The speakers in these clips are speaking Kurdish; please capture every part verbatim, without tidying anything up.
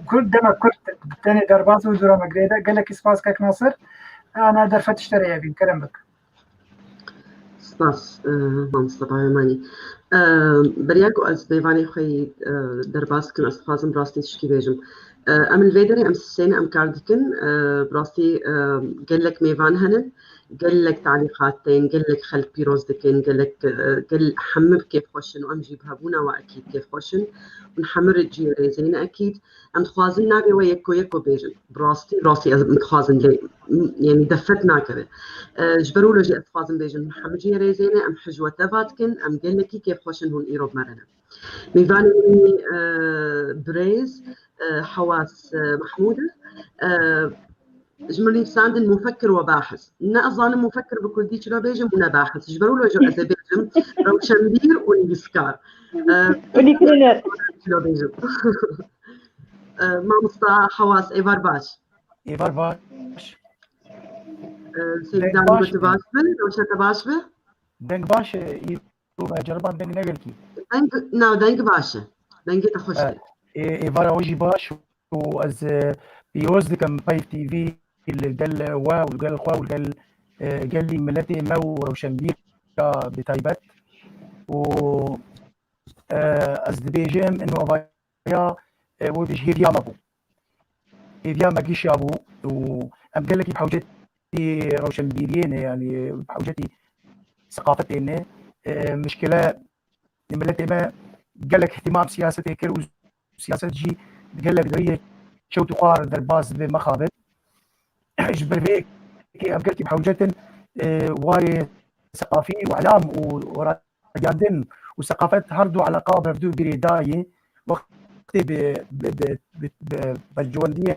Kur-, demek kurt, tenê derbas û huzura me girêde. Gelekî spas kek Nasir. Ana derfet ji te re ye bîn. Kerem bik. Spas, e, mamosta Qahremanî. E, beriya ku ez mêvanê xwe yî, e, derbas kim, ez dixwazim rastî tişkî bêjim. E, em li vê derê em sêne em kar dikin. E, bi rastî, e, gelek mêvan hene. Gelek talîqat tên, gelek xelk pîroz dikin, gelek, e, gel hemir kêfxweş in û em jî bi hebûna we ekîd kêfxweş in. Hûn hemir cî rêzê ne ekîd. Em dixwazin navê we yeko yeko bêjin. Bi rastî, rastî em dixwazin lê, m-, yanî defet nakeve. E, ji ber wilo jî ez dixwazim bêjim, hemî cî rêzê ne, em hij we teva dikin, em gelekî kêfxweş in hûn îro bi me re ne. Mêvanê min, e, birêz, e, Hewas, e, Mehmûd e. E, ji min nivîsandin mufekir we bahis. Ne ez zanim mufekir bi kurdî çilo bêjim û ne bahis. Ji ber wilo jî ez ê bêjim rewşenbîr û nivîskar. E, Û nivîskar. Çilo bêjim. E, mamosta Hewas, êvar baş. Êvar baş. E, Seyîdan, baş tu baş be, rewşa te baş be. Deng baş e, îro me ceriban deng negelkî. Deng, na, deng baş e. Dengê te xweş e. Ê, êvara we jî baş û ez, e, pîroz dikim Peyv T V li gel we û li gel xwe û li gel, e, gelî miletê me û rewşenbîra bi taybet. Û, e, ez dibêjim, ino ya, e, wekî ji hêviya me bû. Hêviya me gişa bû û em gelekî bi hewcetî rewşenbîriyê ne, yanî bi hewcetî seqafetê ne. E, mişkile miletê me gelek ihtimam siyasetê kir û siyaset jî gelek deriyê çewt û xwar derbas dibe mexabin. Ji ber vê yekê em gelkî bi hewcetin, e, warê seqafî û elam û ragandin û seqafet her du eleqa bi hevdu girêdayî. Wextê bi, bi, bi, bi, bi berjewendiyên,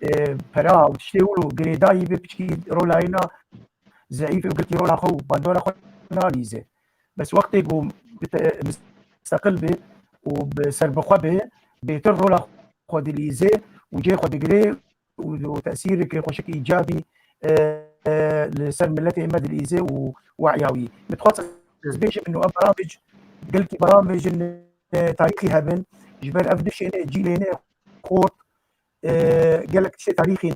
e, pera û tiştê wilo girêdayî bi piçkî rolayîna zeîf û gelkî rola xwe û bandora xwe nalîze. Bes wextê ku bi te-, misteqil be û bi serbixwe be, bêtir rola xwe dilîze û cê xwe digire û, û tesîreke xweşik îcabî, e, e, li ser miletê me dilîze û we'ya wî. Min dixwest ez bêjim, ino ev beramij, gelkî beramijin, e, tarîxî hebin, ji ber ev dişêne cîlêne xort, e, gelek tiştê tarîxî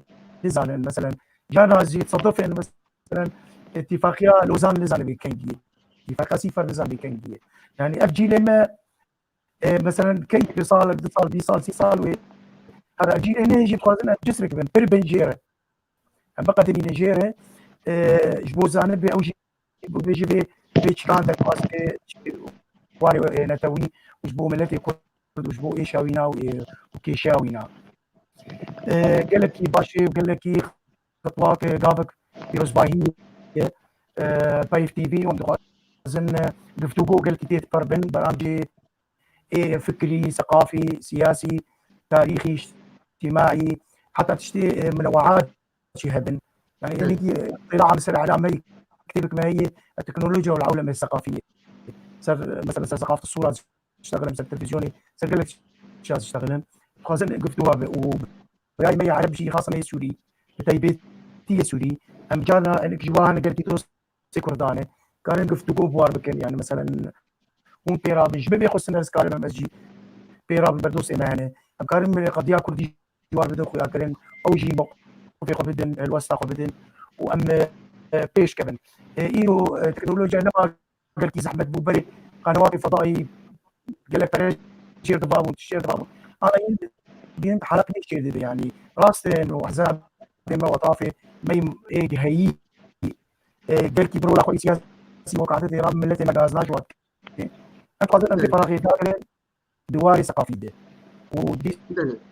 nizanin. Meselen, carna jî tesadufên, meselen, Îtîfaqiya Lozan nizanin wê kengî ye. Îtîfaqiya Sîfar nizanin wê kengî ye. Yanî ev cîlê me, e, meselen, kengî bi sal, du sal, bîst sal, sî sal wê. Her cîlê nê jî dixwazin em cisrik bin, pir bin jê re. Em biqedimîne jê re, e, ji bo zanibê ew jî bibêje vê, vê çikan derbas be, warê, e, netewî û ji bo miletê Kurd û ji bo êşa wîna û, e, û kêşeya wîna. E, gelekî baş e û gelekî xitwak, e, gavik pîrozbahî ye. E, Peyv T V û em dixwazin, e, guftûgo gelkî tê dipir bin, beramcê ê fikrî, seqafî, siyasî, tarîxî, îctîmaî, heta tiştê, e, minewaat jî hebin. Yani, yanî ki, e, têla em ser elameyî kitêbek me heye, e, teknolojiya û ewlemê seqafî ye. Ser, e, mesela ser seqafet sura diştexilin, ser televîzyonê, ser gelek şaz diştexilin. Dixwazin guftûga be û birayê me ya Ereb jî, xasa me yê Sûrî, bi taybetî yê Sûrî, em carna enik ji wan gelkî dostê Kurdan e, karin guftûgo bi war bikin, yani, meselen, hûn pê rabin, ji min bê xwestin ez karim em, ez jî pê rabim, ber dostê me hene. Em karin qediya Kurdî ji war bidin xuyakirin, ew jî mewqifê xwe bidin, helwesta xwe bidin û em, e, e, pêş kevin. E, îro, e, teknolojiya nema gelkî zehmet bû, berê qenewatê fedayî gelek pere jêr dibabûn, tişt jêr dibabûn. Ana yên din heleq nê jêr dibe, yanî rast e, no ehzabê me, wetafê me ê heyî, e, gelkî bi rola xwe yê siyasî wekatê tê rabin, miletê me gazna ji wan dike. Em dixwazin em vê peraxê dagirin di warê seqafî de. Û dî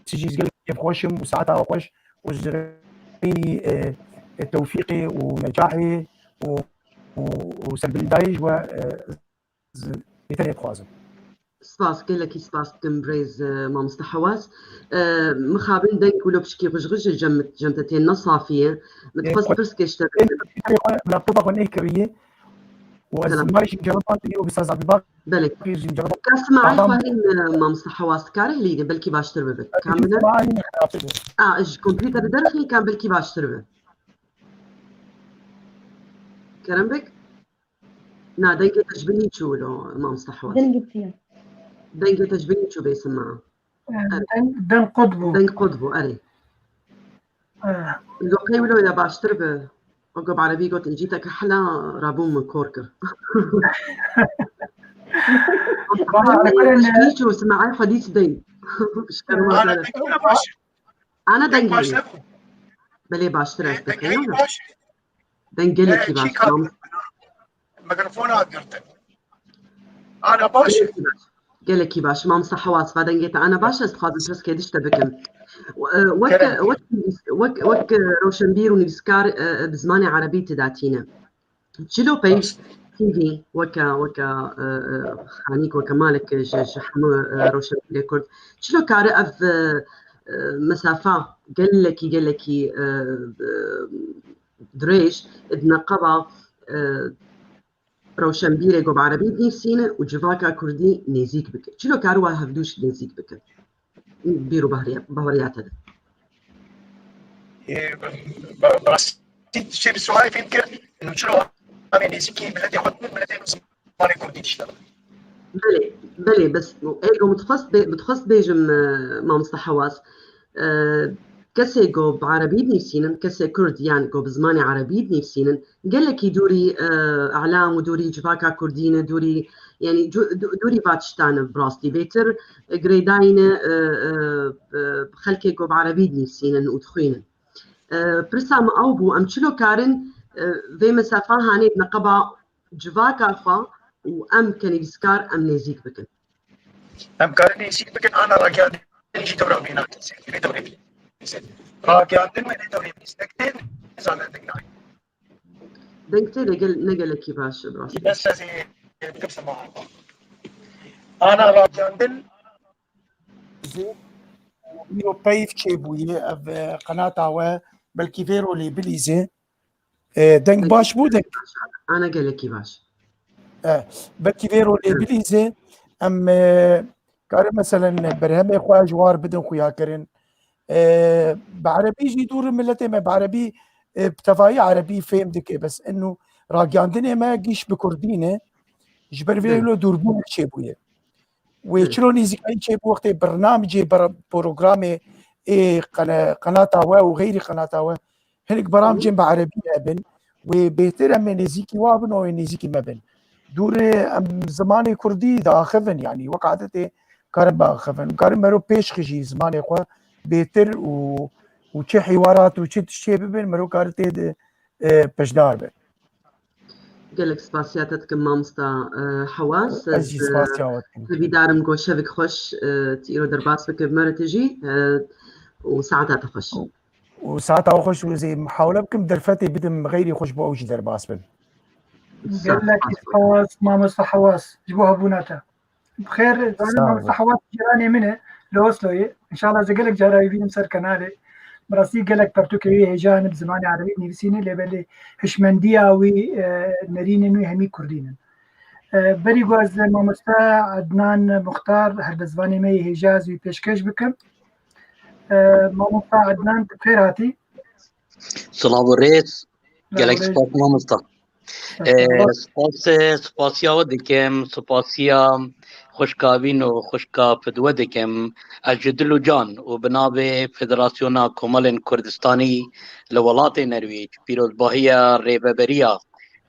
jî ez gelek kêfxweş im û saeta we xweş û ji rênî, e, e, tewfîqê û necahê û, û, û serbilindayî ji we, e, ez bêtir ê dixwazim. Spas, gelekî spas dikim birêz, e, mamoste Hewas. E, mixabin deng wilo piçkî xijxij e, cem, cem te tên ne safî ye. Min dixwest pirsek ji te bikim. Laptopa xwe nêkiriye û ez may jî ceriband û bi sazabî bak. Belê. Ka simaî xwe hîn, e, mamoste Hewas dikare hilîne, belkî baştir bibe. Kamile? A, ji kompîterê derxî, kan belkî baştir be. Kerem bik? Na, dengê te ji binî çû wilo, mamoste Hewas. Dengê te ya. Dengê te ji binî çû bê sima. e, deng, deng qut bû. Deng qut bû, erê. Li qey wilo ya baştir bi. Weke bi erebî got, încî te ke hela rabûn min kor kir. Hiç û simaê xwe dît dey. Ana dengê. Belê baştir ez dikeyim. Deng gelekî baş. Mikrofona girtin. Ana baş e. Gelekî baş. Mamosta Hewas, va dengê te ana baş e, ez dixwazim pirsê dî ji te bikim. Wek, wek, wek, wek rewşenbîr û nivîskar bi zimanê erebî tu datîne. Çilo peyv T V weke, weke xanîk, weke malek ji, ji hemû rewşenbîrê Kurd. Çilo kare ev mesafa gelekî, gelekî dirêj di neqeba rewşenbîrê ku bi erebî dinivîsîne û civaka kurdî nêzîk bike. Çilo kar wa hevdû jî nêzîk bike? Bîr û bahriya, bahriya te de. Rastî tiştê bi sualê fêm kir, çilo em ê nêzîkî miletê xwe bin, miletê nû zimanê kurdî diştexin. Belê, belê, bes ê ku min dixwest bêjim, mamosta Hewas, kesê ku bi erebî dinivîsînin, kesê kurd yan ku bi zimanê erebî dinivîsînin, gelekî dûrî elam û dûrî civaka kurdî ne, dûrî, yanî dûrî va tiştan e bi rastî. Bêtir girêdayî ne bi xelkê ku bi erebî dinivîsînin û dixwînin. Pirsa min ew bû, em çilo karin vê mesafa hanê di neqeba civaka xwe û em ke nivîskar em nêzîk bikin. Em karin nêzîk bikin, ana ragihandin jî dewra bîna kesê, lê dewrê bî. Ragihandin me lê dewrê bî. Stek tên, zaten deng nayê. Deng tê lê gel, ne gelekî baş e, bi rastî. Bes ez ê bikim sema. Ana ragihandin Îro peyv çêbûye ev qenata we, belkî vê rolê bilîze. Deng baş bû, deng. Ana gelekî baş. Belkî vê rolê bilîze, em karin meselen berhemê xwe ji war bidin xuyakirin. Bi erebî jî dûr miletê me bi erebî, bi tevayî erebî fêm dike, bes eno ragihandinê me gîş bi kurdî ne, ji ber vê lo dûrbûn çêbûye. Wê çilo nêzîkayî çêbû wextê bernamecê programê ê qenata we û xeyrî qenata we hinek beramcên bi erebî hebin, wê bêhtir em ê nêzîkî wa bin û wê nêzîkî me bin. Dûrê em zimanê kurdî diaxivin, yanî wek adetê karin biaxivin. Karin mero pêş xijî zimanê xwe bêhtir û û çi hîwarat û çi tiştê bibin, mero karin tê de pişdar be. Gelek spasiya te dikim mamosta Hewas. Ez jî spasiya we dikim. Hêvîdarim ku şevik xweş tu îro derbas bike bi me re tijî û saeta te xweş. Û saeta we xweş û ez ê mihawle bikim derfetê bidim xeyrî xweş bo ew jî derbas bin. Gelekî spas mamosta Hewas ji bo hebûna te. Bi xêr, zanim mamosta Hewas cîranê min e, li Osloyê. Înşallah ez ê gelek cara wî bînim ser kanalê. Bi rastî gelek pertûkê wî hêja hene bi zimanê erebî dinivîsîne, lê belê hişmendiya wî, e, nerînên wî hemî kurdî ne. E, berî ku ez mamoste Ednan Muxtar, helbestvanê me yê hêja, ez wî pêşkêş bikim. E, mamosta Ednan, tu bi xêr hatî. Silav û rêz. Gelek spas mamosta. Spas, spasiya we dikim, spasiya xwişka Evîn û xwişka Fidwe dikim. Ez ji dil û can û bi navê Federasyona Komelên Kurdistanî li welatê Nerwîc, pîrozbahiya rêveberiya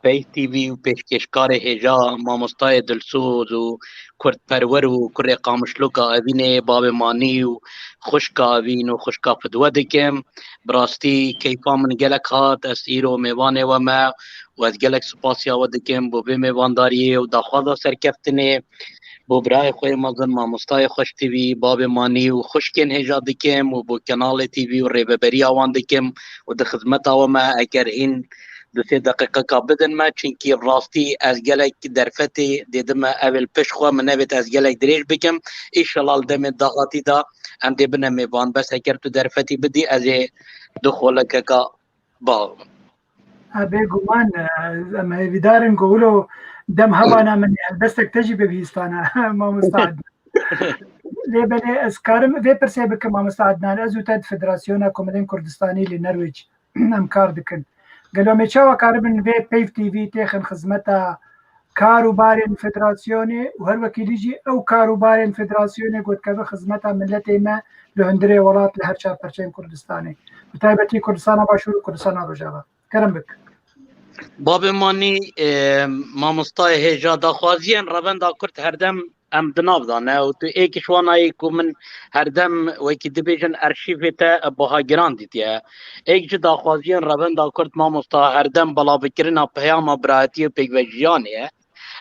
Peyv T V û pêşkêşkarê hêja, mamostayê dilsoz û kurdperwer û kurê Qamişloka Evînê, bavê Manî û xwişka Evîn û xwişka Fidwe dikim. Bi rastî keyfa min gelek hat, ez îro mêvanê we me û ez gelek spasiya we dikim bo vê mêvandariyê û daxwaza serkeftinê bo birayê xwe yê mezin mamostayê xweş T V, bavê Manî û xwişkên hêja dikim û bo Kenalê T V û rêveberiya wan dikim û di xizmeta we me. Eger hîn du sê deqîqeka bidin me, çinkî bi rastî ez gelek derfetê dêdime, ev ê li pişt xwe min nevêt ez gelek dirêj bikim. Îşela li demên dahatî de em dê bine mêvan. Bes eger tu derfetî bidî, ez ê du xolekeka ba. Ha, bêguman, e, em hêvîdar in ku wilo dem hebana min helbestek te jî bibihîstana, mamosta Adnan. Lê belê ez karim vê pirsê bikim, mamosta Adnan. Ez û te di Federasyona Komelên Kurdistanî li Nerwêc em kar dikin. Gelo em ê çawa karibin vê Peyv T V têxin xizmeta kar û barên federasyonê û her wekî dî jî ew kar û barên federasyonê ku dikeve xizmeta miletê me li hundirê welat li her çar perçeyên Kurdistanê. Bi taybetî Kurdistana Başûr û Kurdistana Rojava. Kerem bik. Babê Manî, e, mamostayê hêja daxwaziyên Revenda Kurd herdem em di nav de ne û tu êk ji wana yê ku min herdem wekî dibêjin arşîvê te buha giran dîtiye. Êk ji daxwaziyên Revenda Kurd mamosta herdem belavkirina peyama birayetî û pêkvejiyanê ye.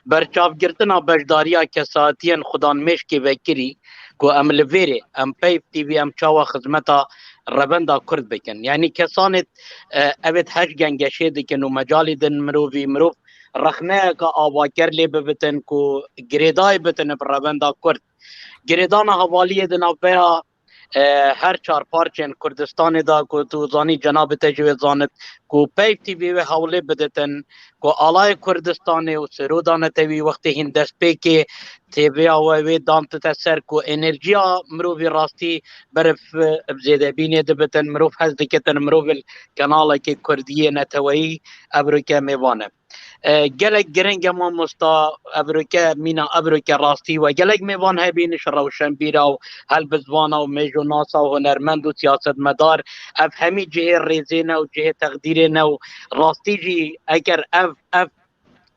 Berçavgirtina beşdariya kesatiyên xudanmêşkê vekirî ku em li vêrê, em peyv T V, em çawa xizmeta Revenda Kurd bikin. Yanî kesanê, e, evêt heş gengeşê dikin û mecalî din mirovî, mirov rexneyeke avaker lê bibitin ku girêdayî bitin bi Revenda Kurd. Girêdana hevaliyê di navbeya, e, her çar parçên Kurdistanê de ku tu zanî cenabê te jî wê zanit ku peyv T V wê hewlê biditin ku alayê Kurdistanê û serûda netewî wextê hîn destpêkê T V ya we wê dantite ser ku enerjiya mirovî rastî beriv, e, bi zêdebînê dibitin, mirov hez dikitin, mirov li kanalekê kurdiyê neteweyî evroke mêvan e. E, gelek giring e mamosta, evroke mîna, evroke rastî we gelek mêvan hebîn ji rewşenbîra û helbizvana û mêjonasa û hunermend û siyasetmedar, ev hemî cihê rêzê ne û cihê teqdîrê ne û rastî jî eger ev, ev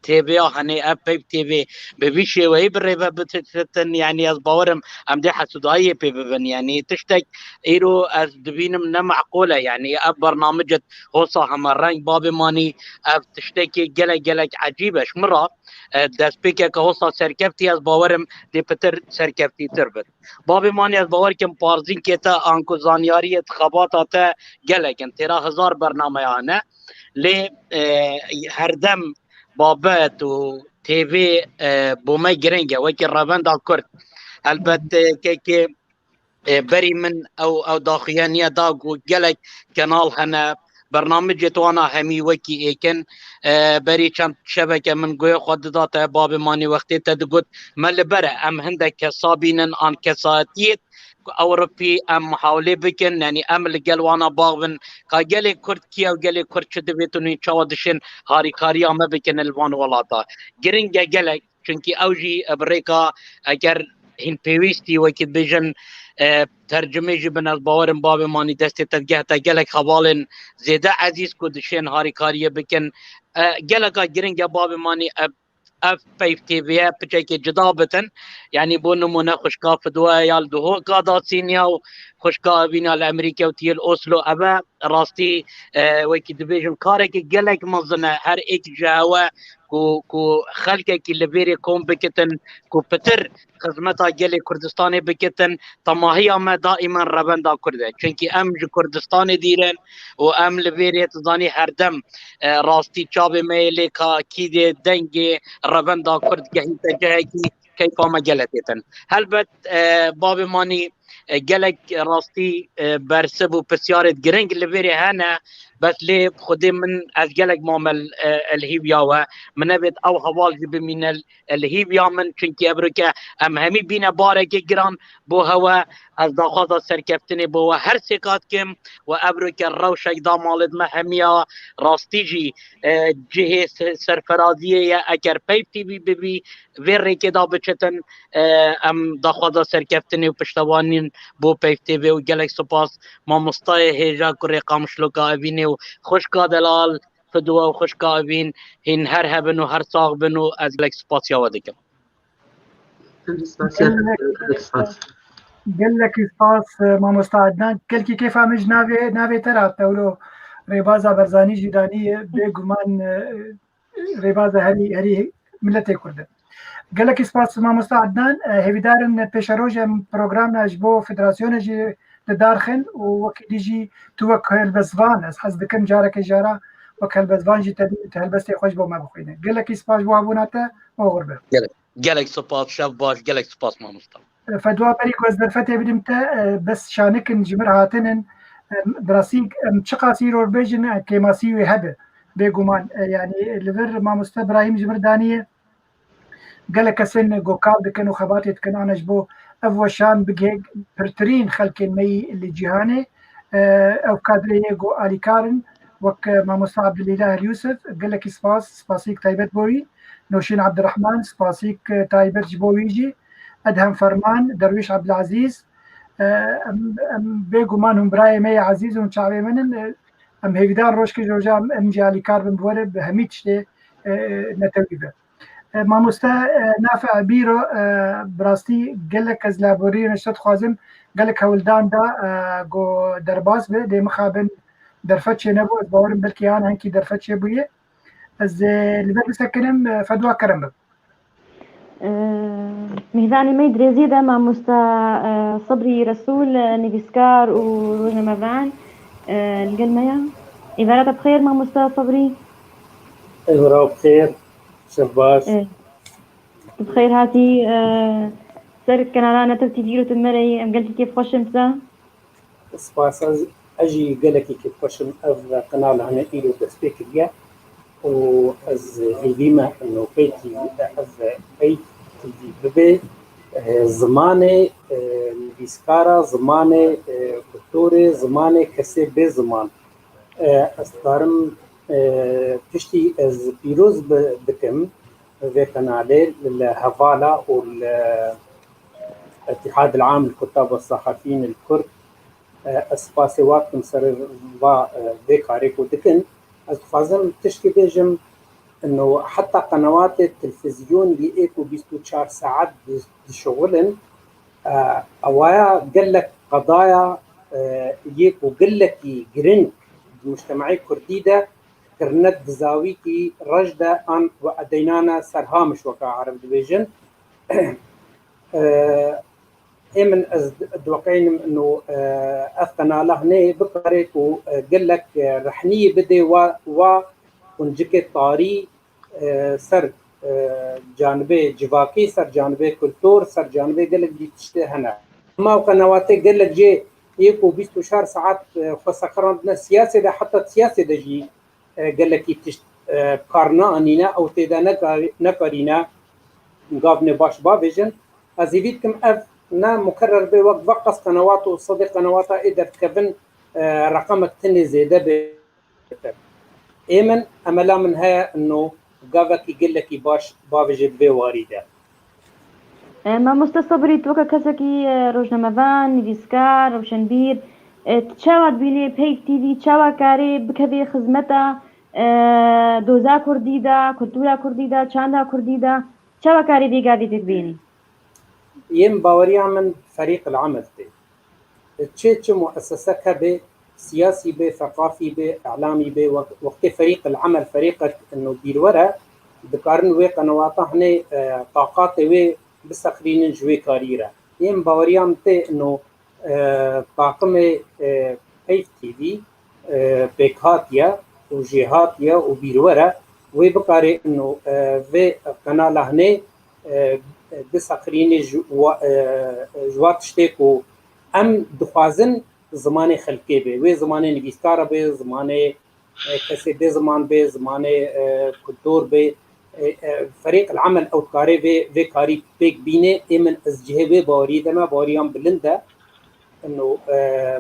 T V ya henê, ev peyv T V bi vî şêweyî bi rê ve bitin, yanî ez bawerim em dê hesûdayiyê pê bibin. Yanî tiştek îro ez dibînim ne meqûl e. Yanî ev bernamicet hosa heme reng babê Manî, ev tiştekê gelek gelek ecîb e. Ji min re, e, destpêkeke hosa serkeftî, ez bawerim dê pitir serkeftîtir bit. Babê Manî, ez bawer kim parzînkê te anku zanyariyê xebata te gelek in. Têra hezar bernameya hene. Lê, e, herdem babet û T V, e, bo me giring e, wekî Revenda Kurd. Helbet, e, kekê, e, berî min ew, ew daxuyaniye da ku gelek kenal hene, bernamicê wana hemî wekî êk in. E, berî çend şeveke min guhê xwe dida te, babê Manî, wextê te digot, me li ber e, em hindek kesa bînin an kesatiyê ku Ewropî em muhawilê bikin, yanî em li gel wana baxvin, ka gelê Kurd kî ye û gelê Kurd çi divêtin û çawa dişên harîkariya me bikin li van welata. Giring e gelek, çunkî ew jî, e, bi rêka eger hîn pêwîstî wekî dibêjin, e, tercimê jî bin, ez bawerim babê Manî destê te digehte gelek hevalên zêde ezîz ku dişên harîkariyê bikin. E, geleka giring e babê Manî, e, ev peyv T V ye piçekê cida bitin. Yanî bo nimûne xwişka Fidwa ya li Duhoka da Sînya û xwişka Evîna li Emerîke û tiyê li Oslo. Eve rastî, e, wekî dibêjin karekî gelek mezin e. Her êk ji hewe ku, ku xelkekî li vêrê kom bikitin, ku pitir xizmeta gelê Kurdistanê bikitin, temahiya me daîman Revenda Kurd e. Çunkî em ji Kurdistanê dîr in û em li vêrê, tu zanî, herdem, e, rastî çavê me yê lê ka kî dê dengê Revenda Kurd gehîte cihekî, keyfa me gelek têtin. Helbet, e, babê Manî, e, gelek rastî, e, bersib û pisyarêt giring li vêrê hene, bes lê xwedê min ez gelek mamel, e, li hîviya we. Min nevêt ew heval jî bimîne li hîviya min, çunkî evroke em hemî bîne barekê giran bo hewe. Ez daxwaza serkeftinê bo we her sêka dikim û evroke rewşek da malêt me hemiya rastî jî, e, cihê se-, serferaziyê ye. Eger peyv T V bibî, vê rêkê da biçitin, e, em daxwaza serkeftinê û piştevanîn bo peyv T V û gelek spas mamostayê hêja kurê Qamişloka Evînê û xwişka delal Fidwa û xwişka Evîn hîn her hebin û her sax bin û ez gelek spasiya we dikim. Gelek spas. Gelekî spas, e, mamosta Adnan. Gelkî kêfa min ji navê, navê te re hat, te wilo rêbaza Barzanî jî danî, bêguman, e, rêbaza herî, herî miletê Kurd e. Gelekî spas mamosta Adnan. E, hêvîdar in pêşeroj em programna ji bo federasyonê jî li dar xin û wekî dî jî tu wek helbestvan, ez hez dikim carekê jara wek helbestvan jî te bî, tu helbestê xwe ji bo me bixwîne. Gelekî spas ji bo hebûna te, oxir be. Gelek, gelek spas, şev baş, gelek spas mamosta. Fedwa, berî ku ez derfetê bidim te, e, bes şanikin ji mir hatinin. E, bi rastî em çiqas îro bêjin, e, kêmasî wê hebe. Bêguman, e, yanî li vir mamoste Birahîm ji mir daniye. Gelek kesên ku kar dikin û xebatê dikin, ana ji bo ev weşan bigihê pirtirîn xelkên me yî li cîhanê. E, ew kadrê yê ku alîkar in, wek, e, mamosta Abdulîlah El Yusuf, gelekî spas, spasîk taybet bo wî. Noşîn Ebdirehman, spasîk, e, taybet ji bo wî jî, Edhem Ferman, Derwîş Ebdilezîz, e, em, em bêguman hûn birayê me yê ezîz û çavê min in, e, em hêvîdar rojkê ji roja em, em jî alîkar bin bi we re bi hemî tiştê, e, netewî be. E, mamoste, e, Nafi Ebîro, e, bi rastî gelek ez li aborî rêne ji te dixwazim, gelek hewldan da, e, ku derbas be, lê mixabin derfet çênebû, ez bawerim belkî yan henkî derfet çêbûye. Ez, e, li vir bisekinim, e, fedwa kerem bib. E, Mêvanê me yê dirêziyê de mamosta, e, Sebrî Resûl, e, nivîskar û rojnamevan, e, li gel me ye. Êvara te bi xêr mamosta Sebrî. Êvara bi xêr, şev baş. E, Tu bi xêr hatî, e, ser kanala Netew T V û tu me re yî, em gelkî kêfxweş in bi te. Spas, ez, ez jî gelekî kêfxweş im ev kanal hene îro destpê kiriye û ez hêvî me ino pey T V, ev pey T V bibe, e, zimanê, e, nivîskara, zimanê, e, kulturê, zimanê kesê bê ziman. E, ez karim, e, piştî ez pîroz bi, dikim vê kanalê li hevala û li Îtîhad el-Am el-Kuttab ve Sehafîn el-Kurd, e, ez spasê wan dikim ser va, e, vê karê ku dikin. Ez dixwazim tişkî bêjim, ino heta qenewatê televîzyonî ê ku bîst û çar saet di-, dişixulin, e, ewaya gelek qedaya, e, yê ku gelekî giring di mujtemaê kurdî de kirine dizawîkî rej de an we edeynane ser hamiş weke ereb dibêjin. E, ê min ez diweqeynim ino, e, ev qenala hinê bikare ku, e, gelek, e, rehniyê bidê wa, wa quncikê tarî, e, ser, e, canibê civakî, ser canibê kultur, ser canibê gelek dî tiştê hene. Hema ew qenewatê gelek jê yê ku bîst û çar saet, e, xwe seqirandine siyasê de, heta siyasê de jî, e, gelekî tişt, e, kar neanîne, ew tê de nekar-, nekarîne gavnê baş bavêjin. Ez hêvî dikim ev ne mukerrer bê, wek veqas qenewat û sedê qenewata ê derdikevin, e, reqemek tinê zêde bê. Ê min, emela min heye ino gavekî gelekî baş bavêje di vê warî de. E, mamoste Sebrî, tu weke kesekî, e, rojnamevan, nivîskar, rewşenbîr, e, tu çawa dibînî Peyv T V, çawa karê bikevê xizmeta, e, doza kurdî de, kultura kurdî de, çanda kurdî de, çawa karê vê gavê tê dibînî? Yên baweriya min ferîq el-emel tê. Çi, çi muessesek hebe, siyasî be, feqafî be, îlamî be, wek-, wextê ferîq el-emel, ferîqek ino bîrwer e, dikarin wê qenewata hinê, e, taqatê wê biseqirînin ji wê karî re. Yên baweriya min tê ino, e, taqimê, e, Peyv T V, e, pêkhatiye û jêhatiye û bîrwer e, wê bikarê ino, e, vê qenala hinê, e, biseqirînê ji wa, e, ji wa tiştê ku em dixwazin zimanê xelkê be, wê zimanê nivîskara be, zimanê, e, kesê bê ziman be, zimanê, e, kultur be, e, e, ferîq el-emel ew dikare vê, vê karî pêk bîne, ê min ez cihê wê baweriyê de me, baweriyan bilind e. Ino, e,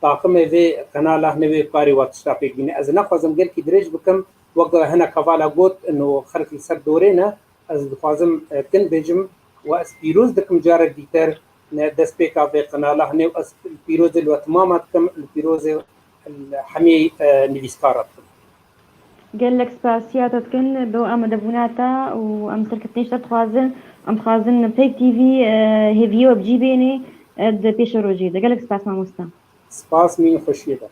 taqimê vê qenala hinê wê karê wa tişta pêk bîne. Ez naxwazim gelkî dirêj bikim, wek hinek hevala got, ino xelk li ser dorê ne, ez dixwazim, e, kin bêjim, we ez pîroz dikim carek dîtir, ne, destpêka vê qenala hinê û ez pîrozê li we timama dikim, li pîrozê hemî, e, nivîskara dikim. Gelek spasiya te dikin bo amadebûna te û em serkeftinê ji te dixwazin. Em dixwazin Peyv T V, e, hêviyê we bi cî bênê, e, di pêşerojê de. Gelek spas mamoste. Spas, mîn xweşiyê de.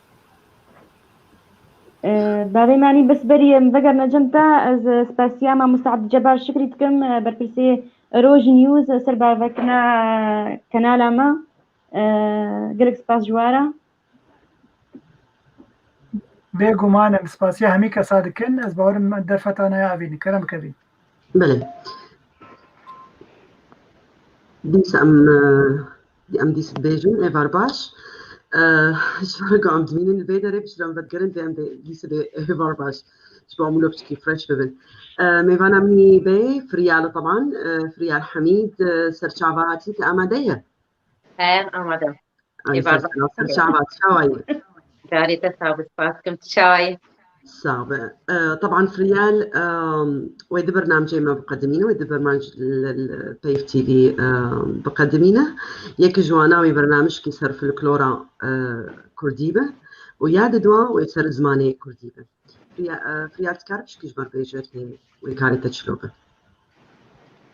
E, bavê me anî bes berî em vegerine cem te, ez, e, spasiya mamoste Ebdulcebar Şikrî dikim, e, berpirsê Roj News, e, ser bavekirina, e, kanala me. E, gelek spas ji we re. Bêguman em spasiya hemî kesa dikin. Ez bawerim derfeta naya avînin. Kerem bikevî. Belê. Dîsa em, e, em dîsa dibêjin, êvar baş. E, ji ber ku em dimînin li vê derê, piştre em vedigerin, dê em dê dîsa dê êvar baş. Ji bo em wilo piçekî fresh bibin. E, mêvana min î bê, Firyal e, teban, e, Firyal Hemîd, e, serçava hatî, te amade ye? He, amade. Ay, êvar baş. Serçava, çawa ye? Carê te sağ be, spas dikim, tu çawa yî? Sabe. E, taban Friyal, e, wê di bernamcê me biqedimîne, wê di bernamc li, li Peyv T V, e, biqedimîne. Yek ji wana wê bernamijkî ser folklora, e, kurdî be û ya di dua wê ser zimanê kurdî be. Friya-, e, Friyal, dikar pişkî ji ber bêje tê wê karê te çilo be.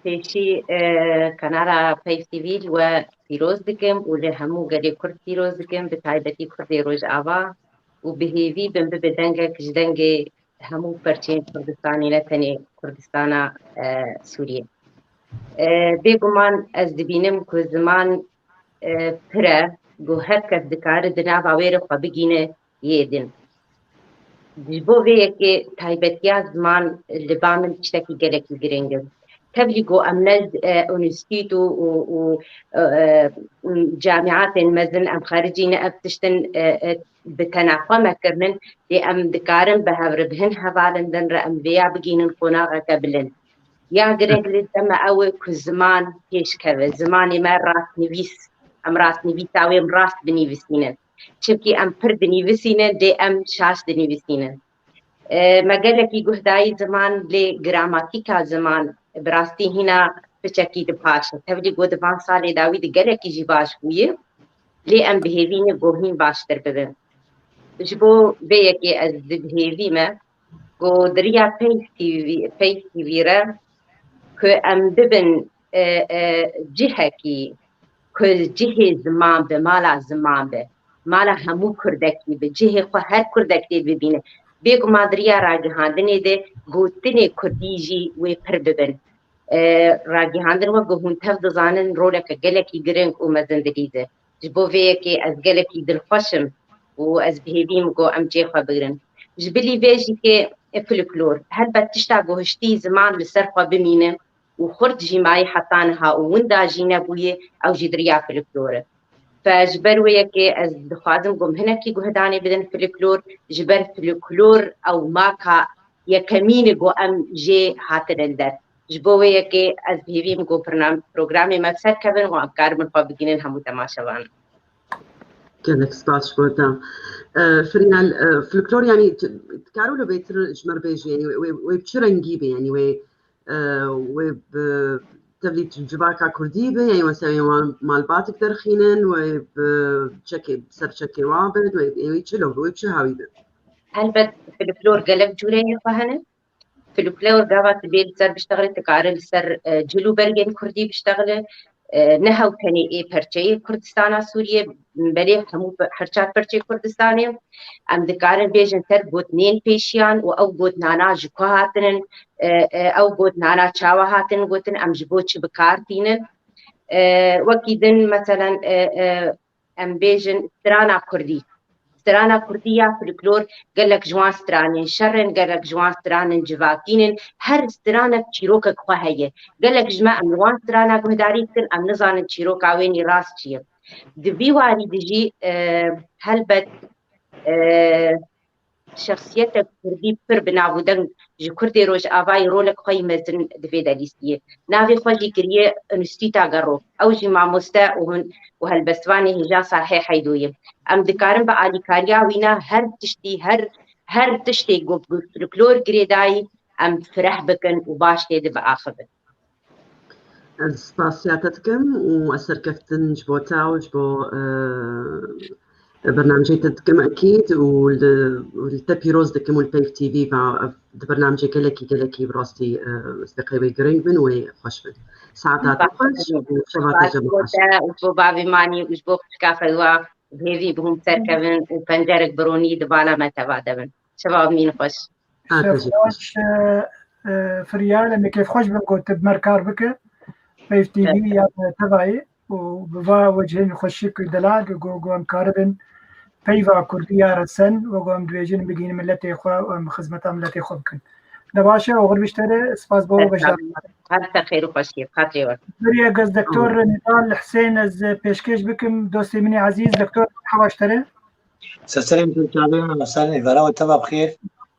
Pêşî, e, kanala Peyv T V li we pîroz dikim û li hemû gelê Kurd pîroz dikim, bi taybetî Kurdê Rojava û bi hêvî bin bibe dengek ji dengê hemû perçeyên Kurdistanê, ne tenê Kurdistana, e, Sûriyê. E, bêguman ez dibînim ku ziman, e, pir e, ku her kes dikare di nava wê re xwe bigîne yê din. Ji bo vê yekê taybetiya ziman li ba min tiştekî gelekî giring e. Tevlî ku em ne, e, înstîtû û, û, e, e, camiatên mezin em xericî ne ev tiştin, e, e, bi tena xwe me kirinin, lê em dikarin bi hev re, bi hin hevalên din re em vêya bigînin qonaxeke bilind. Ya girêng li te me ew e ku ziman pêş keve, zimanê me rastnivîs, em rastnivîsa wê em rast binivîsînin. Çimkî em pir dinivîsînin, lê em şaş dinivîsînin. E, me gelekî guh dayî ziman, lê gramatîka ziman bi rastî hîna piçekî di paş e. Tevlî ku di van salê dawî di gelekî jî baş bûye, lê em bi hêvî ne ku hîn baştir bibin. Ji bo vê yekê ez di hêvî me ku di riya Peyv T V, Peyv T V re ku em bibin, e, e, cihekî ku cihê ziman be, mala ziman be, mala hemû kurdekî be, cihê xwe her kurdek tê bibîne. Bêguman di riya ragihandinê de gotinê kurdî jî wê pir bibin. E, ragihandin, wek ku hûn tev dizanin, roleke gelekî giring û mezin dilîze. Ji bo vê yekê ez gelekî dilxweş im û ez bi hêvî me ku em cihê xwe bigirin. Ji bilî vê jî ke, e, folklor, helbet tişta ku hiştî ziman li ser xwe bimîne û xurt jî mayî heta niha û winda jî nebûye, ew jî di riya folklor e. Fe ji ber wê yekê ez dixwazim ku em hinekî guhdanê bidin folklor, ji ber folklor ew maka yekemîn e ku em jê hatine li der. Ji bo wê yekê ez bi hêvî me ku pernam-, programê me bi ser kevin û em karibin xwe bigihînin hemû temaşevanan. Gelek spas ji bo te. E, Friyal, e, folklor, yanî, t-, dikare wilo bêtir ji me re bêjî, yanî, wê, wê, wê bi çi rengî be, yanî, wê, e, wê bi tevlî civaka kurdî be, yanî, mesela, wê mal-, malbatek derxînin, wê bi çekê, ser çekê wa be, wê, wê çilo be, wê bi çi hawî be? Helbet, folklor gelek cûreyê xwe hene. Folklor gava tu bê li ser biştexilî, tu kare li ser, e, cil û bergên kurdî biştexile. E, ne hew tenê ê perçeyê Kurdistana Sûriyê, belê hemû pe-, her çar perçeyê Kurdistanê. Em dikarin bêjin ser gotinên pêşiyan û ew gotinana ji ku hatinin, e, e, ew gotinana çawa hatin gotin, em ji bo çi bi kar tînin. E, wekî din, meselen, e, e, em bêjin strana kurdî. Strana kurdî ya folklor gelek ji wan stranên şer in, gelek ji wan stranên civakîn in. Her stranek çîrokek xwe heye. Gelek ji me em li wan strana guhdarî dikin, em nizanin çîroka wê nî rast çi ye. Di vî warî de jî, e, helbet, e, şexsiyetek kurdî pir bi nav û deng ji Kurdê Rojavayê rolek xwe yî mezin di vê de lîstiye. Navê xwe jî kiriye Înstîta Gerok. Ew jî mamoste û hûn û helbestvanê hêja Salihê Heydo ye. Em dikarin bi alîkariya wîna her tiştî, her, her tiştê ku bi folklor girêdayî em fireh bikin û baş tê de biaxivin. Ez spasiya te dikim û ez serkeftin ji bo te û ji bo, e, bernamecê te dikim ekîd û li, û li te pîroz dikim û li Peyv T V ve ev di bernamecê gelekî, gelekî bi rastî, e, ez dê qey wê giring bin û wê xweş bin. Saeta te xweş û şeva te jî xweş. Te û ji bo bavê Manî û ji bo xwişka Feywa bi hêvî bi hûn serkevin û pencerek bi ronî di bala me teva de bin. Şeva mîn xweş. Şevqaş, e, e, Firyal, em ê kêfxweş bin ku tu bi me re kar bike. Peyv T V ya tevayî û bi va wecihên xweşik û delal ku, ku em karibin peyva kurdî ya resen, wek ku em dibêjin, bigihînin miletê xwe û em xizmeta miletê xwe bikin. De baş e, oxir biştere, spas bo beşdar. Her te xêr û xweşiyê, xatirê we. Beriya gez Doktor Nidal Husên ez pêşkêş bikim, dostê min ê ezîz, Doktor, merhaba ji te re. Serserê min, çavê min, mesal nêvera we teva bi xêr.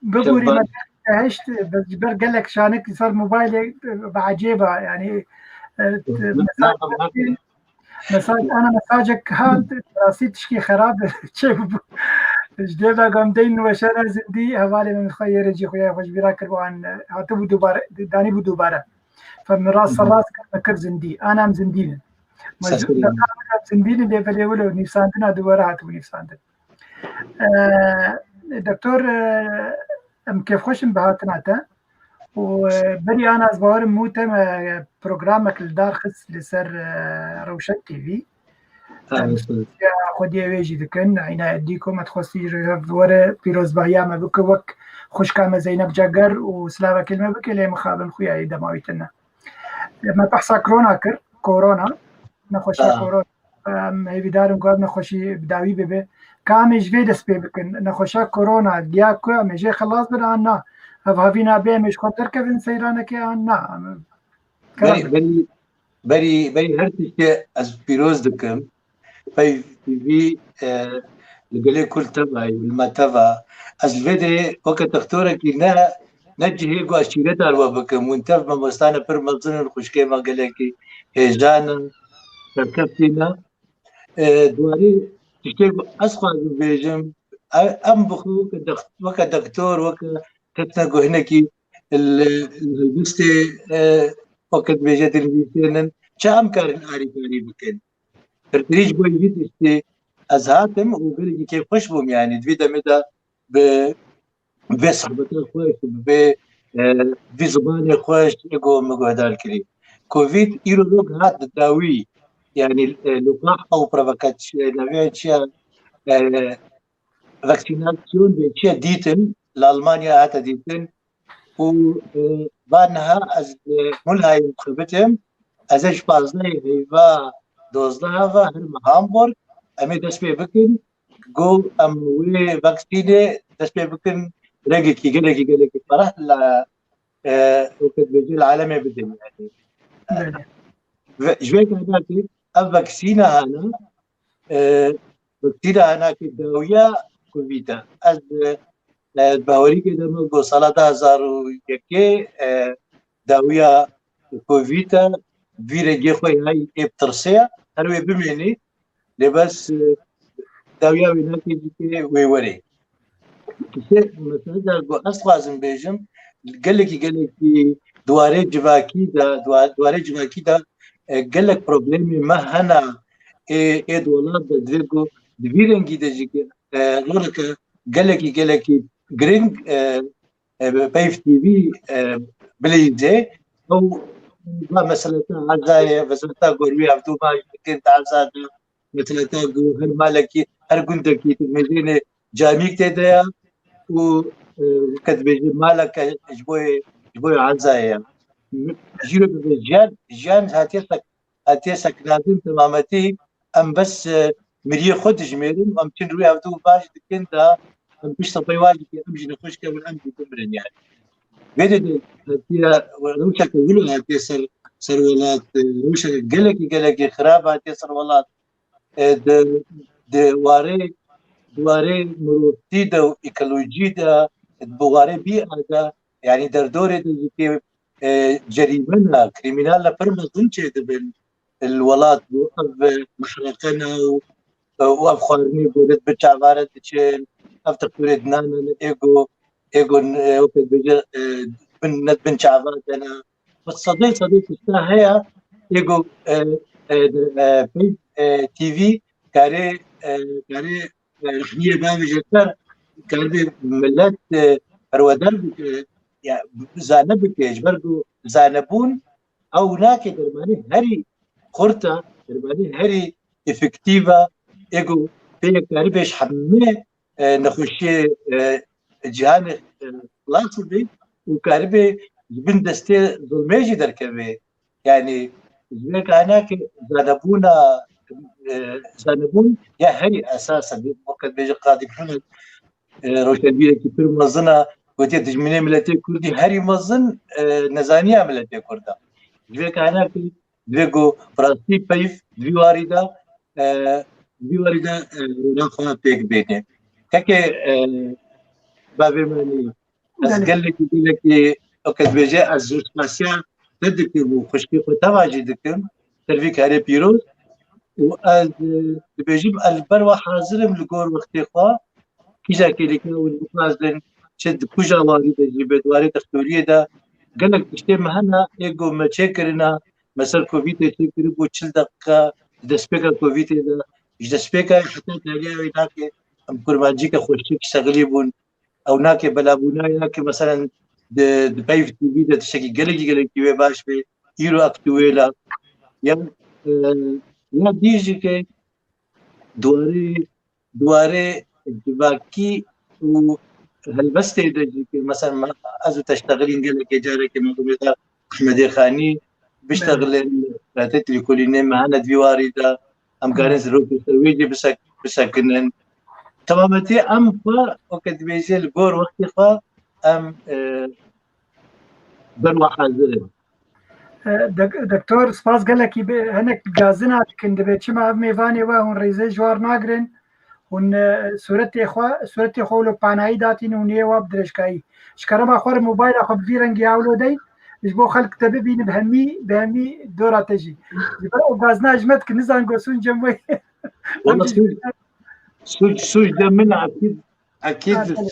Bibûrî me hişt, ji ber gelek şanik ser mobaylê bi ecêba, yanî, e, mesaj, ana mesajek hat, rastî tişkî xerab çêbû. Ji dêv de gamdeyî weşana zindî, hevalê min xwe yê rêcî xwe ya xwe ji bîra kir, wan hatibû dubare, danîbû dubare. Fe min rast ser rast kir, me kir zindî. Ana em zindî ne. Me Sestirî. Em zindî ne, lê belê wilo nivîsandina dubare hatibû nivîsandin. Ee, Doktor, e, em kêfxweş in bi hatina te. Û, e, berî ana ez bawerim mû te me programek li dar xist li ser, e, Rewşen T V. Em ya xwediyê wê jî dikin. Îna edî ku me dixwestî ji hev were pîrozbahiya me bike wek xwişka me Zeynep Cager û silavekê li me bike, lê mixabin xuya yê dema wî tune. E, me behsa korona kir, korona, nexweşa Ha. korona. Em hêvîdar in ku ev nexweşî bi dawî bibe. Ka em ê ji vê dest pê bikin, nexweşa korona, giya ku em ê jê xelas bin an na? Ev havîna bê em ê ji xwe derkevin seyranekê an na? Em, Berî, karar berî, berî, berî her tiştê ez pîroz dikim. Peyv T V, e, li gelê kul teva ye, li me teva. Ez li vê derê weke doktorekî ne, ne cihê ku ez şîreta li we bikim. Hûn tev mamostane pir mezin in, xwişkê me gelekî hêja ne, serkeftî ne. E, di warê tiştê ku ez xwazim bêjim, e, em bi xwe weke dox-, weke doktor, weke kesne ku hinekî li, li helbestê, e, weke dibêje dinivîsênin, çi em karin alîkarî bikin? Pirtirî ji bo vî tiştê ez hatim û gelekî kêfxweş bûm, yanî di vî demê de bi vê sohbeta xweş, bi vê, e, vî zimanê xweş ê ku min guhdar kirî. Covid îro rok hat di dawî, yanî, e, liqah ew provokasyon, e, navê çi ye, e, vaksînasyon vê çi ye dîtin, li Almanya hate dîtin û, e, va niha ez li Mulheim dixebitim, ez ê ji pazdehê heyva dozdeh ve herim Hamburg, em ê dest pê bikin, ku em wê vaksînê dest pê bikin, rengekî gelekî, gelekî fereh li, e, weke dibêje li alemê bidin, yanî. Belê. Ve ji vê kadakî ev vaksîna hene, e, vaksîna hene ki dawiya Covid e. Ez, e, e, bawerî kê de min ku sala du hezar û yekê, e, dawiya Covid e, vî rengê xwe yayî ê bi tirsê ye, her wê bimênî, lê bes, e, dawiya wê nake jî kê wê werê. Tiştê mesela ku ez xwazim bêjim, gelekî, gelekî di warê civakî de, di wa-, di warê civakî de, e, gelek problemê me hene, ê, ê di welat de divê ku di vî rengî de jî, e, roleke gelekî, gelekî giring, e, e, Peyv T V, e, bileyîze. Ew va meseleta Ezayê, meseleta gorwî hevdû va dikin di Eza de, meseleta ku her malekî, her gundekî di mêjênê camîk tê de ye û, e, ke dibêje maleke ji bo, ji bo Ezayê ye. Jî re dibê jiyan, jiyan hatiye sek-, hatiye sekinandin temametî, em bes, e, miriyê xwe dijmêrin, em çin rûyê hevdû vaj dikin de, em pişta pey vaj dikin, em jî nexweş kevin, em jî bimirin yani. Vê de de hatiye, rewşeke wilo hatiye ser, ser welat, e, rewşeke gelekî, gelekî xirab hatiye ser welat. E, di, di warê, di warê mirovtî de û ekolojî de, di warê bîa de, yani derdorê de jî kê, e, cerîme ne, krîmînal ne pir mezin çêdibin li welat ku ev, e, mehreqe ne û, e, û ev xwarinê ku rit bi çavare diçin, ev tixtûrê dinanin ê ku, ê ku, e, weke dibêje, e, bin, ne bin çava de ne. Bi sedê sedê tişta heye, ê ku, e, e, e, pey, e, T V karê, e, karê, e, rexniyê bavêje ser, karibê millet, e, perweder bike, ya, zane bike, ji ber ku zanebûn ew nake dermanê herî xurt e, dermanê herî efektîf e, ê ku pê karibê ji hemê, e, nexweşiyê, e, cîhanê, e, xilas bibe û karibe ji bin destê zulmê jî derkeve. Yani ji vê kaynakê zanebûna, e, zanebûn ya herî esas e. Weke dibêje Qadî Mihemed, e, rewşenbîrekî pir mezin e, gotiye dijminê miletê Kurdî herî mezin, e, nezaniya miletê Kurd e. Ji vê kaynakê divê ku bi rastî peyv di vî warî de, e, di vî warî de, e, rûna xwe pêk bêne. Kekê, e, bavê min, ez Belê. gelekî, gelekî, weke dibêje, ez zû spasiya te dikim û xwişkê xwe teva jî dikim, ser vî karê pîroz. Û ez, e, dibêjim, ez li ber we hazir im li gor wextê xwe. kîja kêlîka hûn bixwazin, çi di kuja warî de jî be, di warê dextoriyê de gelek tiştê me hene, ê ku me çêkirina, me ser Covidê çêkiribû çil deqîqa, di destpêka Covidê de, ji destpêka heta taliya wê nake, em kurmancîke xweşik şexilî bûn, ew nake belabûna ya ke meselen di, di Peyv T V de tiştekî gelekî, gelekî wê baş bê, îro aktuêl e. Ya, e, ya dî jî ke di warê, di warê civakî û helbestê de jî ke, meselen, me, ez û te ştexilîn gelekê carekê me Umêda Ehmedê Xanî biştexilin, rehbetê lêkolînê me hene di vî warî de, em karin rokê ser wê jî bisek-, bisekinin. Temametî em xwe, weke dibêje, li gor wextê xwe em, e, ber we hazir in. E, dek-, Doktor, spas gelekî bi hinek gazina dikin, dibê çima ev mêvanê we hûn rêzê ji war nagirin, hûn, e, sûretê xwe, sûretê xwe wilo panayî datîn û niyê wa bi dirêjkayî. Ji kerema xwe re mobayla xwe bi vî rengî hewlo deyn, ji bo xelk te bibînin bi hemî, bi hemî dora te jî. Ji ber ew gazina ji me dikin, nizan go sûn cem wê. Wala sûc, sûc, sûc de min akîd, akîd. Ha, belê.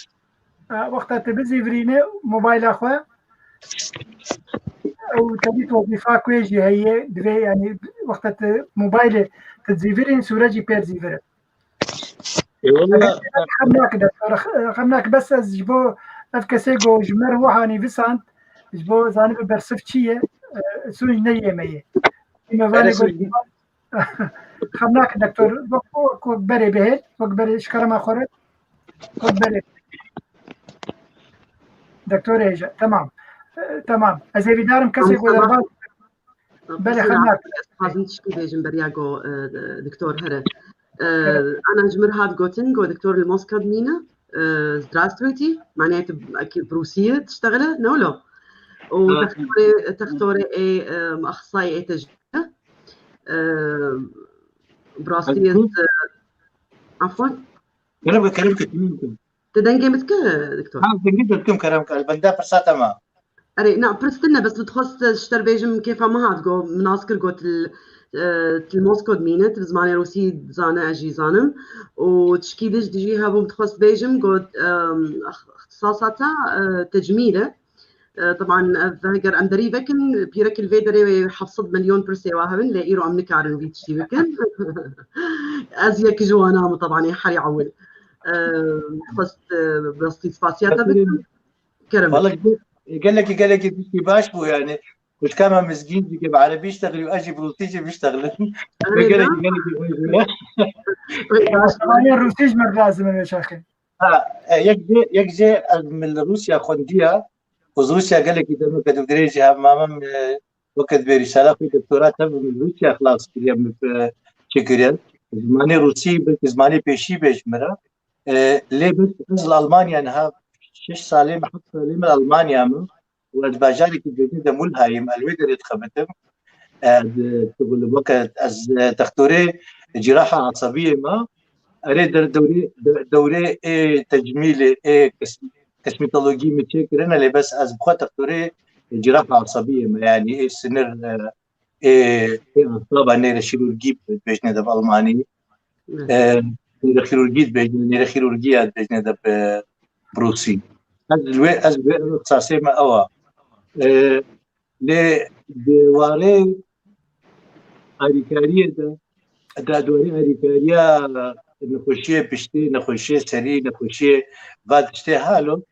Ha, wexta tu bizîvirîne mobayla xwe û tevî wezîfa ku yê jî heye, divê, yanî, wexta tu mobaylê tu zîvirîn, sûre jî pêr zîvir e. Eyvallah. Xem nake, doktor, xem nake, bes ez ji bo ev kesê ku ji me re wiha nivîsand, ji bo zanibe bersiv çi ye, e, sûc ne yê me ye. Ê me vanê ku xem nake, doktor, wek, wek, wek berê bihêl, wek berê ji kerema xwe re, wek berê. Doktorê hêja, temam. E, temam. Ez êvîdarim kesê ku derbas Belê, xenak. Ez dixwazim tişkî bêjim beriya go, e, doktor here. E, ana ji mir hat gotin, go doktor li Moska dimîne. E, здравствуйте. Manê tu, eki, bi Rûsiyê diştexile, ne wilo? Û textorê, textorê ê, e, axsayê ê te ji, e, bi rastî ez, e, afwan. Kerem ke, kerem ke, kerem ke. Te dengê min dike, doktor? Ha, dengê te dikim, kerem ke. Bende firseta me. Erê, na, pirs tune, bes min dixwest ji te re bêjim, kêfa min hat, got, min nas kir, got, li, e, tu li Mosko dimîne, tu bi zimanê rûsî dizane, ez jî zanim. Û tişkî din jî hebû, min dixwest bêjim, got, em, ixtisasa te, e, tecmîl e. E, teban, ev, heger em derî vekin, pîrekî li vê derê wê heft sed milyon pirsê wa hebin, lê îro em nikarin vî tiştî bikin. Ez yek ji wana me, teban, ê herî ewil. E, min dixwest, e, bi rastî spasiya te bikim. Kerem. Valla, gelekî, gelekî tiştî baş bû, yani. Kuçka me mizgîn dike, bi erebî iştexilî û ez jî bi rûsî jî biştexilin. Erê, gelekî, gelekî xweş bû. Rûsî ji me lazim e, çaxê. Ha, e, yek jê, yek jê ez min li Rûsya xwendiya, û ji Rûsya gelekî demeke dûr dirêj e, hevmamim, e, weke dibêrî sala xwe doktora te bi min Rûsya xilas kiriye, min, e, çi kiriye. Zimanê rûsî belkî zimanê pêşî be ji min re. E, lê bes ez li Almanya niha şeş salê me, heft salê me li Almanya me. Û ez bajarekî dibêjin de Mulhayê me, ez li wê derê dixebitim. E, di, tu li weke ez, e, textorê cîraha esebiyê me. Erê der dewrê, de-, dewrê ê tecmîlê, ê kes-, kesmetologî min çêkirine, lê bes ez bi xwe textorê cîraha esebiyê me, yanî ê sinir, e, ê, ê asaba nêreşîrurgî dibêjine de bi almanî. E, nêrexîrurgî dibêjine, nêrexîrurgiya dibêjine de bi, bi rûsî. Ez li wê, ez li wê, ev ixtisasê me ew a. E, lê di warê alîkariyê de, di warê alîkariya nexweşiyê piştê, nexweşiyê serî, nexweşiyê va tiştê halo,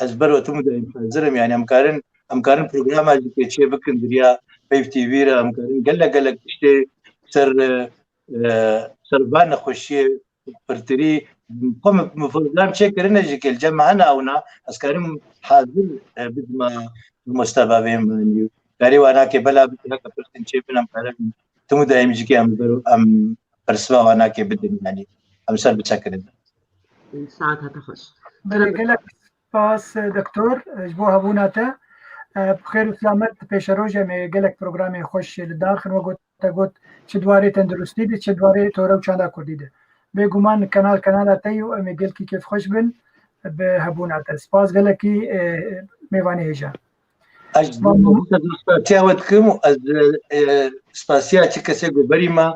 ez ber we tim dayîm hazir im. Yani em karin, em karin programa jî pê çê bikin di riya Peyv T V re, em karin gelek gelek tiştê ser, e, e, ser van nexweşiyê pirtirî, xwe min, min program çêkirine jî ke li cem me hene ewna, ez karim hazir, e, bidime mamoste bavê min. Karê wana ke bela bidime ke pirsin çê bin, em karin tim dayîm jî ke em ber, em bersiva wana ke bidin, yani em ser biçe kirin. Saet hate xweş. Belê, gelek spas, e, doktor, e, ji bo hebûna te. E, bi xêr û selamet pêşerojê me gelek programên xweş li dar xin, wek got, te got, çi di warê tenduristî de, çi di warê tore û çanda kurdî de. Bêguman kenal kenala te yî û em ê gelkî kêfxweş bin bi hebûna te. Spas gelekî, e, mêvanê hêja. Ez spasiya we dikim û ez, e, spasiya çi kesê ku berî me,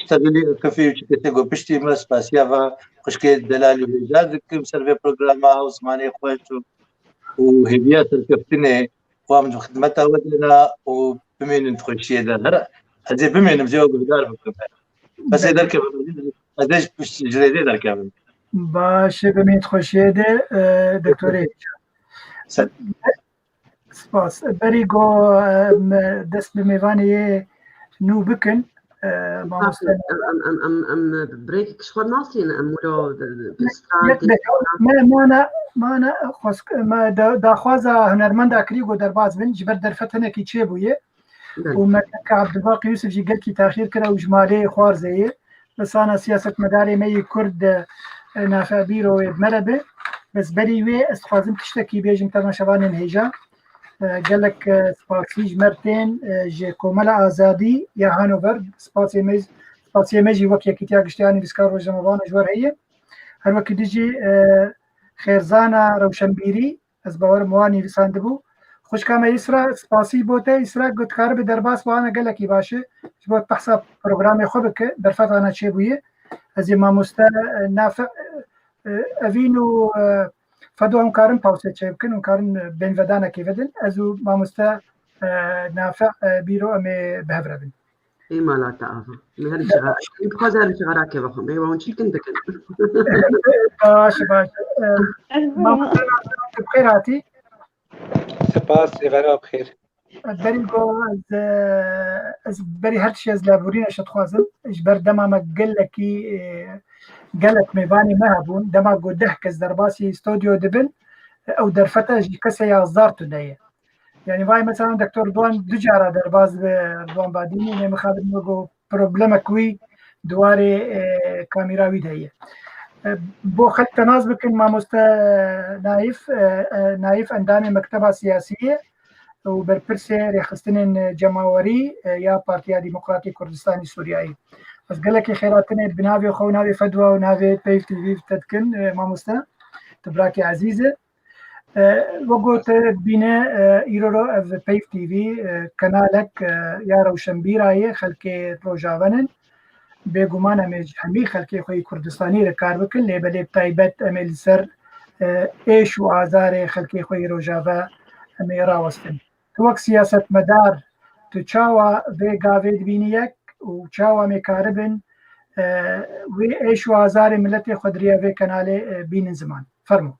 Tevîlî kifî û çi kesê ku piştî me spasiya va xwişkê delal û hêja dikim ser vê programa û zimanê xweş û, û hêviya serkeftinê wan ji xidmeta we dêna û bimînin di xweşiyê de. Her ez ê bimînim, zê we guhdar bikim. Bes ê derkevim, ez ê ji pişt ji rêdê derkevim. Baş e, bimîn di xweşiyê de, e, doktorê. Ser- Spas. Berî ku, e, em dest bi mêvanê yê nû bikin, e, mamoste. Em, em, em, em, em birêkek ji xwe nasîn, em wilo, e, Yek strantek. Deka, me, mana, mana, xwest, me da-, daxwaza hunermenda kirî ku derbas bin, ji ber derfet hinekî çêbûye. Belê. Û me kek Abdulbaqî Yusuf jî gelkî texîr kir, ew ji malê xwarzê ye. Li sana siyasetmedarê me yî Kurd, e, Nafe Bîro wê bi me re be. Bes berî wê ez dixwazim tiştekî bêjim temaşevanên hêja. E, gelek, e, spasî ji me re tên, e, ji Komela Azadî ya Hanover. Spasê me, spasiyê me jî wek Yekîtiya Giştî ya Nivîskar Rojnamevanan ji we re heye. Her wekî dî jî, e, Xêrzana Rewşenbîrî, ez bawerim wan nivîsandibû. Xwişka me Îsra, spasî bo te. Îsra, ku dikaribe derbas bi wan gelekî baş e. Ji bo behsa programê xwe bike, derfetana çêbûye. Ez ê mamoste, e, Nafe, e, Evîn û, e, Fedo em karin pawsê çêbikin û karin, e, bênvedanekê vedin. Ez û mamoste, e, Nafe, e, Bîro em ê bi hev re bin. Ê mala te ava. Min her ji, min dixwaze her ji xerakê vexwim. Ê, wan çi dikin dikin. Baş, baş. Em, mamoste, tu bi xêr hatî. Spas, êvara bi xêr. Berî ku ez, e, ez berî her tiştî ez lêborîna ji te dixwazim. Ji ber dema me gelekî, e, gelek mêvanê me hebûn. Dema ku deh kes derbasî stodyo dibin, ew derfeta ji kesê yazdar tune ye. Yani vay mesela Doktor Ridwan du cara derbas bi, Ridwan Badînî, ne mixabin me got problemek wî di warê, e, kamîra wî de ye. E, bo xelk te nas bikin, mamoste Naif, e, e, Naif endamê Mekteba Siyasî ye û berpirsê rêxistinên cemawerî, e, ya Partiya Demokratîk Kurdistanî Sûriyeyê. Ez gelekî xêratinê bi navê xwe û navê Fedwa û navê Peyv T V te dikin, e, mamoste. Tu birakî ezîz e. E, wek got, e, bîne, e, îro ro ev Peyv T V, e, kanalek, e, ya rewşenbîra ye, xelkê Rojava nin. Bêguman em ê ji hemî xelkê xwe yî Kurdistanî re kar bikin, lê belê bi taybet em ê li ser, e, êş û azarê xelkê xwe yî Rojava em ê rawestin. Tu wek siyasetmedar, tu çawa vê gavê dibînî yek û çawa em ê karibin, e, wê êş û azarê miletê xwe di riya vê kanalê, e, bînin ziman? Fermo.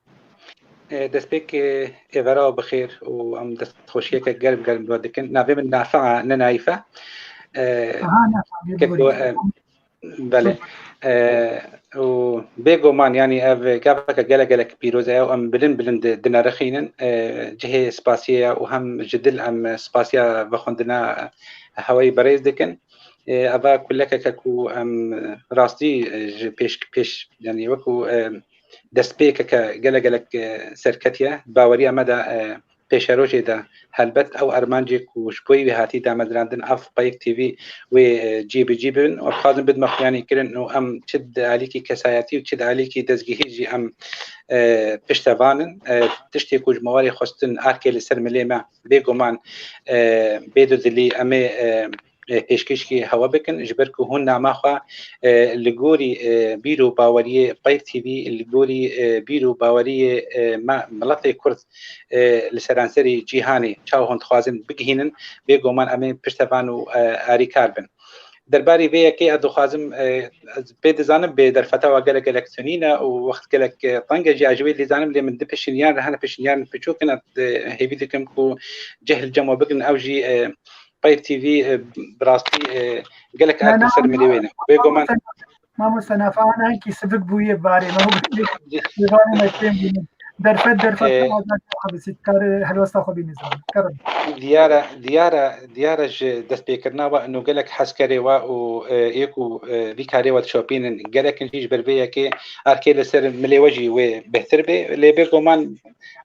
E, destpêkê êvara bi xêr û em destxweşiyeke germ germ bi we dikin. Navê min Nafe, ne Naîf e. E, Aha, Nafe, kek buyurun. E, belê. E, û bêguman, yanî ev gaveke gelek gelek pîroz e û em bilind bilind di-, dinerixînin. E, cihê spasiyê ye û hem ji dil em spasiya vexwendina hewayî berêz dikin. E, eva kulekeke ku em rastî, e, ji pêş, pêş, yanî wekû, e, destpêkeke gelek gelek, e, serketiye. Baweriya me de, e, pêşerojê de helbet ew armancê ku ji bo wî hatî damezrandin, ev Peyv T V wê, e, cî bi cî bibin. Û em dixwazin bidme xuyanîkirin û em çi di alîkî kesayetî û çi di alîkî dezgehî jî em, e, piştevan in. E, tiştê ku ji me warê xwestin arkê li ser milê me, bêguman, e, bê dudilî em ê, e, e, pêşkêşkî hewe bikin, ji ber ku hûn nama xwe, e, li gorî, e, bîr û baweriyê Peyv T V, li gorî, e, bîr û baweriyê, e, me, miletê Kurd, e, li seranserî cîhanê çawa hûn dixwazin bigihînin, bêguman em ê piştevan û, e, arîkar bin. Derbarê vê yekê ez dixwazim, e, ez pê dizanim bê derfeta we gelek gelek tunî ne û wext gelek, e, teng e, jî ez ji wê lê zanim, lê min di piştniyar hene, piştniyarên piçûk in, ez, e, hêvî dikim ku cih li cem we bigrin, ew jî, e, Peyv T V, e, bi rastî, e, gelek erk li ser milê wê ne. Bêguman. Mamoste Nafe, ana hinkî sivik bûye barê me. Mêvanê me kêm bûne. Derfet, derfet, e, azad xwe bisî, dikare helwesta xwe bîne ziman. Kerem. Diyar e, diyar e, diyar e ji destpêkirina we û gelek hezkerê we û, e, ê ku, e, vî karê we dişopînin, gelek in jî ji ber vê yekê erkê li ser milê we jî wê bêhtir bê. Lê bêguman,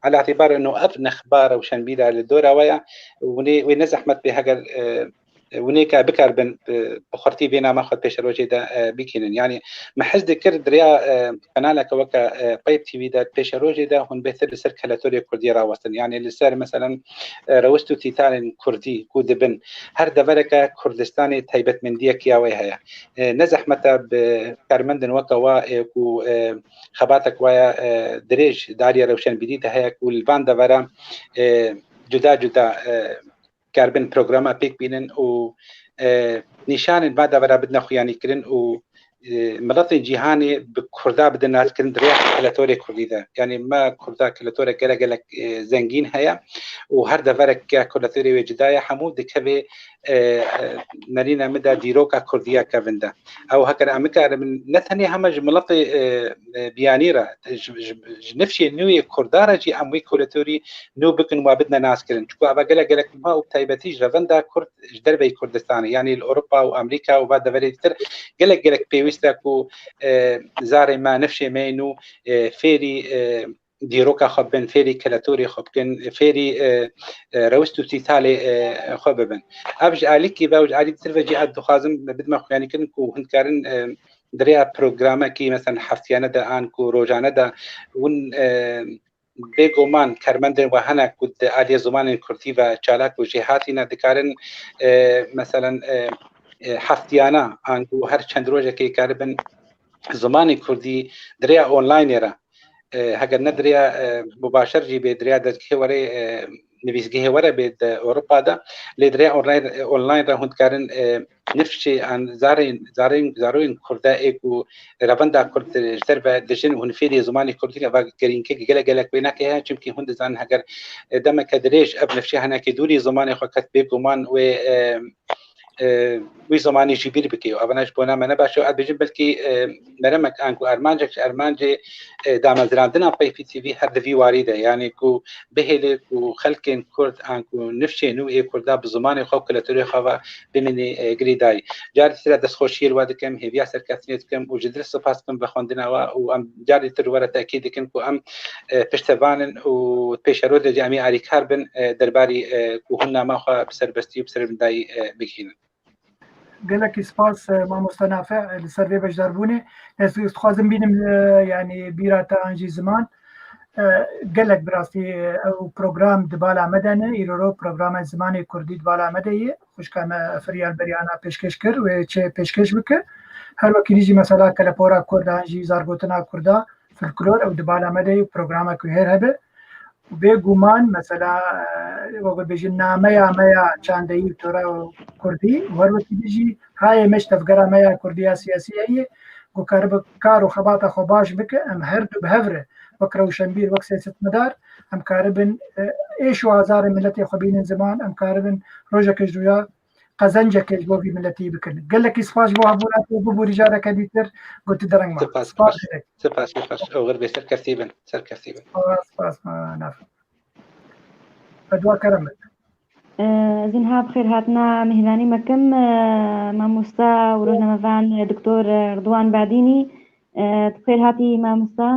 ela îtîbar ino ev nexba rewşenbîra li dora we ye, wê ne zehmet bê heger, e, e, winê ke bikaribin, e, bi xurtî vê nama xwe pêşerojê de, e, bikînin. Yanî me hez dikir di rêya, e, kanaleke weke, e, Peyp T V de pêşerojê de hûn bêhtir li ser keletorê kurdî rawestin. Yanî li ser, meselen, e, rewişt û tîtalên kurdî ku dibin, her devereke Kurdistanê taybetmendiyek ya wê heye. E, ne zehmet e bi karmendin weke wa, e, ku, e, xebatek waya, e, dirêj dariye rewşenbîrî de heye ku li van devera, e, cuda cuda, e, karibin programa pêk bînin û, e, nîşanên va devera bidine xuyanîkirin û, e, miletên cîhanê bi kurda bidin naskirin di rêya keletorê kurdî de. Yanî me kurda keletorek gelek gelek, e, zengîn heye û her deverek ke keletorê wê cuda ye, hemû dikeve, e, e, nerîna min de dîroka kurdî ya kevin de. Ew heger em bikaribin ne tenê hema ji miletê, e, e, biyanî re, ji, ji, ji nifşê nû yê kurda re jî em wî keletorî nû bikin, wa bidine naskirin. Çunku eva gelek gelek muhim e û bi taybetî ji revenda kurd ji derveyî Kurdistanê, yanî li Ewropa û Amerîka û va deverê dîtir gelek gelek pêwîst e ku, e, zarê me, nifşê me yê nû, e, fêrî, e, dîroka xwe bin, fêrî keletorê xwe bikin, fêrî, e, e, rewişt û tîtalê, e, xwe bibin. Ev ji alîkî ve û ji alî dîtir ve jî ez dixwazim bidime xuyanîkirin ku hûn dikarin, e, di rêya programekî, meselen, heftiyane de an ku rojane de hûn, e, bêguman karmendên we hene ku di aliyê zimanên kurdî ve çalak û jêhatî ne, dikarin, e, meselen, e, e, heftiyane an ku her çend rojekê karibin zimanê kurdî di rêya onlaynê re, e, heger ne di rêya, e, mubaşer jî bê, di rêya dezgehê were, e, nivîsgehê were bê di Ewropa de, lê di rêya online, online re hûn dikarin, e, nifşê an zarên, zarên, zaroyên kurda ê ku revenda kurd ji derve dijin û hûn fêrî zimanê kurdî ne, va gerînkek gelek gelek wê nake heye, çimkî hûn dizanin heger, e, demeke dirêj ev nifşê henekê dûrî zimanê xwe ket, bêguman wê, e, e, wî zimanî jî bîr bike û evana ji bona me ne baş e. Ez bêjim belkî, e, meremek an ku armancek ji armancê, e, damezrandina Peypî T V her di vî warî de, yanî ku bihêle ku xelkên kurd an ku nifşên nû ê kurda bi zimanê xwe û keletorê xwe ve bimîne, e, girêdayî. Carî tira destxweşiyê li we dikim, hêviya serkeftinê dikim û ji dil spas dikim vexwendina we û em carî tir were tekîd dikin ku em, e, piştevan in û pêşerojê de jî em ê alîkar bin, e, derbarî, e, ku hûn nama xwe bi serbestî û bi sermidayî, e, bigihînin. Gelekî spas, e, mamoste Nafe, e, li ser vê beşdarbûnê. Ez dixwazim bînim, e, yanî bîra te an jî ziman. E, gelek bi rastî, e, ew program di bala me de ne. Îro ro programa zimanê kurdî di bala me de ye. Xwişka me Firyal Berî ana pêşkêş kir, wê çi pêşkêş bike. Her wekî dî jî mesela kelepora kurd an jî zargotina kurda, folklor, ew di bala me de ye, programek wê hêr hebe. Bêguman, mesela, e, wek bêjin nameya me ya çandeyî tora û kurdî, û her wekî dî jî hayê me ji tevgera me ya kurdî ya siyasî heye, ku karibe kar û xebata xwe baş bike, em her du bi hev re, wek rewşenbîr, wek siyasetmedar, em karibin, e, êş û azarê miletê xwe bînin ziman, em karibin rojeke ji rûya qezencekê ji bo vî miletî bikin. Gelekî spas ji bo hebûna te, bibûrî careke dîtir, gotî dereng me. Spas, spas, spas, spas. Oxir bê, serkevtî bin, serkevtî bin. Spas, spas, ma naf. Fedwa kerem. Ez ê niha bi xêr hatina mêhvanî me kim, e, mamosta û rojnamevan, e, Doktor, e, Ridwan Badînî. E, tu bi xêr hatî, mamosta.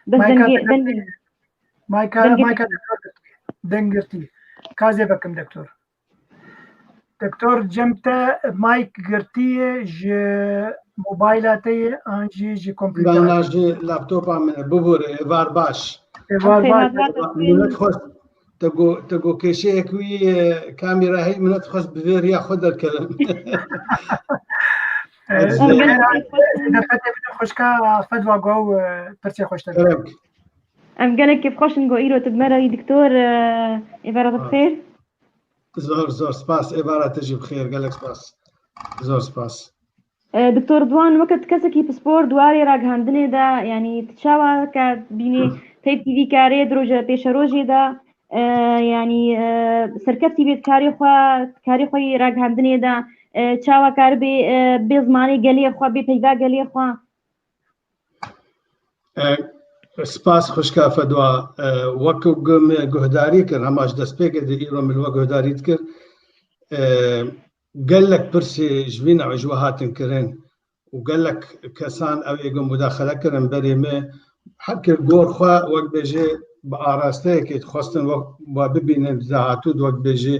Bes Mayka dengê, dengê. Mayka, dengê mayka doktor deng girtî. Ka zê vekim doktor. Doktor, cem te mayk girtiye ji mobayla te ye an jî ji kompîtera? Na, na, ji laptopa min e. Bibûre, êvar baş. Êvar baş. Milet xweş. Te got, te got kêşeyek wî, e, kamîra heyî, milet xweş bi vê riya xwe derkevim. Ez, e, xweşka Fedwa Guaw, e, pirsê xweş te. Kerem. Em gelek kêfxweş in ku îro tu bi me re yî, doktor, e, êvara te bi xêr. Zor, zor spas. Êvara te jî bi xêr. Gelek spas. Zor spas. E, doktor Ridwan, weke tu kesekî pispor di warê ragihandinê de, yanî tu çawa ke bînî Peyp T V karê di roje pêşerojê de, e, yanî, e, serkeftî bê di karê xwe, di karê xwe yê ragihandinê de, e, çawa karibê, e, bê zimanê gelê xwe, bê peyva gelê xwe? E, spas xwişka Fedwa. E, wek ku me guhdarî kir, hema ji destpêkê de îro min we guhdarî dikir. E, gelek pirsê ji vî newê ji we hatin kirin û gelek kesan ew ê ku mudaxele kirin berê me, her kir gor xwe, wek bêje, bi arasteyekê dixwestin wek we bibînin, di dahatû de wek bêjî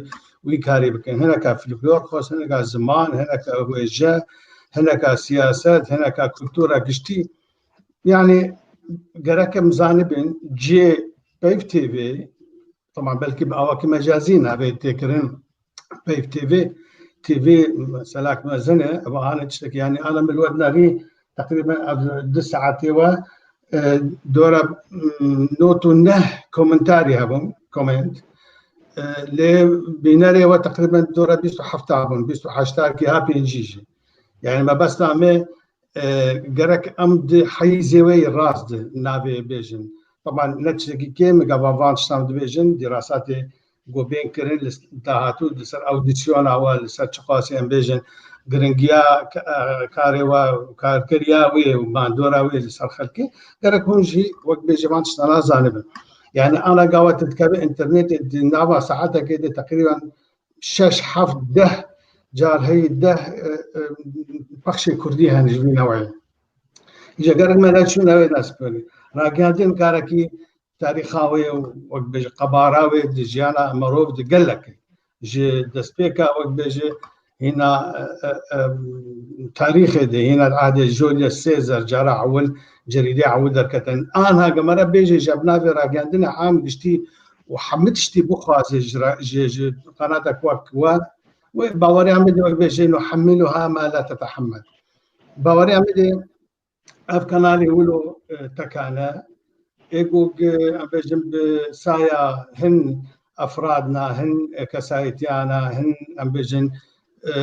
wî karî bikin. Hineka folklor xwest, hineka ziman, hineka wêje, hineka siyaset, hineka kultura giştî. Yani gerek em zanibin cihê Peyv T V, teban belkî bi awakî mecazî navê tê kirin Peyv T V, T V meselak mezin e, ev ane tiştekî, yani ana min li we nerî teqrîben ev du saetê we, e, dora, mm, nod û neh komentarî hebûn, comment. E, lê bînerê we teqrîben dora bîst û heft hebûn, bîst û heşt kî ha pêncî jî. Yani mebesta me, e, gerek em di heyzê wê yê rast de navê bêjin. Teban ne tiştekî kêm e, gava van tiştan dibêjin, dîrasatê ku bên kirin li dahatû di ser awdîsyona we, li ser çiqasî em bêjin, giringiya ka-, e, karê we, karkiriya wê û bandora wê li ser xelkê, gerek hûn jî wek bêjî van tiştana zanibin. Yani ana gava tu dikeve înternetê di nava saetekê de teqrîben şeş, heft, deh car heyî deh, e, e, pexşê kurdî hene ji vî neweyê. Îca gerek me neçûn ew ê nas bikin. Ragihandin karekî tarîxa wê û wek bêje qebara wê di jiyana merov de gelek e. Ji destpêka wek bêje hîna, e, e, e, tarîxê de, hîna di ehdê Julius Caesar cara ewil, cerîdê ewil derketin. Anha gemere bêje ji navê ragihandinê am giştî û hemî tiştî bixwaze ji ra-, ji, ji qenata wek we, wê baweriya min de wek bêje nuhemmiluha ma la tetehemmel. Baweriya min de ev kanalê wilo, e, tekane, ê ku, e, em bêjin bi saya hin efradna, hin, e, kesayetiyana, hin, em bêjin, e,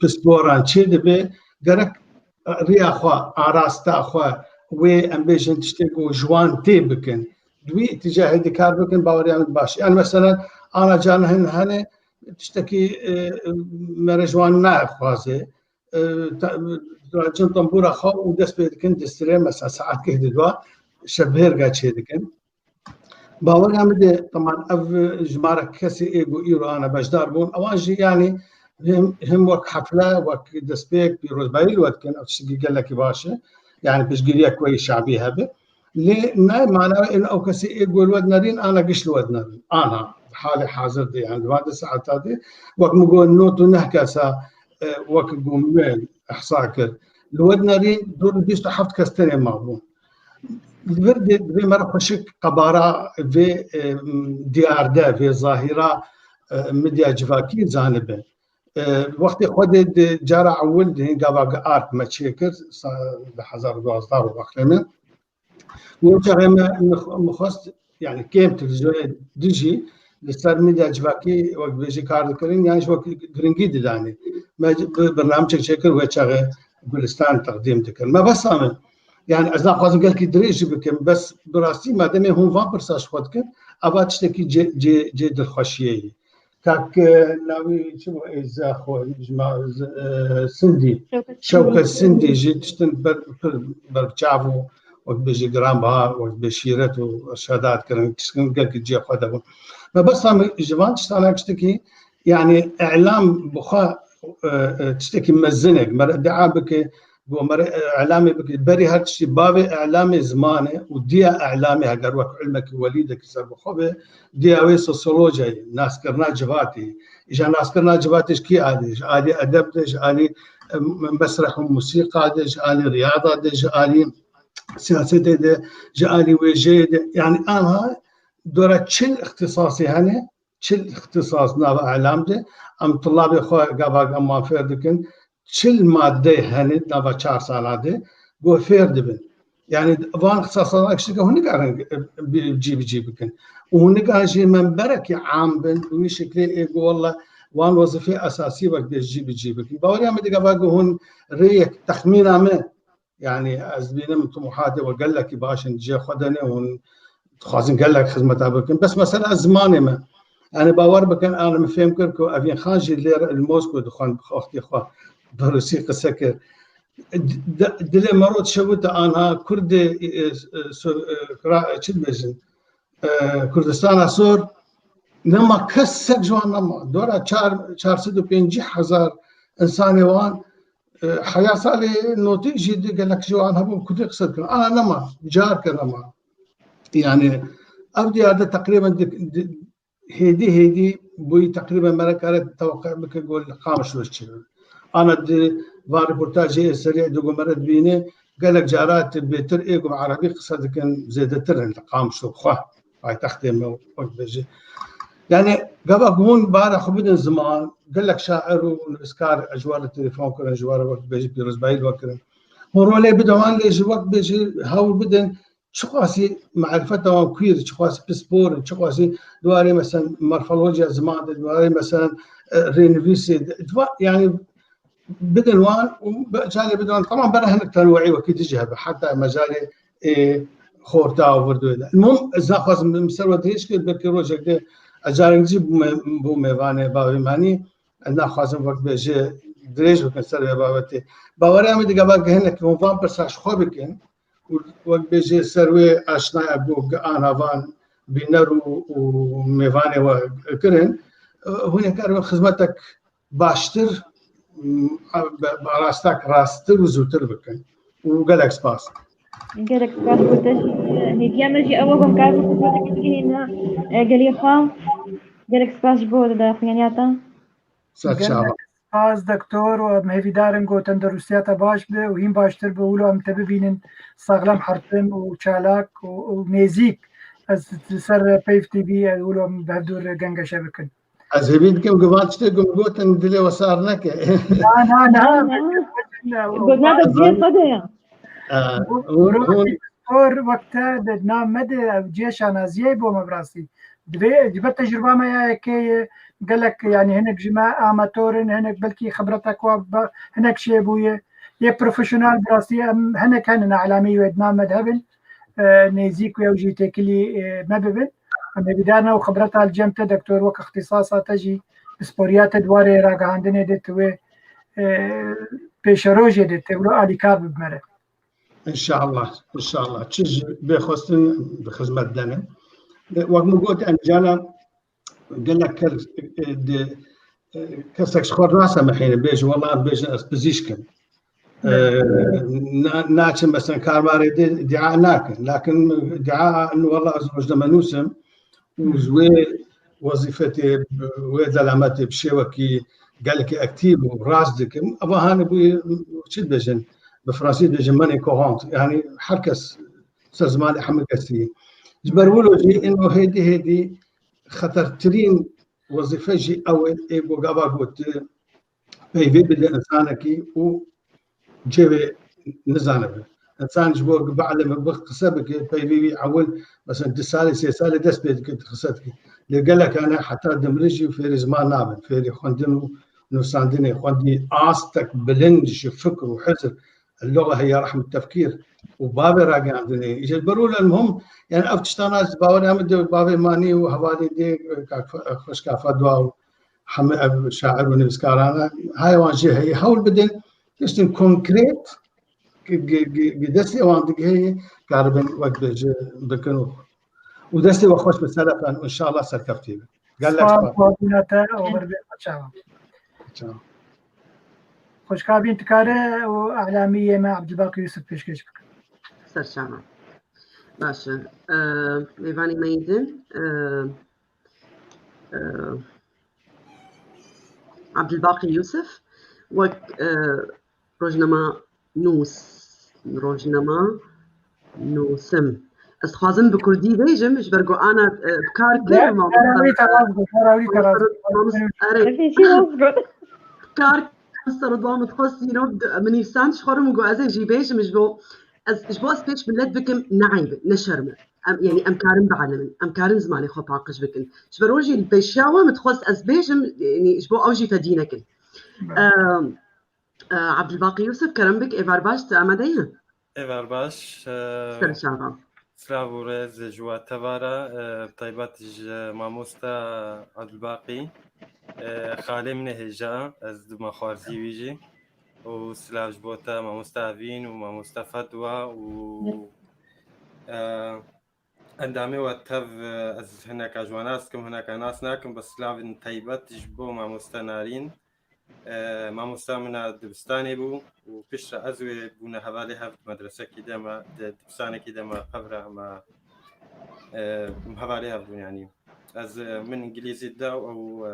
pisporan çê dibe, gerek riya xwe, arasta xwe, wê em bêjin tiştê ku ji wan tê bikin. Di wî îtîcahê de kar bikin, baweriya min baş. Yani mesela ana cana hin hene tiştekî, e, mere ji wan naxwaze. E, te-, cin tembûra xwe û dest pê dikin, distirê mesela saet geh di dua şevbêrga çê dikin. Baweriya min de, teman ev ji me re kesê ê ku îro ana beşdar bûn, ewan jî yani him, him wek hefle, wek destpêk, pîrozbayî li we dikin, ev tiştekî gelekî baş e. Yani piştgiriyek wê şabî hebe. Lê ne mana wê in ew kesê ê ku li we dinerîn, ana giş li we dinerîn. Ana, halê hazir de, yani, di van di saeta de, wek min got, nod û neh kesa, e, wek ku min ehsa kir. Li we dinerîn, dûr bîst û heft kes tenê mabûn. Li vir de, divê me re xweşik qebara vê, e, diyar de, vê zahîra, e, medya civakî zanibe. E, wextê xwe de di cara ewil de hingava ark me çêkir, sa-, di hezar û duwazdeh û wextê me. Wê çaxê me, me xwe-, me xwest, yani kêm televîzyonê dijî li ser medya civakî wek bêjî kar dikirin, yan jî wek giringî didanê. Me bi-, bernamçek çêkir, wê çaxê Gulistan teqdîm dikir. Me besa min. Yani ez naxwazim gelkî dirêj jî bikim, bes bi rastî mademê hûn van pirsa ji xwe dikin, eva tiştekî cê, cê, cê dilxweşiyê ye. Kak, e, navî çi bû, êza xwe, ji ma-, z-, e, Sindî. Şewket Şewket Sindî. Sindî jî tiştin ber, pir ber bi çav û wek bêjî giranbiha, wek bê şîret û şedat kirin, tiştin gelkî cihê xwe de bûn. Me besa min ji van tiştana tiştekî, yani îlam bi xwe, e, e, tiştekî mezinek, mere iddia bike, Got, mere, e, îlamê bike. Berî her tiştî bavê îlamê ziman e û diya îlamê, heger wek ilmekî welî de ki ser bi xwe be, diya wê sosyolojya ye, naskirina civatê ye. Îja naskirina civatê ji kî alî? Ji alî edeb de, ji alî, e, mesreh û musîqa de, ji alî riyada de, ji alî siyasetê de, ji alî wêjeyê de. Yani anha dora çil îxtisasê hene, çil îxtisas nava îlam de, em tulabê xwe gava em wan fêr dikin, çil madde hene nava çar sala de, ku fêr dibin. Yani van îxtisasana kiştike hûn nikarin, e, bi-, cî bi cî bikin. Û hûn nikarin jî memberekî am bin, bi wî şeklê ê ku walla wan wezîfê esasî wek bê cî bi cî bikin. Baweriya min dike va ku hûn rêyek texmîna min, Yani ez dibînim tumuhatê we gelekî baş in, cihê xwe de ne, hûn dixwazin gelek xizmeta bikin. Bes mesela zimanê me. Yani bawer bikin, an min fêm kir ku Evîn Xan jî lê li Mosko dixwend, bi xwe bi rûsî qise kir. Di-, dilê me rot şewite anha Kurdê, e, e, so-, e, kura-, çi dibêjin? E, Kurdistana Sor, nema kesek ji wan nema. Dora çar, çar sed û pêncî hezar insanê wan, e, heya salê notî jî di gelek ji wan hebûn Kurdî qise dikin. Ana nema, car ke nema. Yani, Ev diyar de teqrîben di, di, hêdî hêdî bûyî teqrîben mere kare teweqe bike ku li Qamişlo çi. Ana di van reportajê ê serê di ku mere dibîne gelek cara tu bêtir ê ku bi erebî qise dikin zêdetir in li Qamişlo xwe paytextê me wek bêjî. Yani gava ku hûn bara xwe bidin ziman, gelek şair û nivîskar ji we re telefon kirin, ji we re wek bêjî pîrozbayî li we kirin. Hûn rolê bidin wan lê ji wek bêjî hewl bidin çiqasî marifeta wan queer, çiqasî pispor in, çiqasî di warê mesela morfolojiya ziman de, di warê mesela, e, rênivîsê de, di wa-, yani bidin wan û be-, carê bidin wan. Tamam, bera hinek tenwî wekî dijî hebe, heta mecalê, e, xorta û virdoyê de. Mum, ez naxwazim min ser we dirêj kir, belkî rojek de ez carek jî bûme, bû mêvanê bavê manî, ez naxwazim wek bêje dirêj bikin ser vê babetê. Bawerê em ê digava hinek hûn van pirsa ji xwe bikin, û wek bêjê ser wê aşnaya ku ana van bîner û, û mêvanê we kirin, hûn ê karibin xizmetek baştir, m, bi, bi arastek rasttir û zûtir bikin. Û gelek spas. Gelek spas bo te jî. Hêviya me jî ew e ku em karibin xizmetek bigihîne, e, gelê xwe. Gelek spas ji bo daxuyaniya te. Ser çava. Gelek spas doktor û em hêvîdar in ku tenderustiya te baş be û hîn baştir be, wilo em te bibînin saxlem hertim û çalak û, û nêzîk. Ez li ser Peyv T V, e, wilo em bi hevdû re gengeşe bikin. Ez hêvî dikim ku van tiştê ku min gotin dilê we sar neke. Na, na, na. Na, na. Gotina te dilê xwe de ye. E, hûn, hûn, Doktor wek te di nav me de ew cihê şanaziyê bo me bi rastî. Divê ji ber tecrûba me ya yekê ye, gelek, yanî hinek ji me amator in, hinek belkî xibretek wa be, hinek çêbûye. Yê profesyonel bi rastî em hinek henin elamî wê di nav me de hebin. E, nêzîk wê ew jî têkilî, e, me bibin. Em hêvîdar ne û xibreta li cem te doktor wek îxtîsasa te jî pisporiya te di warê ragihandinê de tu wê, e, pêşerojê de tu wilo alîkar bibime re. Înşallah, înşallah. Çi ji bê xwestin bi xizmet de ne. E, wek min got, em cana gelek kes, e, di, e, kesek ji xwe nasemihîne, bêje, "Wela em bêjin ez pizîşk im." E, na-, naçin mesela karmarê de dua nakin. Lakin dua, "Wela ez rojnamenûs im." Û ji wê wezîfetê, wê delametê bi şêwekî gelekî aktîv û rast dikim. Eva hanê bûye, çi dibêjin? Bi fransî dibêjin monnaie courante. Yani her kes ser zimanê hemû kesî. Ji ber wilo jî ino hêdî hêdî xetertirîn wezîfe jî ew e, ê ku gava got, peyvê bide insanekî û cihê wê nizanibe. Însan ji bo bielime, bi qise bike, peyvê wî ewil, mesela du salê, sê salê dest pê dike, qise dike. Lê gelek hene heta dimre jî fêrî ziman nabin, fêrî xwendin û nûsandinê, xwendî astek bilind ji fikr û hizr, اللغة هي رحم التفكير û bavê ragihandinê. Ji ber wilo muhim, yani ev tiştana ez bawerê em de bavê manî û hevalê dê, kak Fe-, xweşka Fedwa û hemî ev şair û nivîskarane, haya wan jê heye. Hewl bidin, tiştên konkret ki, ki, ki, ki destê wan digihê, karibin wek bêje bikin û, û destê we xweş bi selefan û înşallah serkeftî bin. Gelek spas. Spas, spas. Bûna te, oxir bê, çawa. Çawa. Xweşka bîn, dikare û elamiyê me Abdulbaqî Yusuf pêşkêş bikin. Ser çawa. Baş e. E, mêvanê me yê din, e, e, Abdulbaqî Yusuf, wek, e, rojnama nûs, rojnama nûsim. Ez dixwazim bi kurdî bêjim, ji ber ku ana, e, bi kar kir, mamosta, mamosta, erê. Bi kar kir, mamosta Ridwan min dixwest, you know, min nivîsand ji xwe re min got, ez ê jî bêjim, ji bo ez, ji bo ez pêş milet bikim, ne eyb e, ne şerm e. Em, yani em karin bielimin, em karin zimanê xwe paqij bikin. Ji ber wê jî li pêşiya we min dixwest ez bêjim, yani ji bo ew jî fedî nekin. Em, e, Abdulbaqî Yusuf, kerem bik, êvar baş, tu amade ye? Êvar baş, e, Ser çava. Silav û rêz ji we tevara, e, bi taybet ji mamosta Abdulbaqî, e, xalê min ê hêja, ez dima xwarzî wî jî. Û silav ji bo te, mamosta Evîn û mamosta Fedwa û, e, endamê we tev, e, ez hineka ji wan nas dikim, hineka nas nakim, bes silavên taybet ji bo mamosta Narîn. E, mamosta min a dibistanê bû û piştre ez wê bûne hevalê hev di medresekî de me, di dibistanekî de me qevra me e, hevalê hev bûn, yanî ez, e, min îngilîzî da û ew, e,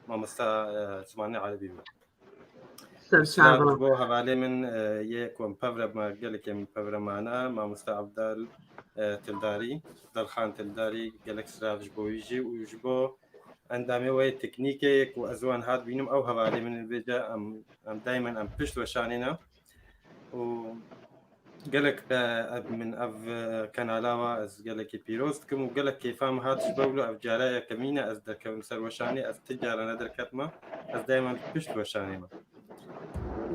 mamosta, e, zimanê erebî bû. Silav ji bo hevalê min, e, yê ku em pevre me, gelekê min pevre mane, mamosta Abdal, e, Tildarî, Delxan Tildarî, gelek silav ji bo wî jî û ji bo endamê wê teknîkê ku ez wan hat bînim, ew hevalê min vêce em, em daymen em pişt weşanê ne. Û gelek, e, ev, min ev, e, kanala wa ez gelekî pîroz dikim û gelek kêfa min hat ji ber wilo ev cara yekemîn e ez derkevim ser weşanê, ez ti cara nederketime, ez daymen pişt weşanê me.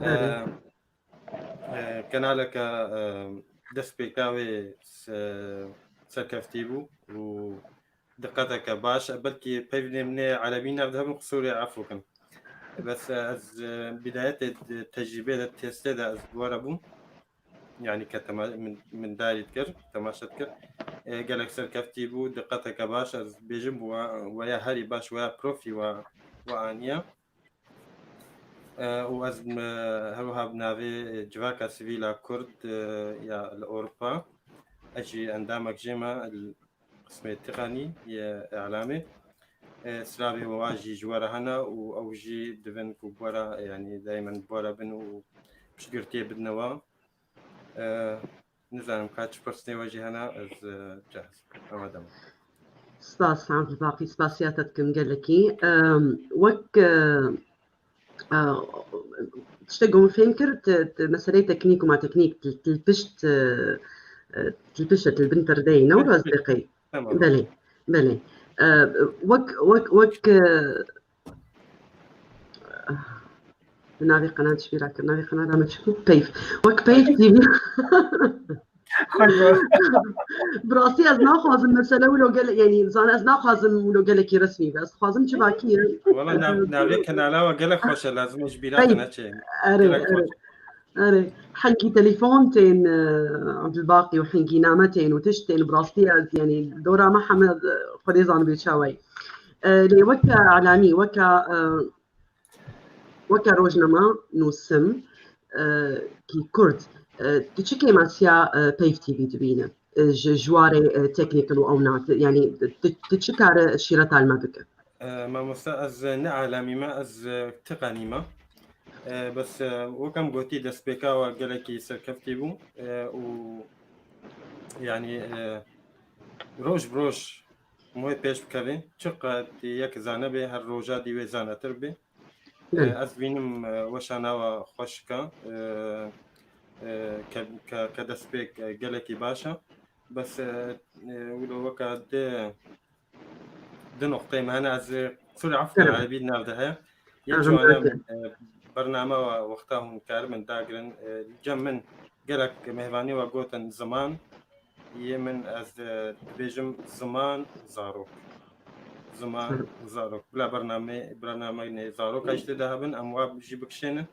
E, e, kanaleke, e, destpêka wê se-, serkeftî bû û diqeteke baş e. Belkî peyvê min ê erebî nav dihebin, qisûrê efû kin. Bes, e, ez, e, bidayetê de, tecrîbê de, testê de ez bi we re bûm. Yanî ke tema-, min, min darî dikir, temaşe dikir. E, gelek serkeftî bû, diqeteke baş. Ez bêjim bi we, weya herî baş, weya profî we, we aniye. E, û ez, e, her wiha bi navê Civaka Sivîl a Kurd, e, ya li Ewropa, ez jî endamek jê me, li qismê teqanî yê îlamê. E, silavê wa jî ji we re hene û ew jî divin ku bi we re, yanî daymen bi we re bin û piştgirtiyê bidine we. E, nizanim ka çi pirsnê we jî hene, ez, e, cahiz bim. Amade me. Spas, Abdulbaqî, spasiya te dikim gelekî. Em, wek, e, e, tiştek ku min fêm kir, ti, ti meseleyê teknîk û ma teknîk, ti, ti li pişt, e, e, ti li pişt e, ti li bin perdeyê, ne wilo ez dê qey? Tamam. Belê, belê. E, wek, wek, wek, e, Navê qenat ji bîra kir. Navê qenata me çi bû? Peyv. Wek Peyv T V. Xweş bû. Bi rastî ez naxwazim mesele wilo gele-, yanî zane ez naxwazim wilo gelekî resmî be. Ez dixwazim civakî ye. Wala nav-, navê kanala we gelek xweş e, lazim e ji bîra te neçe. Erê, erê. Erê. Hingî telefon tên, e, Abdulbaqî û hingî name tên û tişt tên, bi rastî ez, yanî dora me heme, e, Xwedê zanibê çawa ye. E, lê weke îlamî, weke, e, weke rojnama nûsim, e, kî Kurd, e, tu çi kêmasiya, e, Peyv T V dibîne? E, ji, ji warê, e, technical û ew nat, yanî tu, tu çi kare şîreta li me bike? E, mamoste, ez ne îlamî me, ez, e, teqanî me. E, bes, e, wek em gotî, destpêka we gelekî serkeftî bû, e, û yanî, e, roj bi roj Em wê pêş bikevin. Çiqet yek zane be, her roja dî wê zanetir be. Belê. E, ez dibînim, e, weşana we xweşik e, e, e, ke, ke, ke destpêk, e, gelekî baş e. Bes, e, e, wilo weke di, di noqteyê me hene, ez, e, sorry, efû, Belê. Erebî di nav de heye. Yek Aha, ji wan e, belê. E, bername we wexta hûn karibin dagirin, e, cem min gelek mêvanî we gotin ziman, yê min ez, e, dibêjim ziman, zarok. Ziman, Hı. Zarok. Bila bername, bername ne zaroka jî tê de hebin, em wa jî bikişênin.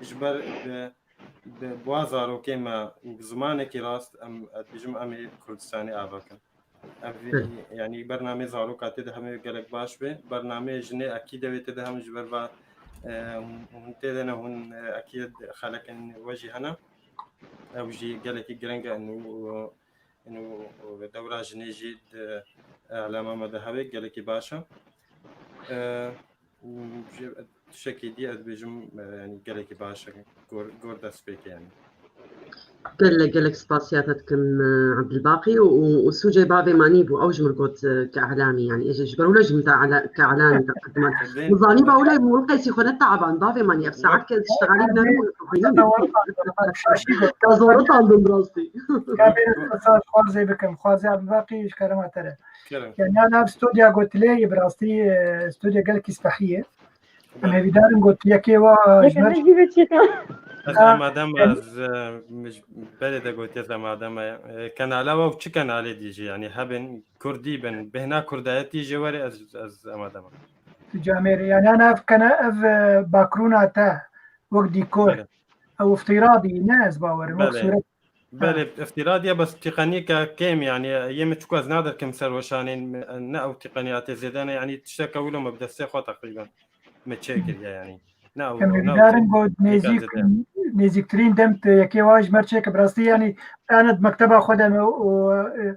Ji ber bi, bi, bi wa zarokê me û bi zimanekî rast em, ez dibêjim em ê Kurdistanê ava kin. Ev, Hı. Yanî bernamê zaroka tê de hemê gelek baş be. Bernamê jinê ekî de wê tê de hem ji ber va, e, hûn tê de ne hûn, e, ekî xelekên we jî hene. Ew jî gelekî giring e, û, û, û dewra jinê jî di, e, îlama me de hebe gelekî baş e. E, û jî tiştekî dî ez dibêjim, e, yanî gelekî baş e, gor, gor destpêkê yanî. Gelek, gelek spasiya te dikim, e, Ebdulbaqî û, û, û sûcê bavê manî bû, ew ji min got, e, ke îlamî, yanî, ez ji ber wilo jî min te îla-, ke îlamî te qediman. Min zanî ba wilo, min qeysî xwe ne teaban, bavê manî, ev saet ke ez iştexalî bû, ne bû. Şaşî got. Te zor utandim rastî. Ka bêrê xwazê bikim, xwazê Ebdulbaqî ji kerema te re. Kerem. Yani, nav stûdya gotilê ye, bi rastî, e, stûdya gelekî spehî ye. Em hêvîdar in ku tu yekê wa ji ber Yekê jî biçîka. Ez Ha. Amade me, ez, e, mij-, berê de gotiye ez amade me. E, kanala we û çi kanalê dî jî, yanî hebin, kurdî bin, bêhna kurdayetî jê were ez, ez amade me. Tu camêrê, yani, ana ev kena-, ev, e, bakrûna te wek dîkor, Belê. Ew îftiradî ne, ez bawerim, wek Belê. sûret. Belê, Ha. Îftiradî ye, bes tîqenîke kêm, yanî, yê min çiku ez nadirkim ser weşanên, ne ew tîqenîya tê zêde ne, yanî, tişteke wilo me bi destê xwe teqrîben me çêkiriye, yanî. Ne ew, Em ne ew hêvîdar in tî-, ku tîqe nêzîk, zêde. Nêzîktirîn dem tu yekê wa ji me re çêke, bi rastî, yanî, ana di mekteba xwe de me û, e,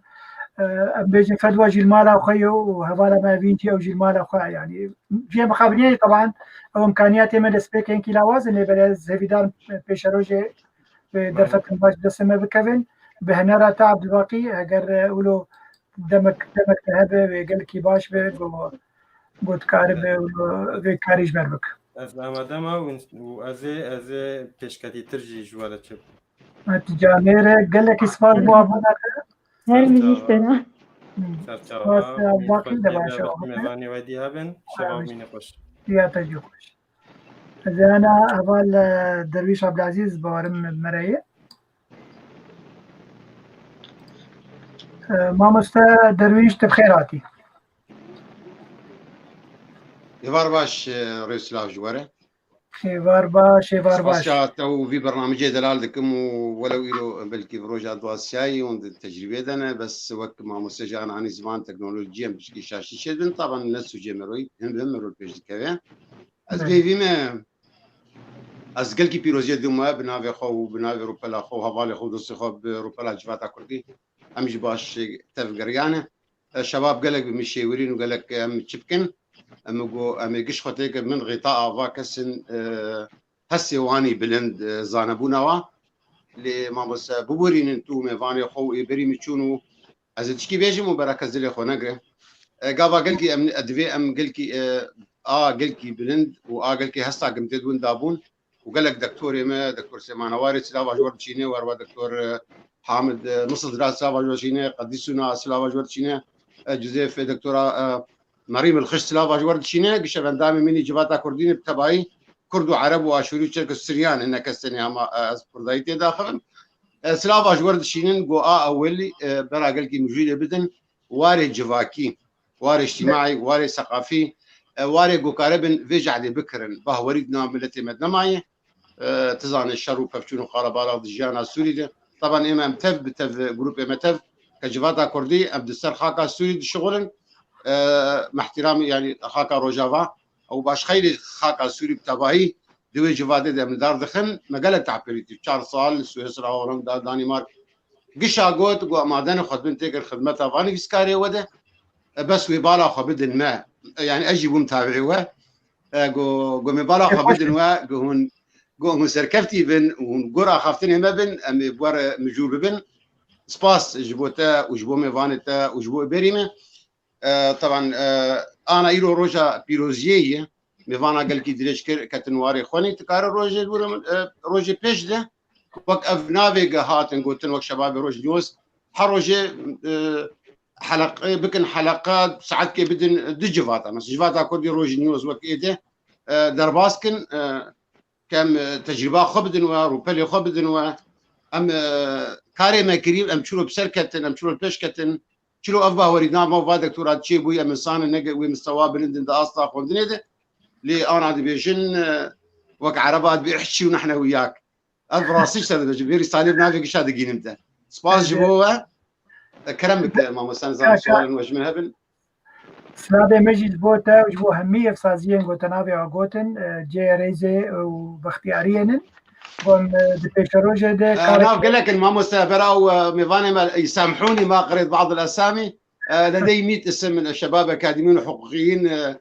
em bêjin fedwa jî li mala xwe ye û hevala me evîn jî ew jî li mala xwe ye. Yanî cihê mixabiniyê teban ew imkaniyatê me destpêkên kî lawaz in, lê belê ez hêvîdar pêşerojê bi derfetin baş destê me bikevin. Bi hinera te Abdulbaqî, eger, e, wilo demek, demek te hebe wê gelkî baş be, go, go dikaribe wilo vê karî ji ber bik. Ez amade me û û ez ê, ez ê pêşketîtir jî ji we re çi bikim. Hatice Amêre, gelekî spas bo abona te. Her Ser mijî çawa. Sera. Ser çawa. Spas, e, Min Abdulbaqî xweş de dê baş be, e, wextî me. Mêvanê we dî hebin. Şeva Amin. Mîne xweş. Diya te jî xweş. Ez ê ana heval, e, Derwîş Abdulaziz bawerim mereye. E, mamoste Derwîş, tu bi xêr hatî. Êvar baş, e, rê silav ji we re. Êvar baş, êvar baş. Spasiya te û vî bernamicê delal dikim û welew îro belkî bi roja duasiyayî hûn di tecrîbê de ne, bes wek mamoste jî ananî ziman teknolojiyê em pişkî şaşî çêdin, taban ne sûcê me royî, him bi him me rol pêş dikeve. Ez Belê. Vêvî me, ez gelkî pîroziyê dûm we bi navê xwe û bi navê rûpela xwe û hevalê xwe û dostê xwe bi rûpela civata kurdî. Em jî baş tevgeriyane. E, şebab gelek bi min şêwirîn û gelek em çi bikin? Em ê go, em ê giş xwe têke min xêta ava kesin, e, hestê wanî bilind, e, zanebûna wa. Lê mamoste biborînin tu û mêvanê xwe û ê berî min çûn û ez ê tişkî bêjim û bera kes dilê xwe negire. E, gava gelkî em, e, divê em gelkî, e, a gelkî bilind û a gelkî hesta gimtê di winda bûn. û gelek dektorê me, Dektor Sêman Awarê silava ji we re diçîne, werwa Dektor, e, Hamid, e, Misil ra silava ji we diçîne, Qedîsûna silava ji we re diçîne, e, Cizêf, e, Dektora, e, Merîm Ilxiş silava ji we re diçîne, gişevendamê min ê civata kurdî ne bi tebayî kurd û ereb û aşûrî û çerkes û siryan, hinek kes tenê hema, e, ez kurdayî tê daxivim. E, silava ji we re diçînin, go a ewilî, e, bera gelkî mijûlê bidin, warê civakî, warê îctîmaî, warê seqafî, e, warê ku karibin vê cehdê bikirin. Bahwerî di nav miletê me de nemaye. E, tu zanî şer û pevçûn û qalebalix di jiyana Sûrî de. Teban ême em tev bi tev, grûpê me tev, ke civata Kurdî, em di ser xaka Sûrî dişixulin. E, me îhtîram, yanî xaka Rojava, ew baş xeylê xaka Sûrî bi tevahî di wê civadê de em li dar dixin. Me gelek tehpêlî dît. Çar sal, Swêsra, Holanda, Danîmark. Gişa got, got, "Madene xwe bin têkir xidmeta van nivîskarê we de. E, bes wê bala xwe bidin me." E, yani ez jî bûm tabiî we. E, go, go, "Me bala xwe bidin we, go hûn, go hûn serkeftî bin, hûn gor axaftinê me bin, em ê bi we re mijûl bibin. Spas ji bo te û ji bo mêvanê te û ji bo berî me." E, teban, e, ana îro roja pîroziyê ye. Mêvana gelkî dirêj kir, ketin warê xwenî. Dikare rojê, e, rojê pêş de, wek ev navê ge hatin gotin, wek Şebabê Roj News, her rojê, e, heleqe bikin, heleqa saetkê bidin du civata. Mesela civata Kurdî Roj News wek êdî, e, derbas kin, e, ke em, e, tecrîba xwe bidin we, rûpelê xwe bidin we. Em, e, karê me kirî, em çilo bi ser ketin, em çilo pêş ketin. Çilo ev bawerî da me va dektora çêbûyî, em însan in, nege wê mistewa bilind in di asta xwendinê de. Lê ana dibêjin, e, wek ereba dibê ihçî û nehne wîyak. Ev bi rastî ji te dibêjim. Vê rîsalê bi navê gişa digînim te. Spas ji bo we. E, kerem bike, mamoste, nizam sualên we ji min hebin. Silavê me jî ji bo te û ji bo hemî ev saziyên ku te navê wan gotin, e, cihê rêzê û bextiyariyê nin. Ku em, e, di pêşerojê de E, karek nav gelek in, mamoste, bera û, e, mêvanê me, e, samhûnî ma qirêt ba'd el-esamî. E, ledey mît isim min, e, şebab akademîn û huqûqiyîn, e,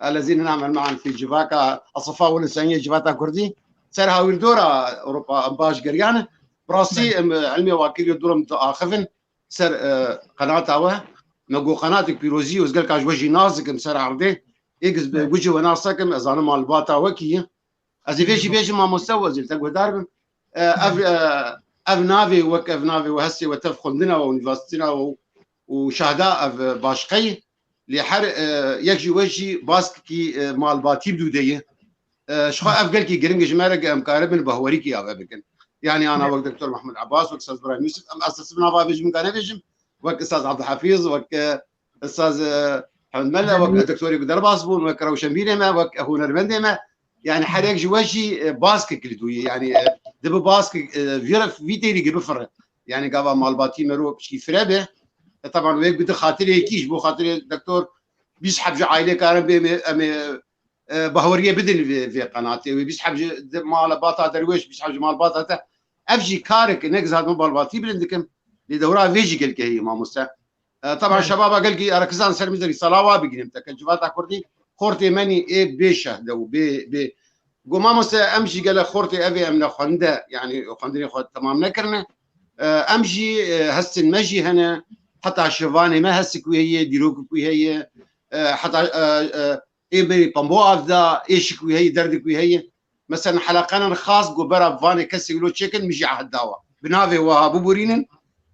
الذين نعمل معا في civaka, Asafa û Lisaniyê civata Kurdî. Ser hawîrdora Ewropa em baş geriyane. Bi rastî, Belê. em, ilmê wakirî durum diaxivin ser, e, qenata we. Me got qenatek pîrozî, ez gelka ji we jî nas dikim ser erdê. Êk ez bi Belê. gucê we nas dikim, ez zanim malbata we kî ye. Ez ê vê jî bêjim mamoste û ez ê li te guhdar bim. E, ev, e, ev navê wek ev navê we hestê we tev xwendina we, unîversîtîna we û şahda ev, e, başqe ye. Lê her, e, yek ji we jî baskekî, e, malbatî bi dû de ye. E, ji xwe ev gelkî giring e ji me re, em karibin bahwerîkî ave bikin. Yani ana wek Doktor Mehmûd Abbas, wek Ustaz Ibrahim Yusuf, em ez siv nava bêjim, ka nebêjim, wek Ustaz Abdulhafiz, wek, e, Ustaz, e, Hemed Mele, wek Doktorê ku derbas bûn, wek rewşenbîrê me, wek hunermendê me. Yani her yek ji we jî, e, baskek li dû ye. Yani, e, dibe baskek, e, vî re, vî têrî bifire. Yani gava malbatî merov pişkî fire be. E, teban wê bi xatirê yekî ji bo xatirê doktor bîst heb ji aîlê karin bê me, em ê, e, bahweriyê bidin vê, vê qenatê. Wê bîst heb ji de-, malbata derwêş, bîst heb ji malbata te. Ev jî karek ne giz hatime malbatî bilind dikim. Lê dewra vê jî gelkê heye mamoste. E, taban şebaba gelkî erekizan ser mizerî salawa bigînim te ke civata kurdî xortê menî ê bê şehde û bê, bê. Go mamoste, em jî gele xortê ev ê em ne xwende, yanî xwendinê xwe temam nekirine. E, em jî, e, hestên me jî hene, heta şivanê me hesik wî heye, dîrok wî heye, e, heta, e, e, ê berî pembo av da, êşik wî heye, derdik wî heye. Mesela heleqanan xas go bera vanê kesê wilo çêkin, min jî ehd dawa. Bi navê waha biborînin,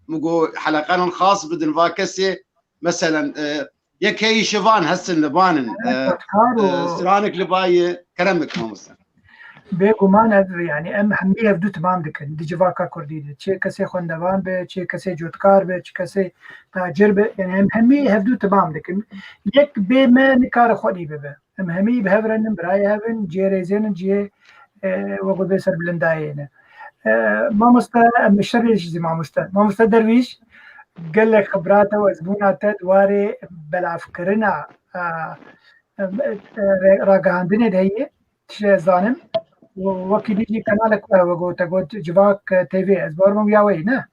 min go heleqanan xas bidin va kesê, mesela, e, yek heyî şivan hestin li banin, e, e, stranik li bayê, kerem bik mamoste. Bêguman ev, yani em hemî hevdu timam dikin. Di civaka kurdî de çi kesê xwendevan be, çi kesê cotkar be, çi kesê tacir be, yani em hemî hevdu timam dikin. Yek bê me nikare xwedî bibe. Em hemî bi hev re nin, birayê hev in, cihê rêzê nin, cihê, e, wek bi bê serbilindayê ne. E, mamoste, em şerê jî mamoste. Mamoste Derwîş, gelek xibrata û ezbûna te di warê belavkirina, e, e, e, re-, ragihandinê de heye. Tiştê ez zanim. Wekî dî jî kanalek we heye, wek te got Civak T V. Ez bawer bim ya we yî, ne?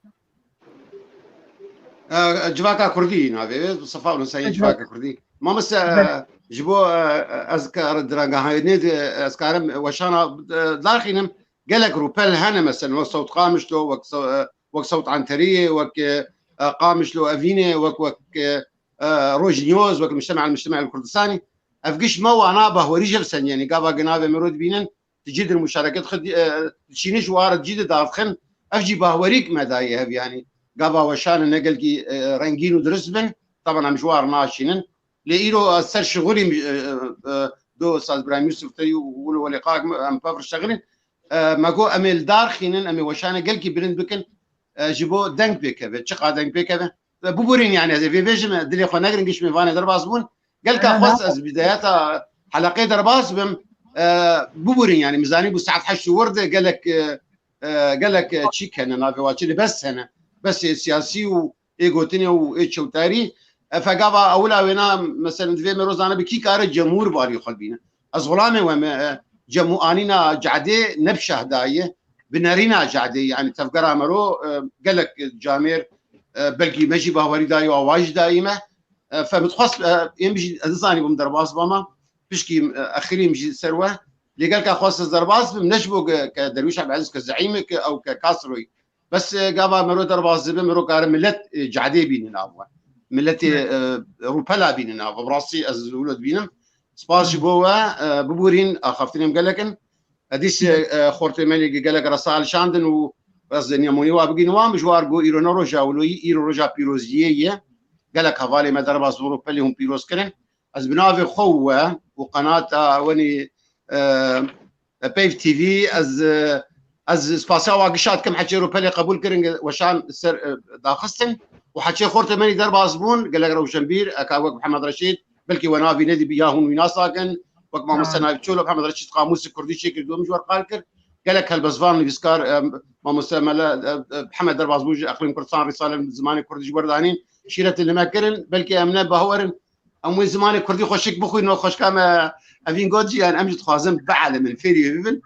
E, civaka kurdî navê wê, Mustafa Ulunsayî, civaka kurdî. Mamoste, e, ji bo, e, ez ka-, di ragihandinê de ez karim weşana, e, darxînim, gelek rûpel hene, mesela wek Sewt Qamişlo, wek Sew-, e, wek Sewt Anteriyê, wek, e, e, Qamişlo Evînê, wek, wek, e, e, Roj News, wek Mujtema, Mujtema el Kurdistanî. Ev giş me wana bahwerî jê bi sen, yanî gava ginavê me ro dibînin, di cî dir muşareket xwe di-, e, diçînin ji wara cî de dardixin. Ev jî bahwerîk me dayê hev, yanî gava weşanê ne gelkî, e, rengîn û dirist bin, taban em ji war naşînin. Lê îro ez ser şixulîm, e, e, e, do Ustaz Birahîm Yusuf te û wilo welê qak em pevr şexilin. E, me got em ê li dar xînin, em ê weşanê gelkî bilind bikin, e, ji bo deng pêkeve, çiqa deng pêkeve. E, biborîn, yani ez ê vê bêjim, e, dilê xwe negirin, giş mêvanê derbas bûn. Gelka xwest ez bidayeta heleqê derbas bim, e, biborîn, yani min zanî bû saet heşt û wir de gelek, e, e, gelek, e, çîk hene, navê wa çi, li bes hene. Besê siyasî û ê gotinê û ê çewtarî. E, fe gava ewila wêna, mesela, divê me rozane bi kî kare cemhûr barî xwe bîne. Ez xulamê we me, e, cemû anîna cadê ne bi şeh daye, bi nerîna cadê, yani tevgera me ro, e, gelek camêr, e, belkî me jî bawerî dayî û awa jî dayî me. E, fe min dixwest, e, êm jî ez zanî bûm derbas bama, pişkî, e, exirîm jî ser we. Lê gelka xwest ez derbas bim, ne ji bo ke, ke Derwîş Ebdelaziz ke zeîmik e, ew ke kasroyî. Bes, e, gava mero derbas dibe, mero kare millet, e, cadê bînin av we. Milletê, e, rûpela bînin av we. Bi rastî ez wilo dibînim. Spas ji bo we, e, biborîn, axaftinê em gelek in. E, dîs, e, e, xortê me gelek resa alişandin û ez nîyamonî wa bigîn wa, min ji war got îro ne roja wiloyî, îro roja pîroziyê ye. Gelek hevalê me derbas bûn, rûpelê hûn pîroz kirin. Ez bi navê xwe û we û qenata wenî, e, e, Peyv T V, ez, e, ez spasiya wa gişa dikim, heçê rûpelê qebûl kirin, weşan ser, e, daxistin û heçê xortê me nî derbas bûn, gelek rewşenbîr, eka wek Mihemed Reşîd, belkî we navî nedîbî ya hûn wî nasakin, wek mamoste Navî Çolo, Mihemed Reşîd qamûsê kurdî çêkir, dom ji we re qal kir. Gelek helbestvan, nivîskar, e, mamoste Mele, e, e, Mihemed derbas bû ji Eqlîm Kurdistan, Rîsale zimanê kurdî ji we re danîn, şîretê li me kirin, belkî em ne bawer in. Em wê zimanê kurdî xweşik bixwînin û xweşka me Evîn got jî, yani em jî dixwazin bielimin, fêrî wê bibin.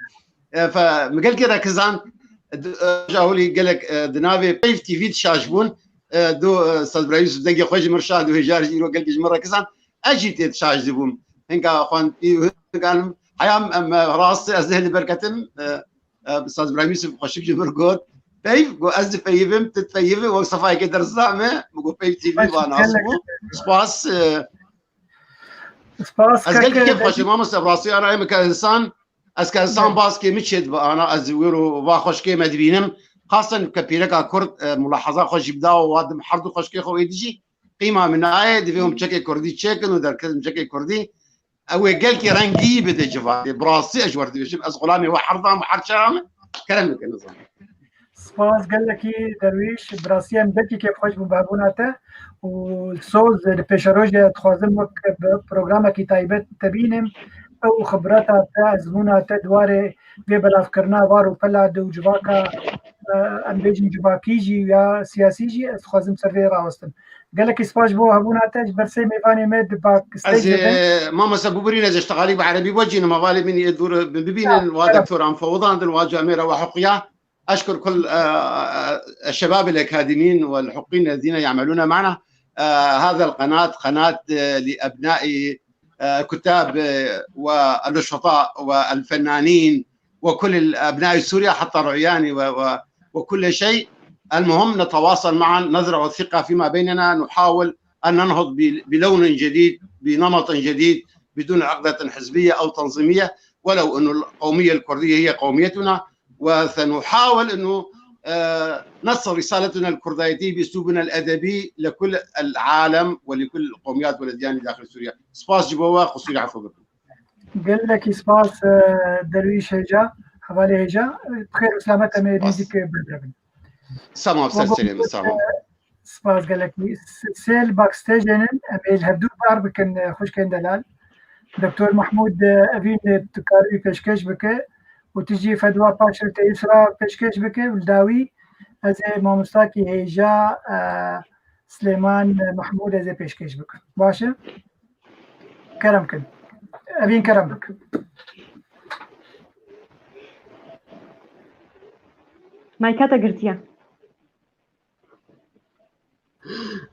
E, fe, mi gelkî rekizan, d-, e, roja holî gelek, e, di navê Peyv T V dişaş bûn. E, do, e, Ustaz Birahîm Yusuf dengê xwe ji min rişand û hêjar jî îro gelkî ji min rekizan. Ez jî tê dişaş dibûm. Hinka xwendî û hinka heya em, e, rast e, ez dê li ber ketim. E, e, Ustaz Birahîm Yusuf xweşik ji min got. Peyv, got ez dipeyivim, tu dipeyivî, wek sefayekê dersa me, min got Peyv T V va nas bû. Spas, e, Spas, ez gelkî kek kêf xweş im, mamoste, bi rastî ana em ke insan, ez ke insan baskê min çê dibe ana, ez wêro va xweşkê me dibînim. Xasen ke pîreka kurd, e, mulahaza xwe jî bida û wa dim herdu xweşkê xwe wê dijî. Qîma min nayê, divê hûn çekê kurdî çêkin û derketin çekê kurdî. Ew ê gelkî rengî bide civakê. Bi rastî ez ji we re dibêjim, ez xulamê we herdan, her çera me. Kerem bikin, nizam. Spas gelekî Derwîş, bi rastî em gelkî kêfxweş bûn bi hebûna te û soz li pêşerojê dixwazim wek bi programekî taybet te bînim. Ew xibreta te, ezmûna te di warê vê belavkirina var û pela di û civaka, e, em bêjin civakî jî ya siyasî jî ez dixwazim ser vê rawestim. Gelekî spas ji bo hebûna te, ji ber sê mêvanê me di back stage de. Ez, e, mamoste bibirîne, ez ji teqalî bi erebî wecînim, hevalê min ê dûr bibînin, wa doktor an fewdandin, wa camêra, wa huqiya. Eşkur kul, e, e, e, şebab el-akademîn wal huqîn lezîne ya'melûne ma'na. آه، هذا القناة قناة، آه، لأبناء، آه، الكتاب، آه، والنشطاء والفنانين وكل أبناء سوريا حتى الرعيان و-، و-، وكل شيء. المهم نتواصل معا، نزرع الثقة فيما بيننا، نحاول أن ننهض ب-، بلون جديد، بنمط جديد، بدون عقدة حزبية أو تنظيمية، ولو أن القومية الكردية هي قوميتنا، وسنحاول أنه، آه، نصل رسالتنا الكردية بأسلوبنا الأدبي لكل العالم ولكل القوميات والأديان داخل سوريا. سپاس جبوا قصير عفو بكم. Gelekî spas, e, Derwîş Hêja, hevalê Hêja. Bi xêr û selamet em ê Spas. Nîzîk berdevin. Selamat, ser serê min, selamat. Spas gelekî. S-, sê li backstagê nin, em ê li hevdû bar bikin, e, xwişkên delal. Doktor Mahmûd, e, Evîn, e, tu karî pêşkêş bike û tu jî Fedwa Paşir tê îsra pêşkêş bike û li dawî ez ê mamostakî Hêja, e, Silêman, e, Mahmûd ez ê pêşkêş bikim. Baş e? Kerem kin. Evîn kerem bikin. Maykata girtiye.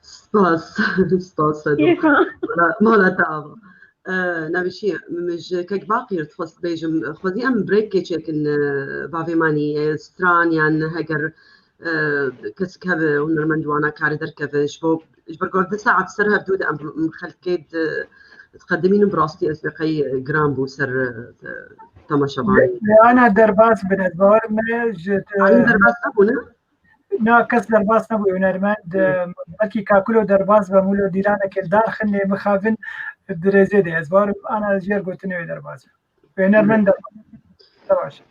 Spas, spas Sedo. Kêfa. Mala, mala te ava. E, Navîşî, min ji kek Baqî re dixwest bêjim, xwezî em breakê çêkin, e, bavê manî, e, stran yan heger, e, kesik hebe hunermend wana karê derkeve, ji bo, ji ber ku ev du saet ser hevdû de em, em xelkê di, diqedimînin, bi rastî ez pê qey giran bû ser, e, temaşevanê. Ana derbas bin, ez bawer me ji te- Alî derbas nebûne? Na, kes derbas nebû, hunermend, Hı. e, belkî Kakulo derbas be, Mûlo dîlanekê li dar xin lê mixabin dirêzê de. Ez bawerim ana jêr gotinê wê derbas be. Wê hunermend derbas. Baş.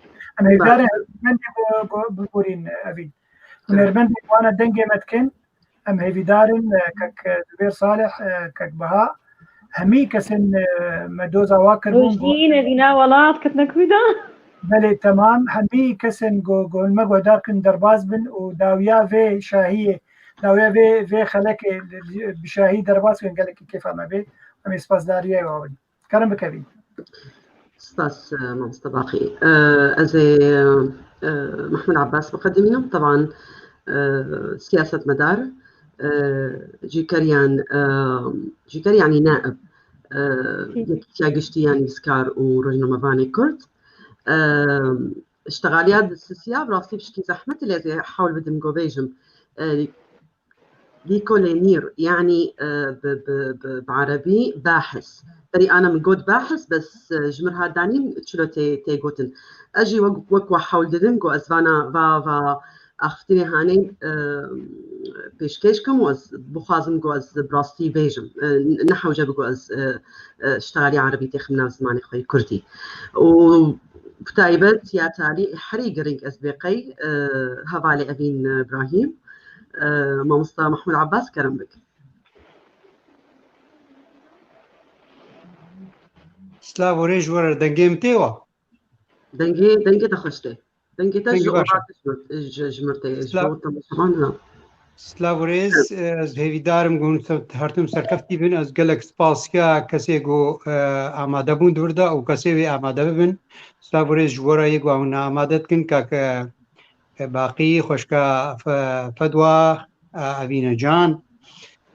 Em hêvdar in hunermendê ku, ku biborîn, e, Evîn. Hı. Hunermendê ku ana dengê me dikin, em hêvîdar in, e, kek, e, Zubêr Salih, e, kek Baha, hemî kesên, e, me doza wa kirbûn, Rojîn, Evîna welat ketine kuyda. Belê, temam. Hemî kesên go-, go-, me guhdar kin derbas bin û dawiya vê şahiyê, dawiya vê, vê xelekê bi şahî derbas bin gelekî kêfa me bê. Em ê spasdariyê wan bin. Kerem bikevî. Spas, e, mamoste Baqî. E, ez ê, e, Mehmûd Abbas biqedimînim. Teban, e, siyasetmedar, e, cîkeriyan, e, cîker yanî naib, e, Hı. Yekîtiya Giştî ya Nivîskar û Rojnamevanê Kurd. E, Ştexaliya di sisiya bi rastî pişkî zehmet e, lê ez ê hewl bidim ku bêjim. E, Lîkolê nîr, yanî, e, bi, bi, bi, bi erebî bahis. Berî ana min got bahis, bes, e, ji min re hat danîn çilo tê, tê gotin. Ez jî wek, wek we hewl didim ku ez vana, va, va axiftinê hanê, e, pêşkêş kim û ez bixwazim ku ez bi rastî bêjim. E, ne hewce bi ku ez, e, e, ştexaliya erebî têxim nav zimanê xwe yê kurdî. Û bi taybet ya talî herî girîng ez bê qey, e, hevalê Evîn Îbrahîm, e, mamosta Mahmûd Abbas kerem bike. Silav û rêz ji we re, dengê min tê wa? Dengê, dengê te xweş tê. Dengê te ji Dengê baş e. Oxirê ji, ji, ji mir tê, ji Silav. Bo temaşevan ha. Silav û rêz, ez hêvîdar im ku hûn ser-, her tim serkeftî bin. Ez gelek spasiya kesê ku, e, amade bûn di vir de û kesê wê amade bibin. Silav û rêz ji we re yê ku hûn amade dikin, kak, e, Baqî, xweşka Fe-, Fedwa, e, Evîne Can.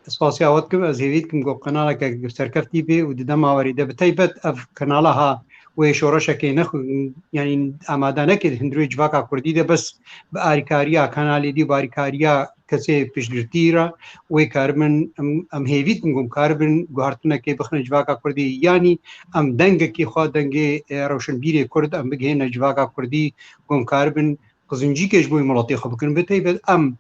Spasiya we dikim, ez hêvî dikim ku qenaleke serkeftî bê û di dema werî de bi taybet ev qenala ha wê şoreşekê nexwe, yanî amade neke di hundirê civaka kurdî de, bes bi arîkariya kanalê dî, bi arîkariya kesê piştgirtî re wê karibin, em, em hêvî dikin ku em karibin guhertinekê bixine civaka kurdî, yanî em dengekê xwe, dengê, e, rewşenbîrê kurd em bigihêne civaka kurdî, ku em karibin qizincîkê ji bo miletê xwe bikin. Bi taybet em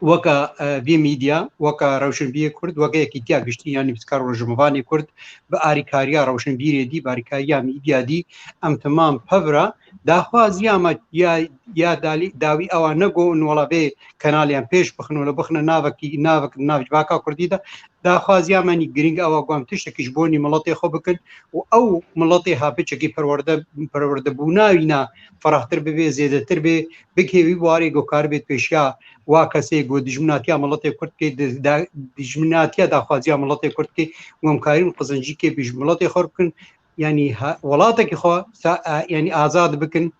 weke, e, vê medya, weke rewşenbîrê kurd, weke Yekîtiya Giştî ya Nivîskar û Rojnamevanê Kurd, bi arîkariya rewşenbîrê dî, bi arîkariya medya dî, em temam pevra daxwaziya me ya, ya dalî, dawî ew a ne ku hûn wela vê kanaliyan pêş bixin, wela bixine navekî, navek di nav civaka kurdî de. Daxwaziya me nî girîng ew a ku em tiştekî ji bo nî miletê xwe bikin û ew miletê ha piçekî perwerde, perwerdebûna wîna ferahtir bibe, zêdetir bê, bigihê wî warê ku karibê pêşiya wa kesê ku dijminatiya miletê kurd kê, di, da, dijminatiya daxwaziya miletê kurd kê, ku em karîn qizincîkê bi ji miletê xwe bikin, yanî ha, welatekî xwe sa-, a, yanî azad bikin.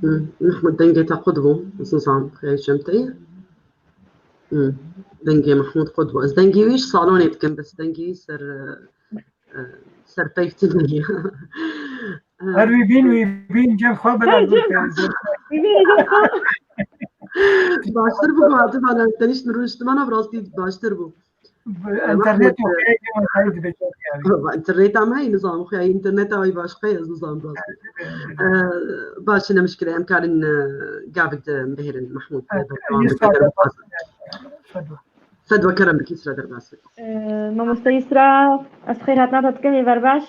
Hı, Mehmûd, dengê te qut bû. Ez nizam, xêr çem te ye? Hmm. Dengê Mehmûd xwe dibû. Ez dengê wî ji salonê dikim, bes dengê wî ser, e, e, ser peyv tune ye. Her wî bîn, wî bîn cem xwe bela. Baştir bû ku hatim ana teniştin rûniştimana bi rastî baştir bû. Internet yok. Internet ama heye nizam xwe ya internet ay başqa ez nizam rast. Baş ne muşkile em karin gavik de bihêrin Mahmud. Fedwa kerem bikî sira derbas bik. Mamoste Yusra, ez xêr hatina te dikim ê ver baş.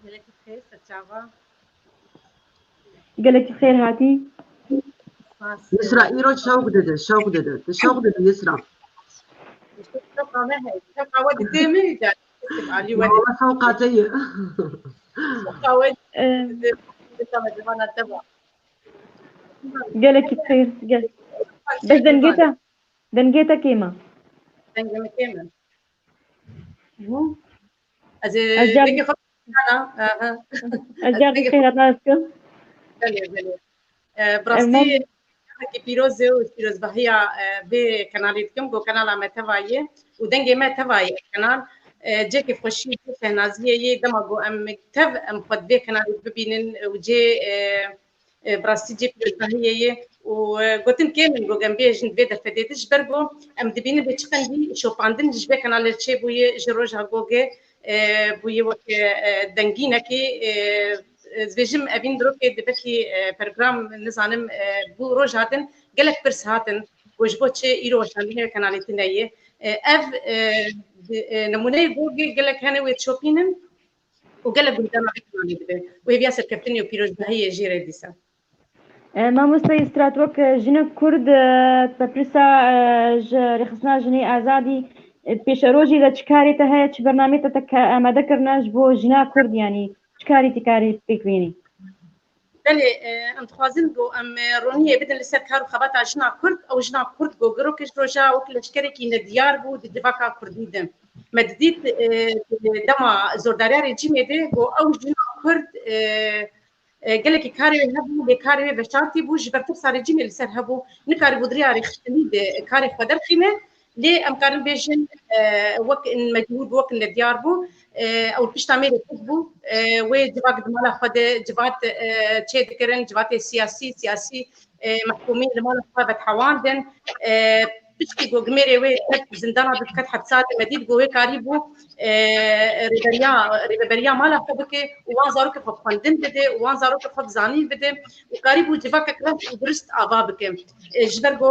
Gelekî xêr, serçava. Gelekî xêr hatî. Yusra, îro şewq dide, şewq dide. Tu şewq dide Yusra. Wala şewqa te ye. Gelekî xêr. Gel. Bes dengê te, dengê te kêm e. Dengê min kêm e. Ez car xêr hatina ez kim. Belê, belê. Bi rastî cihekî pîroz e û pîrozbahiya vê kenalê dikim, ku kenala me teva ye û dengê me teva ye. Kenal cihekî xweşî, cihekî şehnaziyê ye. Dema ku em tev em xwe di vê kenalê bibînin û cê, bi rastî cê pîrozbahiyê ye û gotin kêm in ku em bêjin vê derfetê de, ji ber ku em dibînin vê çi qendî şopandin ji vê kenalê çêbûye, ji roja gogê bûye wek dengînekê. Ez bêjim evîn dirokê di belkî program nizanim bû roja din gelek pirs hatin ku ji bo çi îro weşandinê wê kenalê tune ye. Ev nemûneyê gogê gelek hene wê dişopînin û gelek gundana vê kenalê dibe û hêviya serkeftinê û pîrozbahiyê jê re dîsa. Mamoste Yusra, tu wek jinek Kurd, te pirsa ji Rêxistina Jinê Azadî, pêşerojê de çi karê te heye, çi bernameyê te te amade kirine ji bo jina Kurd, yanî çi karî tî karî pêk bînî? Belê, em dixwazin ku em roniyê bidin li ser kar û xebata jina Kurd. Ew jina Kurd ku girokê ji roja wek leşkerekî nediyar bû di civaka Kurdî de. Me didît dema zordariya rejîmê de ku ew jina Kurd gelekî karê wê hebû, lê karê wê veşartî bû, ji ber tirsa rejîmê li ser hebû, nikarîbû di riya rêxistinî de karê xwe derxîne. Lê em karin bêjin wek mecbûr bû, wek nediyar bû. Ew pişta mêrê kurt bû. Wê civak di mala xwe de civat çêdikirin, civatê siyasî, siyasî mehkûmîn li mala xwe vedihewandin. Piştî ku gimêrê wê ket zindana de diket hepsa de, me dît ku wê karîbû rêberiya, rêveberiya mala xwe bike û wan zarokê xwe xwendin bide û wan zarokê xwe bi zanîn bide û karîbû civakek reht û durist ava bike. Ji ber ku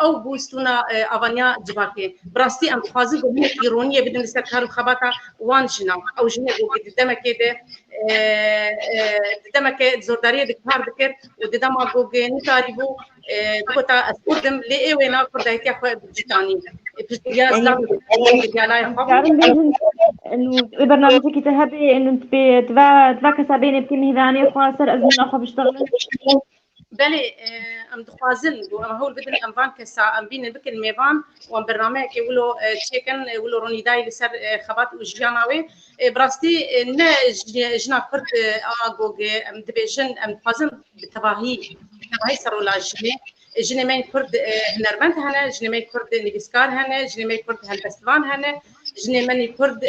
ew bû stûna avaniya civakê. Bi rastî em dixwazin ku hinekî roniyê bidin li ser kar û xebata wan jinan. Ew jinê ku di demekê de, di demeke zordariyê de kar dikir û di dema ku nikarîbû bigota ez Kurd im, lê ê wêna Kurdayetiya xwe bi cî tanî. Piştgiriya zilam, piştgiriya layê xwe bû. Wê bernamecekî te hebe, eno tu pê, tu va, tu va kesa bênê bikî mîhvanê xwe ser ezmûna xwe biştexilin. Belê, em dixwazin ku em hewl bidin, em van kesa, em bînin bikin mêvan û em bernameyekê wilo çêkin, wilo ronîdayî li ser xebat û jiyana wê. Bi rastî ne jina Kurd a gogê, em dibêjin, em dixwazin bi tevahî, bi tevahî ser rola jinê. Jinê me yên Kurd hunermend hene, jinê me yên Kurd nivîskar hene, jinê me yên Kurd helbestvan hene, jinê me yên Kurd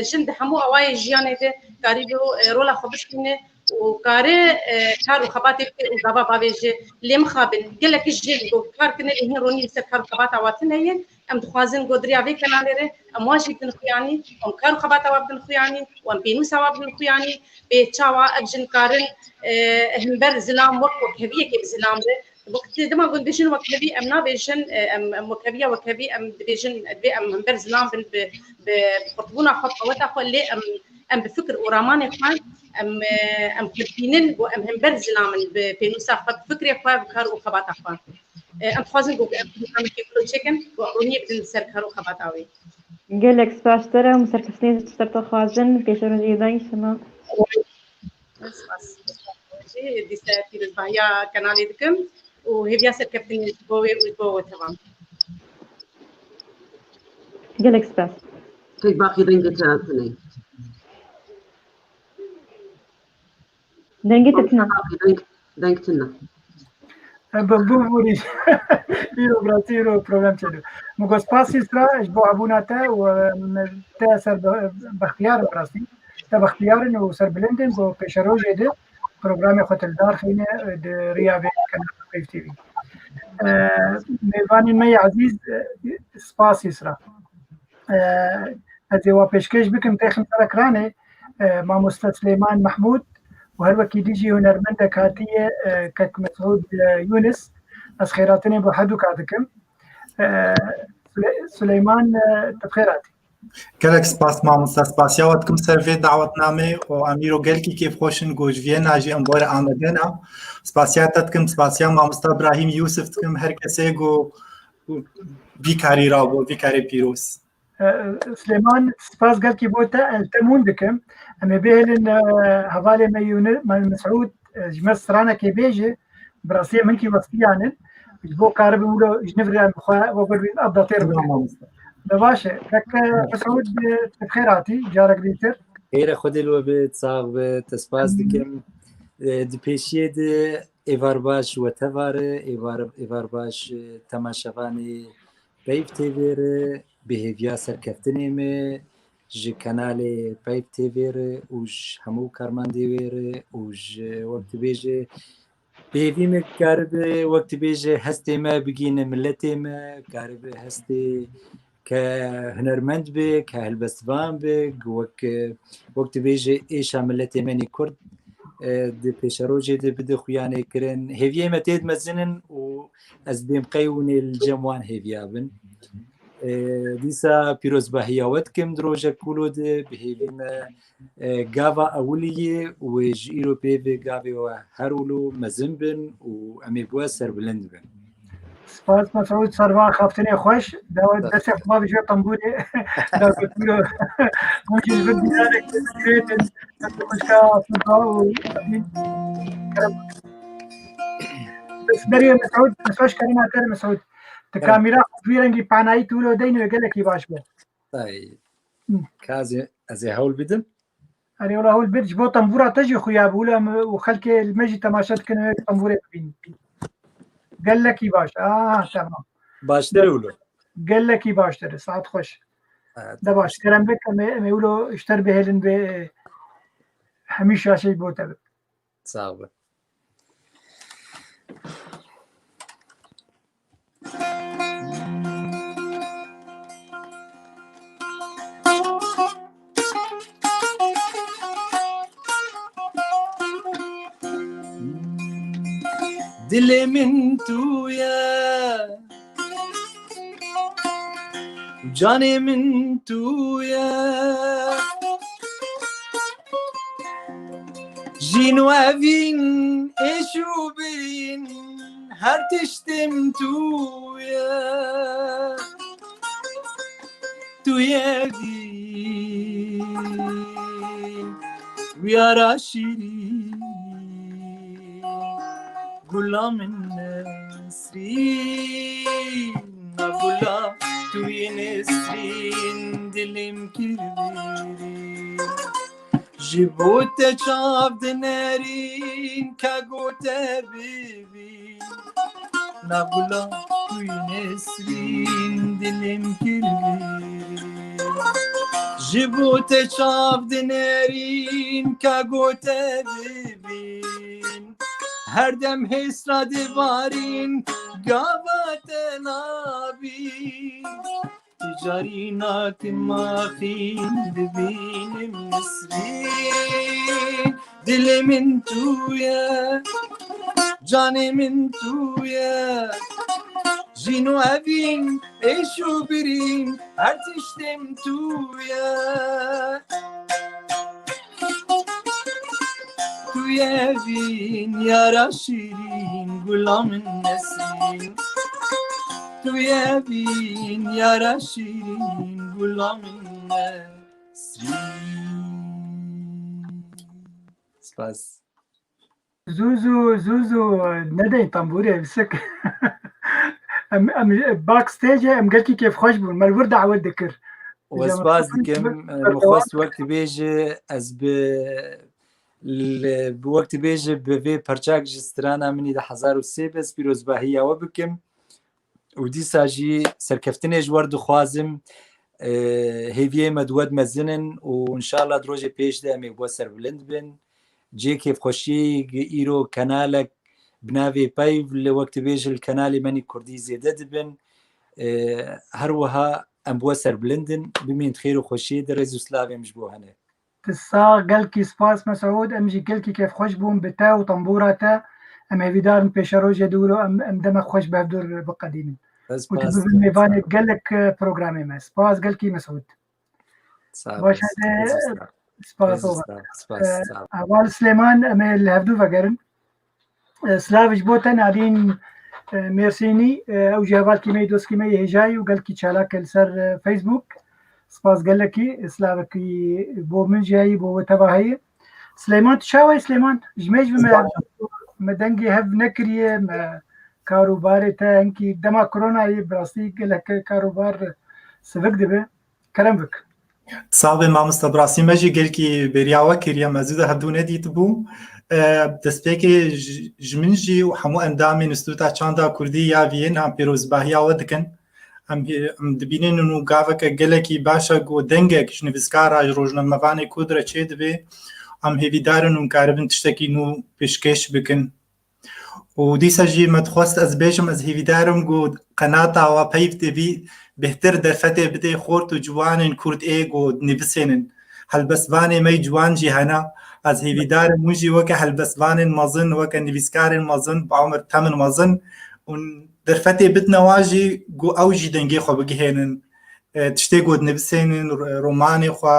jin di hemû awayê jiyanê de karîbû rola xwe bişkîne û kare kar û xebatê bike û gava bavêje. Lê mixabin gelek jin ku kar kirine lê hîn ronî li ser kar û xebata wa tune ye. Em dixwazin ku di riya vê kenalê re em wan jî bidin xuyanî, em kar û xebata wa bidin xuyanî û em pênûsa wa bidin xuyanî, bê çawa ev jin karin himber zilam wek wekheviyekê bi zilam be. Wek dema ku dibêjin wekhevî, em nabêjin em, em wekheviya wekhevî, em dibêjin divê em himber zilam bin bi, bi xurtbûna xwe, bi qeweta xwe, lê em, em bi fikir û ramanê xwe, em, em xwe dibînin ku em hember zilam in bi pênûsa xwe, bi fikrê xwe, bi kar û xebata xwe. Em dixwazin ku em bernamekê wilo çêkin ku em roniyê bidin li ser kar û xebata wê. Gelek spas ji te re û serkeftinê ji ser te xwazin, pêşerojê dayî şima. Spas. Jî dîsa pîrozbahiya kenalê dikim û hêviya serkeftinê ji bo wê û ji bo we tevan. Gelek spas. Tek baqî dengê te tune. Dengê te tune. Deng, deng tune. Em bi, bi, bi, îro bi rastî îro problem çêdibe. Min got spasî sira ji bo hebûna te û, em, te ser be-, bextiyar in bi rastî. Te bextiyar in û serbilind in ku pêşerojê de programê xwe te li dar xîne, e, di riya vê kanalê Peyv T V. E, mêvanên me yê ezîz, e, spasî sira. E, ez ê wa pêşkêş bikim, têxim ser ekranê, e, mamoste Silêman Mehmûd û her wekî dî jî hunermendek hatiye, e, kek Mesûd, e, Yûnis. Ez xêratinê bo herdûka dikim. E, Sule-, Silêman, e, tu bi xêr hatî. Gelek spas mamoste, spasiya we dikim ser vê dawetnameyê û em îro gelkî kêfxweş in ku ji viyena jî em were amade ne. Spasiya te dikim, spasiya mamoste Ibrahîm Yûsif dikim, her kesê ku, ku vî karî rabû, vî karê pîroz. E, Silêman, spas gelkî bo te, ez te mûn dikim. Em ê bihêlin, e, hevalê me Yûni-, me Mesûd, e, ji me stranekê bêje, bi rastî min kî westiyanin. Ji bo karibin wilo ji nivriyan xwe we bir bin updatê re bikin. Tamam, mamoste. De baş e. Kek, e, Mesûd, e, tu bi xêr hatî, carek dîtir. Xêre Xwedê li we be, sax be, te spas dikim. E, di pêşiyê de êvar baş we tevare, êvar, êvar baş, e, temaşevanê Peyv T V re, bi hêviya serkeftinê me ji kanalê Peyv T V re û ji hemû karmendê wê re û ji, wek dibêje, bi hêvî me karibe, wek dibêje, hestê me bigîne miletê me, karibe hestê ke hunermend be, ke helbestvan be, wek, wek dibêje, êşa miletê me nê Kurd, e, di pêşerojê de bide xuyanê kirin. Hêviyê me tê dimezinin û ez bêm qey hûn ê li cem wan hêviya bin. E, dîsa pîrozbahiya we dikim di rojek wilo de, bi hêvî me, e, gava ewilî ye û ji îro pê ve gavê we her wilo mezin bin û em ê bi we serbilind bin. Spas Mesûd, serva xaftinê xweş. Dawa destê xwe bavêje tembûrê. Da ku tu hûn jî li vir dînarek girêtin. Xwişka Seba û Destberê Mesûd, Mesûd, kerema te Mesûd. Ti kamîra xwe bi vî rengî panayî tu wilo deyne gelekî baş be. Ay. Hı. Ka ez ê, ez ê hewl bidim. Erê, wela hewl bid, ji bo tembûra te jî xuya bû, wela em û xelkê li me jî temaşe dikin, wê tembûrê bibînin. Gelekî baş. Ah, tamam. Baştir e wilo. Gelekî baştir e. Saet xweş. Evet. De baş. Kerem bik, em ê, em ê wilo ji te re bihêlin vê, e, hemî şaşeyî bo te bik. Sağ olun. Dilê min tu ye, canê min tu ye. Jîn û evîn, êş û birîn, her tiştê min tu ye. Tu ye evîn, wiyara şîrîn, gula min nesrîn, a gula tu yê nesrîn, dilê min kir birîn. Ji bo te çav dinerîn, ka gote bibîn. Na gula tu yê nesrîn, dilê min kir birîn. Ji bo te çav dinerîn, ka gote bibîn. Her dem hêsra dibarîn, gava te nabîn. Ti carîna tim axîn dibînim nesrîn. Dilê min tu ye, canê min tu ye. Jîn û evîn, êş û birîn, her tiştê min tu ye. Tu ye evîn, yara şîrîn, gula min nesrîn. Tu ye evîn, yara şîrîn, gula min nesrîn. Spas. Zû, zû, zû, zû, nedeyî tembûrê, bisik. Em, em, backstage em gelkî kêfxweş bûn. Me li wir dawet dikir. We spas dikim. Min xwest wek dibêje, ez bi Li, bi wek dibêje bi vê perçak ji strana min î di hezar û sê be, ez pîrozbahiya we bikim. Û dîsa jî serkeftinê ji we re dixwazim. E, hêviyê me di we de mezin in û înşallah di rojê pêş de em ê bi we serbilind bin. Cê kêfxweşiyê îro kenalek bi navê Peyv li wek dibêje li kenalê me nî kurdî zêde dibin. E, her wiha em bi we serbilind in. Bimîn di xêr û xweşiyê de, rêz û slavê min ji bo hene. Tu sax, gelkî spas Mesûd, em jî gelkî kêfxweş bûn bi te û tembûra te. Em hêvîdar in pêşerojê di wilo em, em demek xweş bi hevdûr biqedînin. Ez Û tu spas bibin dikim. Mêvanê gelek, e, programê me. Spas gelkî Mesûd. Sağ Baş olasın. hadi, Aziz sağ. spas Aziz ola. sağ. Spas E, sağ. Heval Silêman, em ê li hevdû vegerin. E, silav ji bo te Nalîn, e, Mêrsînî, e, ew jî hevalkî me yî, dostkî me yî hêjayî û gelkî çalak e li ser, e, Facebook. Spas gelekî, e, silavekî bo min jî heyî, bo we teva heyî. Silêman, tu çawa yî Silêman? Ji me ji me, Spas. me dengê hev nekiriye, me kar û barê te hinkî dema koronayê bi rastî gelek kar û bar sivik dibe. Kerem bik. Sax be mamoste, bi rastî me jî gelkî bêriya we kiriye, me zû de hevdû nedîtibû. E, destpêkê ji, ji min jî û hemû endamên Înstitûta Çanda Kurdî ya Viyena pêrozbahiya we dikin. Em, em dibînin û gaveke gelekî baş e ku dengek ji nivîskara, ji rojnamevanê Kurd re çêdibe. Em hêvîdar in hûn karibin tiştekî nû pêşkêş bikin. Û dîsa jî me dixwest ez bêjim, ez hêvîdar im ku qenata we Peyv T V bêhtir derfetê bidê xort û ciwanên Kurd ê ku dinivîsênin. Helbestvanê me yî ciwan jî hene. Ez hêvîdar im hûn jî weke helbestvanên mezin, weke nivîskarên mezin, bi umir temin mezin û derfetê bidine wa jî ku ew jî dengê xwe bigihênin. E, tiştê ku dinivîsênin, ro-, romanê xwe,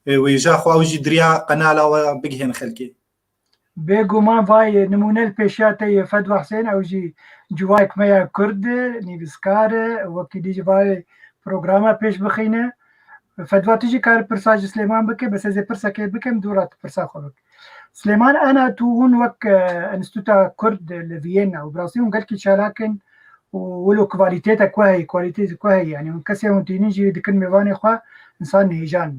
e, wêja xwe, ew jî di riya qenala we bigihên xelkê. Bêguman vay nimûne li pêşiya te yê Fedwa Husên, ew jî civayek me ya Kurd e, nivîskar e, wekî dî jî vay programa pêş bixîne. Fedwa, tu jî kar pirsa ji Silêman bike, bes ez ê pirsekê bikim, dû re tu pirsa xwe bik. Silêman, ana tu hûn wek, e, Enstîtuta Kurd li Viyena û bi rastî hûn gelkî çalak in û wilo kwalîtêtek ku heyî, kwalîtêtek ku heyî, yanî hûn kesê hûn tînin jî dikin mêvanê xwe, însan hêjan.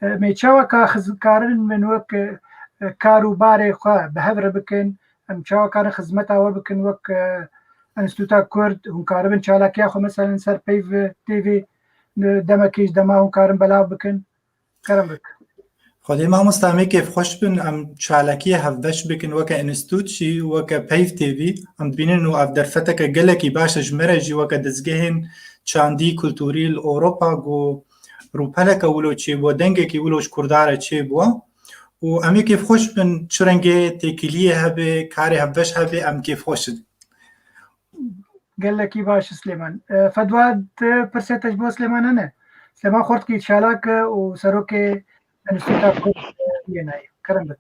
E, me çawa ka xiz-, karin min wek, e, kar û barê xwe bi hev re bikin, em çawa karin xizmeta we bikin wek, e, Enstîtuta Kurd, hûn karibin çalakiya xwe meselen ser Peyv T V, e, demekê ji dema hûn karin belav bikin? Kerem bik. Xwedê mamosta em ê kêfxweş bin, em çalakiyê hevbeş bikin weke înstîtût jî, weke Peyv T V. Em dibînin û ev derfeteke gelekî baş e ji me re jî weke dizgehên çandî kulturî li Ewropa ku rûpeleke wilo çêbû, dengekî wilo ji Kurda re çêbû. Û em ê kêfxweş bin, çi rengê têkiliyê hebe, karê hevbeş hebe, em kêfxweş in. Gelekî baş Silêman. E, Fedwa, tu pirsê te ji bo Silêman hene? Silêman Xortkî çalak e û serokê Enstîtuta Kurd, e, Viyena ye. Kerem bik.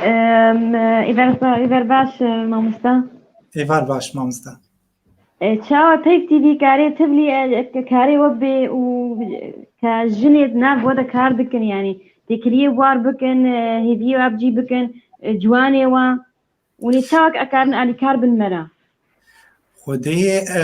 Em, êvar, êvar baş, e, mamosta. Êvar baş, mamosta. E, çawa Peyv T V karê tivlî, e, ke karê we bê û, e, ke jinê di nav we de kar dikin, yanî têkiliyê war bikin, e, hêviyê we bi cî bikin, e, ciwanê we, hûn ê çawa ekarin alîkar bin me re? Xwedê, e,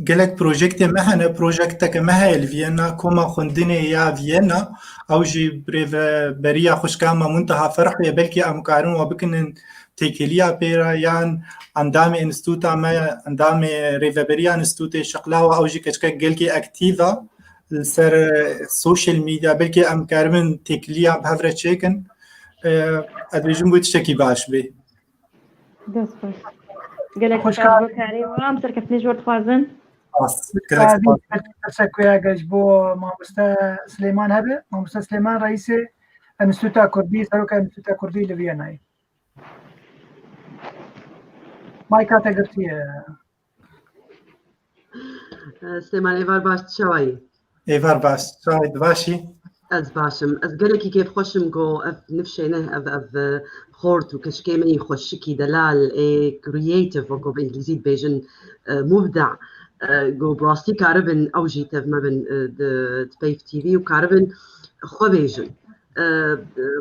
gelek projektê me hene, projekteke me heye li Viyena, Koma Xwendinê ya Viyena, ew jî bi rêveberiya xwişka me Munteha Ferhê, belkî em karin we bikinin têkiliya pê re, yan endamê înstîtuta me, endamê rêveberiya înstîtutê şiqla we, ew jî keçikek gelkî aktîf e li ser, e, social media, belkî em karibin têkiliya bi hev re çêkin. E, ez dibêjim ku tiştekî baş bê. Dest xweş. Gelek Xweş spas bo karê we. Em serkeftinê ji we dixwazin. Spas. Gelek Spas. spas. Pirsek wê hege ji bo mamoste Silêman hebe. Mamoste Silêman, reîsê Enstîtuta Kurdî, seroka Enstîtuta Kurdî li Viyanayê. Mayka te girtiye. Silêman, êvar baş, tu çawa yî? Êvar baş, çawa yî, tu baş î? Ez baş im. Ez gelekî kêfxweş im ku ev nifşê ne, ev, ev, e, xort û keçikê me yî xweşikî delal, ê creative, wek ku bi îngilîzî dibêjin, e, mubda, e, ku bi rastî karibin ew jî tev me bin, e, di, di Peyv T V û karibin xwe bêjin. E,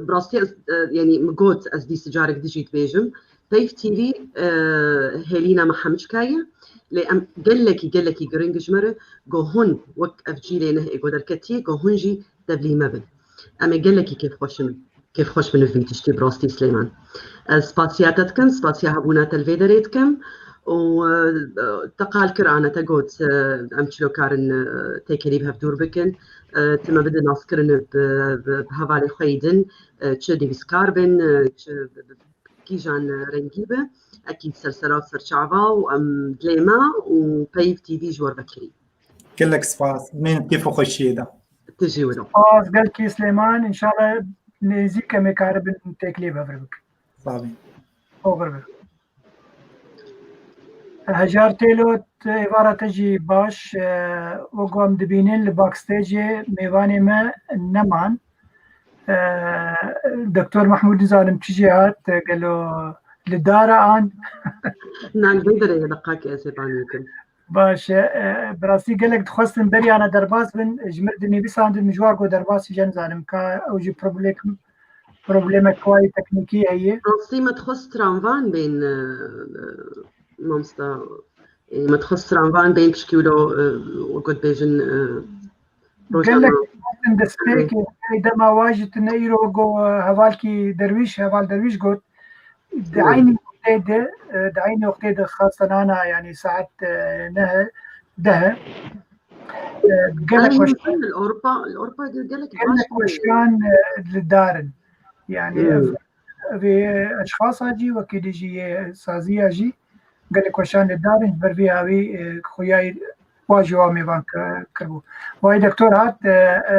bi rastî ez, e, yanî min got, ez dîsa carek din jî dibêjim. Peyv T V, e, hêlîna me hemûka ye. Lê em gelekî, gelekî giring ji me re, ku hûn wek ev cîlê neh ê ku derketiye, ku hûn jî tevlî me bin. Em ê gelekî kêfxweş in. Kêfxweş bin vî tiştî bi rastî Silêman. Ez spasiya te dikim, spasiya hebûna te li vê derê dikim û, e, te qal kir, Ana, te got, e, em çilo karin, e, têkilî bi hev dûr bikin. E, tu me bide naskirin bi, bi, bi hevalê xwe yê din, e, çi nivîskar bin, e, çi bi, bi, bi kîjan rengî be. Ekîd ser sera ser çava û em dilê me û Peyv T V ji we re vekirî. Gelek spas. Min kêf û xweşiyê da. Tu jî wilo. Spas, gelkî Silêman. Înşallah nêzîk em ê karibin têkilî bi hev re bikin. Sağ olun. Oxir be. Hejar Têlo, êvara te jî baş. E, wek ku em dibînin li backstage-ê mêvanê me neman. E, Doktor Mahmûd nizanim çi jê hat, e, gelo li dar e an? Na, li vê derê ye, deqakê ez ê banî bikim. Baş e, e, bi rastî gelek dixwestin beriyane derbas bin, ji mir dinivîsandin, min ji wan got derbas jî nizanim ka ew jî problem, problemek wayî teknîkî heye. Rastî me dixwest stranvan bên, e, e, mamosta, e, me dixwest stranvan bên pişkî wilo, e, wek dibêjin, e, rojname. Gelek dixwestin destpêkê, dema wa jî tune îro wek got, e, hevalkî Derwîş, heval Derwîş got, di eynî wextê de, e, di eynî wextê de xastanana, yanî saet, e, neh, deh, e, gelek weşan, li Ewropa, li Ewropa gelek, gelek weşan, e, li dar in. Yanî ev, ev ê eşxasa jî, wekî dî jî yê saziya jî gelek weşan li dar in, ji ber vê hawî, e, xuya wa jî wa mêvan kir-, kiribû. Wayî doktor hat, e, e,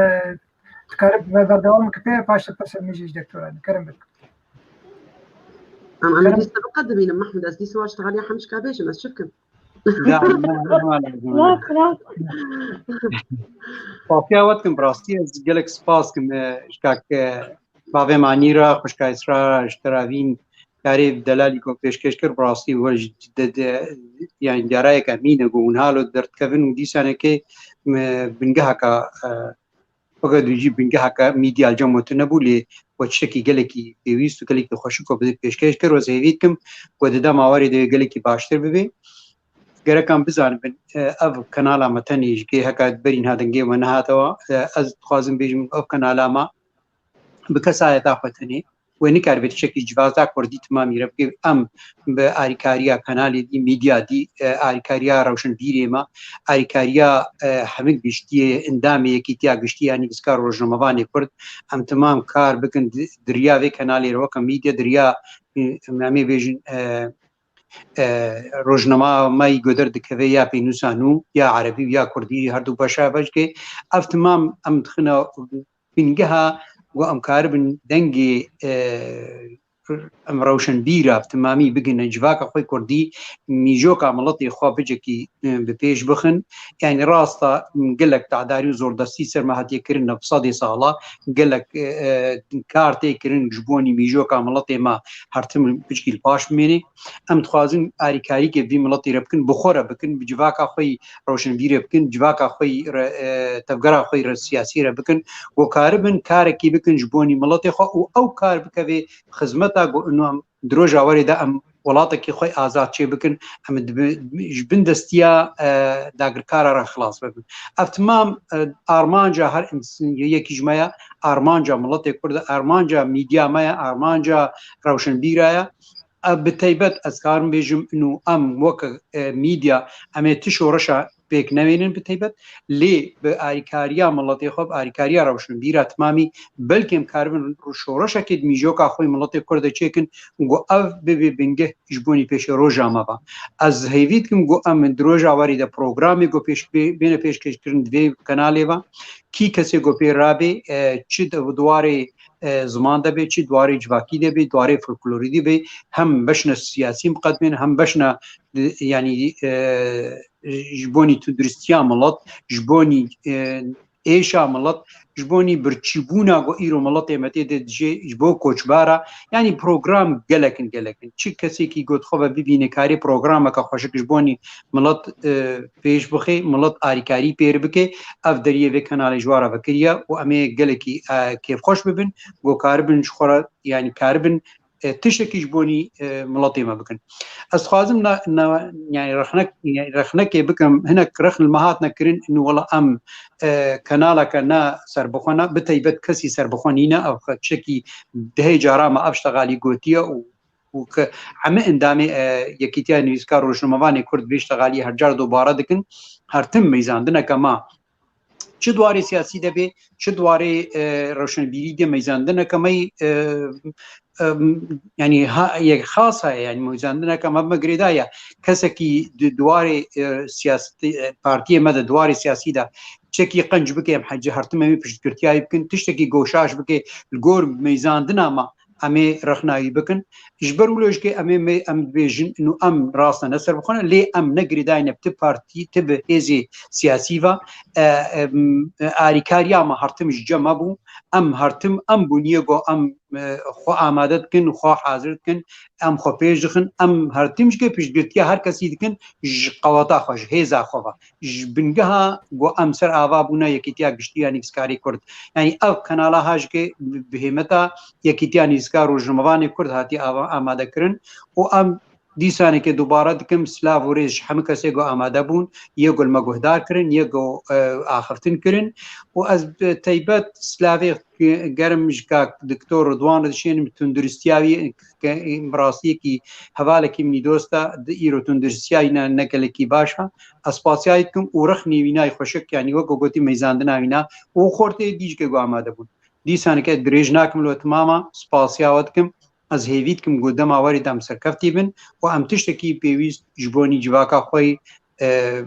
dikarib berdewam bike, paş de pirsên min jî ji doktoran, kerem bik. Em, em dîsa biqedimînin, Mehmûd, ez dîsa wa ji te haliya hemşka bêjim, ez çi bikim? Ya, ne, ne, ne, ne. Rast, rast. Spasiya we dikim, bi rastî ez gelek spas dikim, e, ji kak, e, bavê Manî re, xwişka Îsra re, ji te re vîn karê delalî ku pêşkêş kir, bi rastî we ji de, de, yani diyarayeke mîne ku hûn halo derdikevin û dîsanekê, e, bingeheka, e, Fakat wî jî bingeheke mîdya li cem we tune bû, lê we tiştekî gelekî pêwîst û gelekî xweşik we bi pêşkêş kir, ez hêvî dikim ku di dema warê de wê gelekî baştir bibe. Gerek em bizanibin, e, ev kanala me tenê ji kê heka berî niha dengê we nehatawa, e, ez dixwazim bêjim ev kanala me bi kesayeta xwe tenê. Wê nikaribe tiştekî civata kurdî timamî re bike. Em bi alîkariya kanalê dî, medya dî, e, alîkariya rewşenbîrê me, alîkariya, e, hemik giştiyê, endamê Yekîtiya Giştî ya Nivîskar û Rojnamevanê Kurd, em timam kar bikin di, di riya vê kanalê re weke medya, di riya, e, em ê bêjin, e, e, rojnama me yî goder dikeve ya pênûsa nû, ya erebî û ya kurdî, her du beşa veşkê. Ev timam em dixine bingeha ku em karibin dengê, e, em rewşenbîra bi timamî bigihine civaka xwe kurdî, mîjoka miletê xwe bicekî, e, bi pêş bixin. Yanî rasta gelek tedarî û zordestî ser me hatiye kirin, neh sedê sala gelek, e, e, kar tê kirin ji bonî mîjoka miletê me her tim bicekî li paş bimêne. Em dixwazin alîkarîkê vî miletî re bikin, bi xwe re bikin, bi civaka xwe yî rewşenbîrê bikin, civaka xwe yî re, e, tevgera xwe yî re siyasî re bikin, ku karibin karekî bikin ji bonî miletê xwe û ew kar bikeve xizmeta ku ino em di roja werê de em welatekî xwe azad çê bikin, em dibi-, ji bin destiya, e, dagirkara re xilas bibin. Ev timam, e, armanca her ins-, yekî ji me ye, armanca miletê Kurd e, armanca medya me ye, armanca rewşenbîra ye. Ev bi teybet ez karim bêjim, ino em weke, e, medya, em ê ti şoreşa pêk newênin bi teybet, lê bi alîkariya miletê xwe, bi alîkariya rewşenbîra timamî, belkî em karibin şoreşekê di mîjoka xwe yê miletê Kurd de çêkin, ku ev bibe bingeh ji bonî pêşeroja me ve. Ez hêvî dikim ku em di roja werî de programê ku pêş bê-, bêne pêşkêşkirin di vê kanalê ve, kî kesê ku pê rabê, e, çi di warê e, ziman de bê, çi di warê civakî de bê, di warê folklorî de bê, hem beşna siyasî miqedimên, hem beşna, e, yanî, e, ji bonî tunduristiya milet, ji bonî, e, êşa milet, ji bonî birçîbûna ku îro miletê me tê de dijê, ji bo koçbara, yanî program gelek in, gelek in. Çi kesekî got xwe ve bibîne karê programeke xweşik ji bonî milet, e, pêş bixê, milet alîkarî pêr bike, ev deriyê vê kanalê ji wan re vekiriye û em ê gelekî, e, kêfxweş bibin, ku karibin ji xwe re, yanî karibin, e, tiştekî ji bonî, e, miletê me bikin. Ez dixwazim na, na, yani rexnek, yani rexnekê bikim, hinek rexn li me hatine kirin, inu wela em, e, kanaleke ne serbixwe ne, bi teybet kesî serbixwe nîne, ev tiştekî dehê cara me ev ştegalî gotiye û û ke hemî endamê, e, Yekîtiya Nivîskar Rojnamevanê Kurd vê ştegaliyê her car dubare dikin, her tim meyzandineke me, çi di warê siyasî de be, çi di warê, e, rewşenbîrî de meyzandineke me, e, e, yani ha, yek xas heye, yani meyzandineke me, me girêdayî ye. Kesekî di, di warê, e, siyasetê, e, partiyê me de, di warê siyasî de çekî qenc bike, em hecî her tim em ê piştgirtiyayî bikin, tiştekî goşaş bike, li gor meyzandina me, em ê rexnayî bikin. Ji ber wilo jî ke em ê me, em dibêjin, inu em rast ne serbixwe ne, lê em ne girêdayî ne bi ti partî, ti bi hêzê siyasî ve, e, em, e, alîkariya me her tim ji cem me bû. Em her tim em bûn yê ku em, e, xwe amade dikin, xwe hazir dikin, em xwe pêş dixin, em her tim jî ke piştgirtiya her kesî dikin ji qeweta xwe, ji hêza xwe ve. Ji bingeha ku em ser ava bûne Yekîtiya Giştî ya Nivîskarê Kurd. Yanî ev kanala ha jî ke bi hêmeta Yekîtiya Nivîskar Rojnamevanê Kurd hatiye ava, amade kirin û em dîsaneke dubare dikim, silav û rêz ji hemû kesê ku amade bûn, yê ku li me guhdar kirin, yê ku, e, axiftin kirin û ez bi teybet silavê germ ji kak Doktor Ridwan re dişênim, tunduristiya wî ke bi rastiyekî hevalekî min î dost e, di îro tunduristiya wî ne, ne gelekî baş e. Ez spasiya wî dikim û rexnê wîna yê xweşik, yanî wek ku gotî meyzandina wîna û xortê dî jî ke ku amade bûn. Dîsaneke dirêj nakim li we timama, spasiya we dikim. Ez hêvî dikim ku dema werî de em serkeftî bin û em tiştekî pêwîst ji bonî civaka xwe yî, e,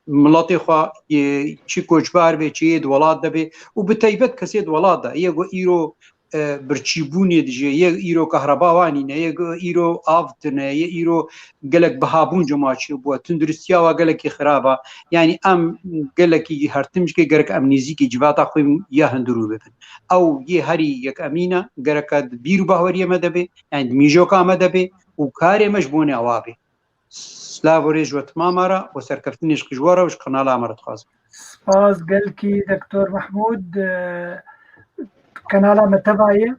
miletê xwe yê, çi koçber be, çi yê di welat de be û bi teybet kesê di welat de yê ku îro, e, birçîbûnê dijê, yê îro kahreba wan nîne, yê ku îro av tune, yê îro gelek bihabûn cema çêbûye, tunduristiya wa gelekî xirab e. Yanî em gelekî her tim jî ke gerek em nêzîkî civata xwe ya hundirû bibin. Ew yê herî yekemîn e, gereke di bîr û bahweriyê me de be, yanî di mîjoka me de be û karê me ji bonê ewa be. Silav û rêz ji we timama re û serkeftinê ji we re û ji kanala me re dixwazim. Spas gelkî Doktor Mehmûd, e, kanala me teva ye.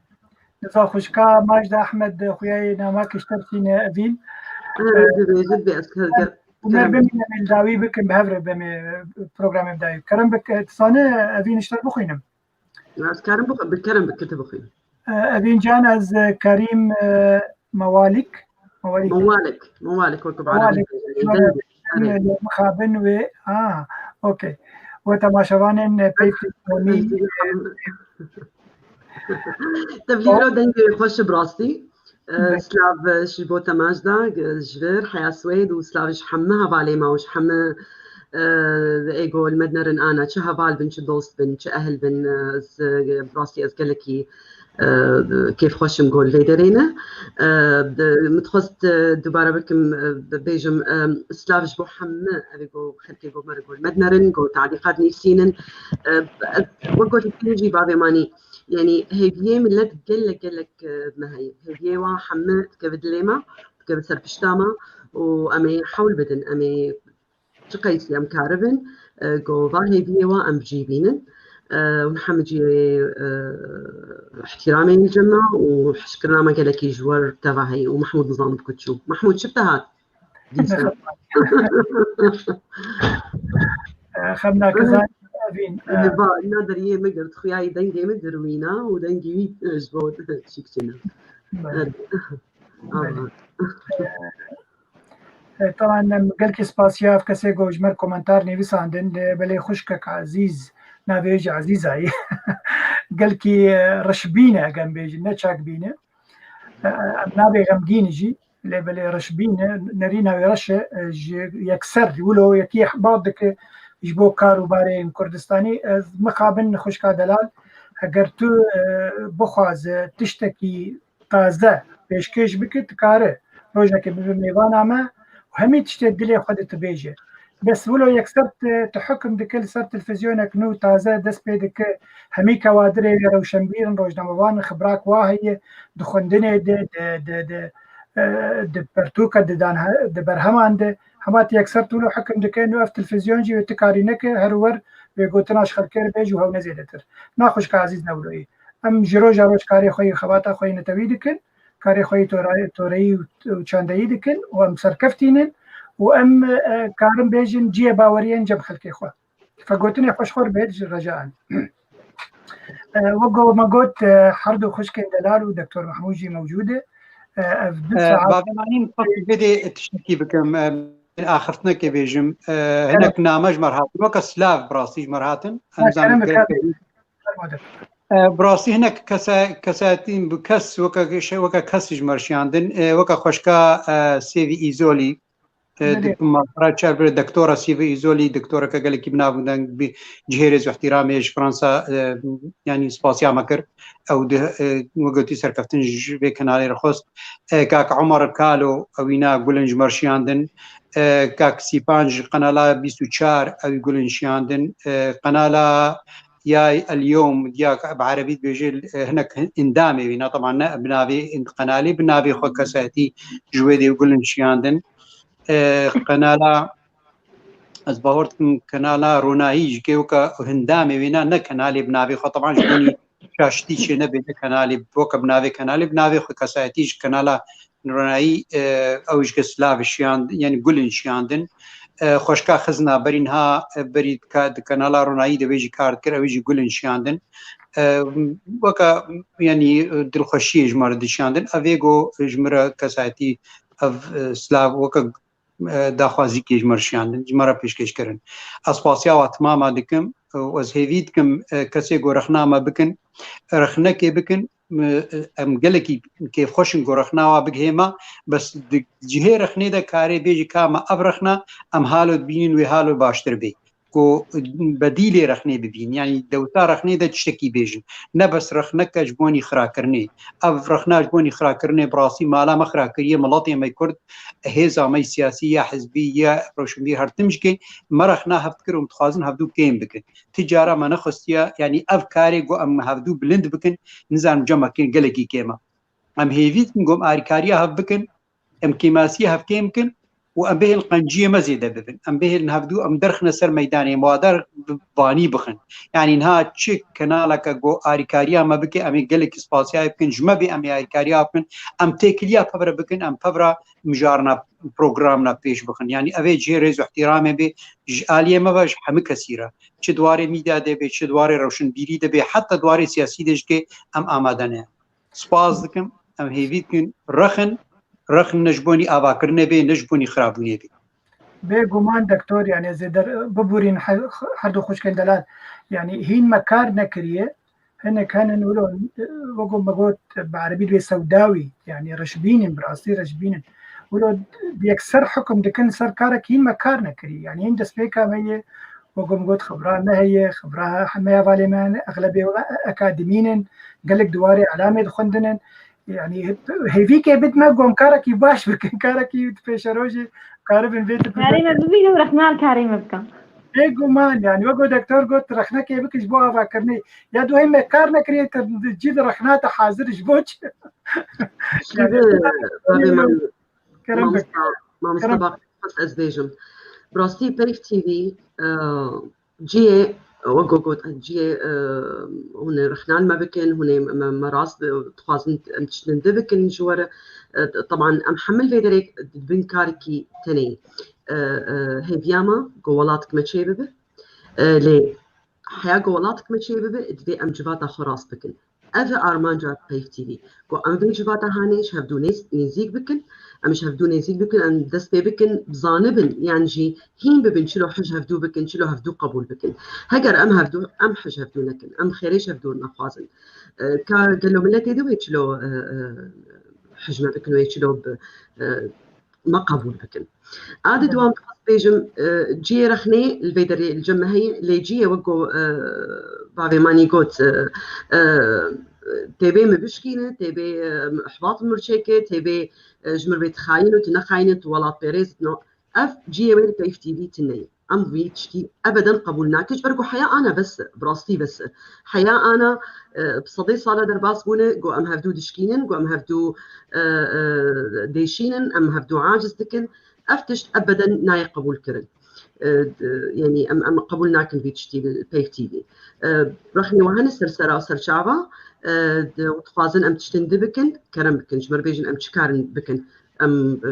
Niza xwişka Majda Ehmed xuya yê namekê ji te bixîne Evîn. Her E, dibêjit bê ez ker-, ker-, Umer kerem. Bimîne em ê li dawî bikin, bi hev re bemê programê bi dawî. Kerem bik, e, tu zane Evîn ji te bixwînim. Ez karim bixwe-, bi kerem bik tu bixwîn. E, Evîn can, ez, e, Kerîm, e, Mewalik, Mewalik. Mewalik, Mewalik, wek bi Mewalik. Erebî bêjin. Erê, erê. Mixabin wê, ha, okey. We temaşevanên, e, peyv tê komî. Tevlî viro dengê xweş bi rastî. E, Be- silav ji bo te Majda, ji vir heya Swêd û silav ji hemû hevalê me û ji hemû, e, ê ku li me dinerin ana, çi heval bin, çi dost bin, çi ehil bin, e, ez, e, bi rastî ez gelekî, e, kêfxweş im ku li vê derê ne. E, di-, min dixwest, e, dubare bikim, e, bêjim, e, silav ji bo hemû ev ê ku xelkê ku me re ku li me dinerin, ku talîqat nivîsînin. E, e, wek gotî jî bavê manî, yanî hêviyê milet gelek gelek, e, me heye. Hêviyê wa hemû dikeve dilê me, dikeve ser pişta me û em ê hewl bidin, em ê çi qeysî em karibin, e, ku va hêviyê wa em bi cî bînin. E, hûn hemî cî, e, ihtiramê cem me û hişkirina me gelekî ji we re teva heye û Mehmûd nizanim bi ku çû. Mehmûd çi bi te hat? Dîsa. E, xem nake zan, Evîn, e, Li ba, na deriyê min girt, xuyayî dengê min dirwîna û dengê wî, e, ji bo çîk çêne. Belê. Belê. Aha. E, e, taban em gelkî spasiya ev kesê ku ji me re komentar nivîsandin, lê belê xwişkek Ezîz, navê wê jî Ezîz e. Gelkî, e, reşbîn e, eger em bêjin, ne çakbîn e. E, em nabê xemgîn jî, lê belê reşbîn e, nerîna wê reş e, e, ji yekser wilo yekî ihbat dike ji bo kar û barê yên Kurdistanî. Ez mixabin xwişka delal, eger tu, e, bixwaze tiştekî taze pêşkêş bike, dikare rojekê bibe mêvana me û hemî tiştê dilê xwe de tu bêje. Bes wilo yekser tu, tu hukm dike li ser televîzyonek nû taze dest pê dike, hemî kewadirê wê rewşenbîr in, rojnamevan in, xibrak wa heye, di xwendinê de, di, di, di, e, di pertûka, di danhe-, di berheman de, hema tu yekser tu wilo hukm dike, nû ev televîzyon jî wê tu karî neke, her wer wê gotina ji xelkê re bêje û hewne zêdetir. Na xwişka Ezîz ne wilo ye. Em ji roja roj karê xwe yê, xebata xwe yê netewî dikin. karê xwe yê torayî, toreyî û, û çandeyî dikin û em serkeftî nin û em, e, karin bêjin cihê baweriyên cem xelkê xwe. Vegotinê xweş xwe bêt ji reca em. E, wek ku me got, e, her du xwişkên delal û Doktor Mehmûd jî mewcûd e. E, ev du E, saet Bavê Manî, min xwest vê dê tiştekî bikim, e, axiftinekê bêjim. E, hinek name ji me re hatin. Weke silav bi rastî ji me re hatin. Em zanin kerem, bi kes-, E, bi rastî hinek kesa-, kesayetî bi kes weke şey, weke kes ji me re şiyandin. E, weke xweşka, e, Sêvî Îzolî, e, Belê. Di malpera çar bir doktora Sêvî Îzolî, doktoreke gelekî bi nav û deng, bi cihê rêz û ihtiramê ji Fransa, e, yanî spasiya me kir. Ew di, e, wek gotî serkeftin ji vê kenalê re xwest. E, kak Omer Kalo, ewîna gulin ji me re şiyandin. E, kak Sîpan ji qenala bîst û çar, ew gulin şiyandin. E, qenala Yay El Yom, diya bi erebî dibêje, e, hinek endamê wî, na, teban ne bi navê qenalê, bi navê xwe kesayetî ji wê dê gulin şiyandin. E, qenala, ez bawer dikim, qenala Ronahî ji kê weke endamê wî, na, ne qenalê bi navê xwe, teban ji bonî şaştî çê nebê, ne qenalê, weke bi navê qenalê, bi navê xwe kesayetî ji qenala Ronahî, e, ew ji ke silav şiyandin, yanî gulin şiyandin. E, xweşka Xizna berî niha, e, berî ka-, di kanala Ronahî de wê jî kar dikir, ew jî gulin şiyandin. E, weke, yanî, e, dilxweşiyê ji me re dişiyandin. Ev ê go ji min re kesayetî ev, e, silav weke, e, daxwazîkê ji me re şiyandin, ji me re pêşkêş kirin. Ez spasiya we timama dikim, e, û ez hêvî dikim, e, kesê go rexna me bikin, rexnekê bikin, em gelekî kêfxweş in ku rexna wa bigihê me, bes di cihê rexnê de karê bêjî ka me ev rexna, em halo dibînin wê halo baştir bê. Ku bedîlê rexnê bibîn, yanî dewsa rexnê de tiştekî bêjin. Ne bes rexneke ji bonî xirakirinê. Ev rexna ji bonî xirakirinê bi rastî mala me xirakiriye, miletê me Kurd, hêza me siyasî ya hizbî ya rewşenbîr her tim jikê me rexna hev dikir û em dixwazin hevdû kêm bikin. Ti cara me nexwestiye, yanî ev karê ku em hevdû bilind bikin, nizanim cem me kêm, gelekî kêm e. Em hêvî dikin ku em alîkariya hev bikin, em kêmasiyê hev kêm bikin û em bihên li qenciyê me zêde bibin. Em bihên hevdû em derxine ser meydanê, em wadar bi vanî bixin. Yanî niha çi kenaleke ku alîkariya me bike, em ê gelekî spasiya bikin, ji me bê em ê alîkariya bikin, em têkiliya pevre bikin, em pevra mijarna programna pêş bixin. Yanî ev ê cihê rêz û ihtiramê bê ji aliyê me ve ji hemî kesî re. Çi di warê mîdya de bê, çi di warê rewşenbîrî de bê, heta di warê siyasî de jikê em amade ne. Spas dikim, em hêvî dikin, rexin, rexin ne ji bonî avakirinê bê, ne ji bonî xirabûnê bê. Bêguman doktor, yani zêder biborîn her, her du xwişkên delal, yani hîn me kar nekiriye, hinek henin wilo, wekî me got, bi erebî dibê sewdawî, yani reşbînin, bi rastî reşbînin. Wilo bi yekser hukum dikin ser karek hîn me kar nekiriye. Yani hîn destpêka me ye, wekî me got xibra me heye, xibra heme hevalê me hene, exlebê we akademîn in, gelek di warê elamê dixwendin in. Yani hêvîkê bidme ku em karekî baş bikin, karekî di pêşerojê karibin vê Karê me bibîne û rexna li karê me bikin. Bêguman, yani wek ku doktor got, rexnekê bikin ji bo avakirinê. Ya duhê me kar nekiriye, te cî de rexna te hazir ji bo çi? Şî Yani, de, bavê min, kerem bik. Mamosta, mamosta Kerem. Bak, ez bêjim. Bi rastî Peyv T V, e, cihê, wek ku got, cihê, e, hûn ê rexnan me bikin, hûn ê me, me rast, e, dixwazin em tiştin di bikin ji we re. E, teban em hemil vê derê di bin karekî tenê, e, e, hêviya me ku welatik me çê bibe. E, lê heya ku welatik me çê bibe, divê em civata xwe rast bikin. Ev e armanca Peyv T V. Ku em vê civata hanê ji hevdû nêz-, nêzîk bikin, em ji hevdû nêzîk bikin, em dest pê bikin, bizanibin, yan jî hîn bibin, çilo hij hevdû bikin, çilo hevdû qebûl bikin. Heger em hevdû, em hij hevdû nekin, em xêrê ji hevdû nexwazin. E, ka gelo miletê de wê çilo, e, e, hij me bikin, wê çilo bi, e, me qebûl bikin. A di dua min dixwest bêjim, e, cihê rexnê li vê derê li cem me heye, lê cihê wek ku, e, bavê Manî got, e, e, têbê min bişkîne, têbê, e, ihbat min rê çêke, têbê, e, ji min re bê tu xayîn û tu nexayîne, tu welatpêrêz, no. Ev cihê wê li Peyv T V tune ye. Em vî tiştî ebeden qebûl nakin, ji ber ku heya ana bes e, bi rastî bes e. Heya ana, e, bi sedê sala derbas bûne, ku em hevdû dişkînin, ku em hevdû, e, e, dêşînin, em hevdû aciz dikin. Ev tişt ebeden nayê qebûlkirin. E, d-, yanî em, em qebûl nakin vî tiştî li peyv T V. E, rexnê we hene ser sera, ser çava, e, d-, dixwazin em tiştin di bikin, kerem bikin. Ji me re bêjin em çi karin bikin. Em, e,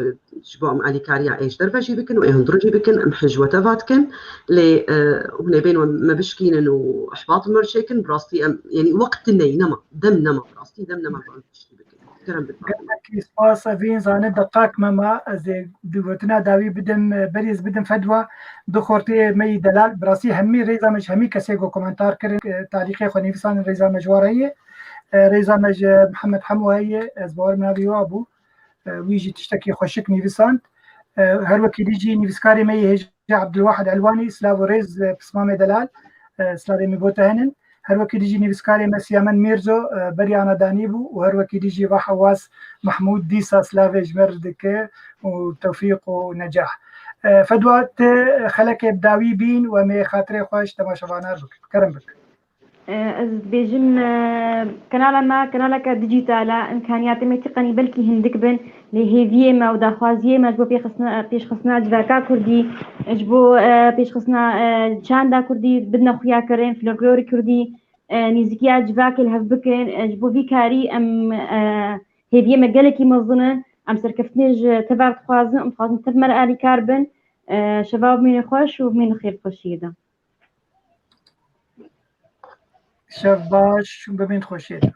ji bo em alîkariya ê ji derve jî bikin û ê hundir jî bikin, em hej we teva dikin. Lê, e, hûn ê bên we me bişkînin û ihbat me çêkin, bi rastî em, yanî wext tune nema, dem nema, bi rastî dem nema, em tiştî bikin. Kerem bikin. Gelekî spas, Evîn, zanin deqak me ma, ez ê di gotina dawî bidim, e, berî ez bidim Fedwa, du xortê me yî delal, bi rastî hemî rêza me ji hemî kesê ku komentar kirin, e, talîqê xwe nivîsandin, rêza me ji wan re ye, e, rêza me ji Mihemed Hemo heye, ez bawer min navê wa bû, e, wî jî tiştekî xweşik nivîsand. E, her wekî dî jî nivîskarê me yê hêja Abdulwahid Elwanî, silav û rêz, e, pismamê delal, e, silavê min bo te henin. Her wekî dî jî nivîskarê me Siyamen Mîrzo, e, berî ana danî bû û her wekî dî jî va Hewaz Mehmûd dîsa silavê ji me re dike û tewfîq û necah. E, Fedwa, ti xelekê bi dawî bîn û em ê xatirê xwe ji temaşevanar bikin. Kerem bikin. E, ez dibêjim, e, kanala me, kanaleke dîjîtal e, îmkaniyatê me tî qenî belkî hindik bin, lê hêviyê me û daxwaziyê me ji bo pêxistina, pêşxistina civaka kurdî, ji bo, e, pêşxistina, e, çanda kurdî bidine xuyakirin, folklorê kurdî, e, nêzîkiya civakê li hev bikin. E, ji bo vî karî em, e, hêviyê me gelekî mezin in. Em serkeftinê ji tev re dixwazin, em dixwazin tev me re alîkar bin. E, şeva bimînin xweş û bimînin xêr xweşiyê de. Şev baş û bimînin xweşiyê de.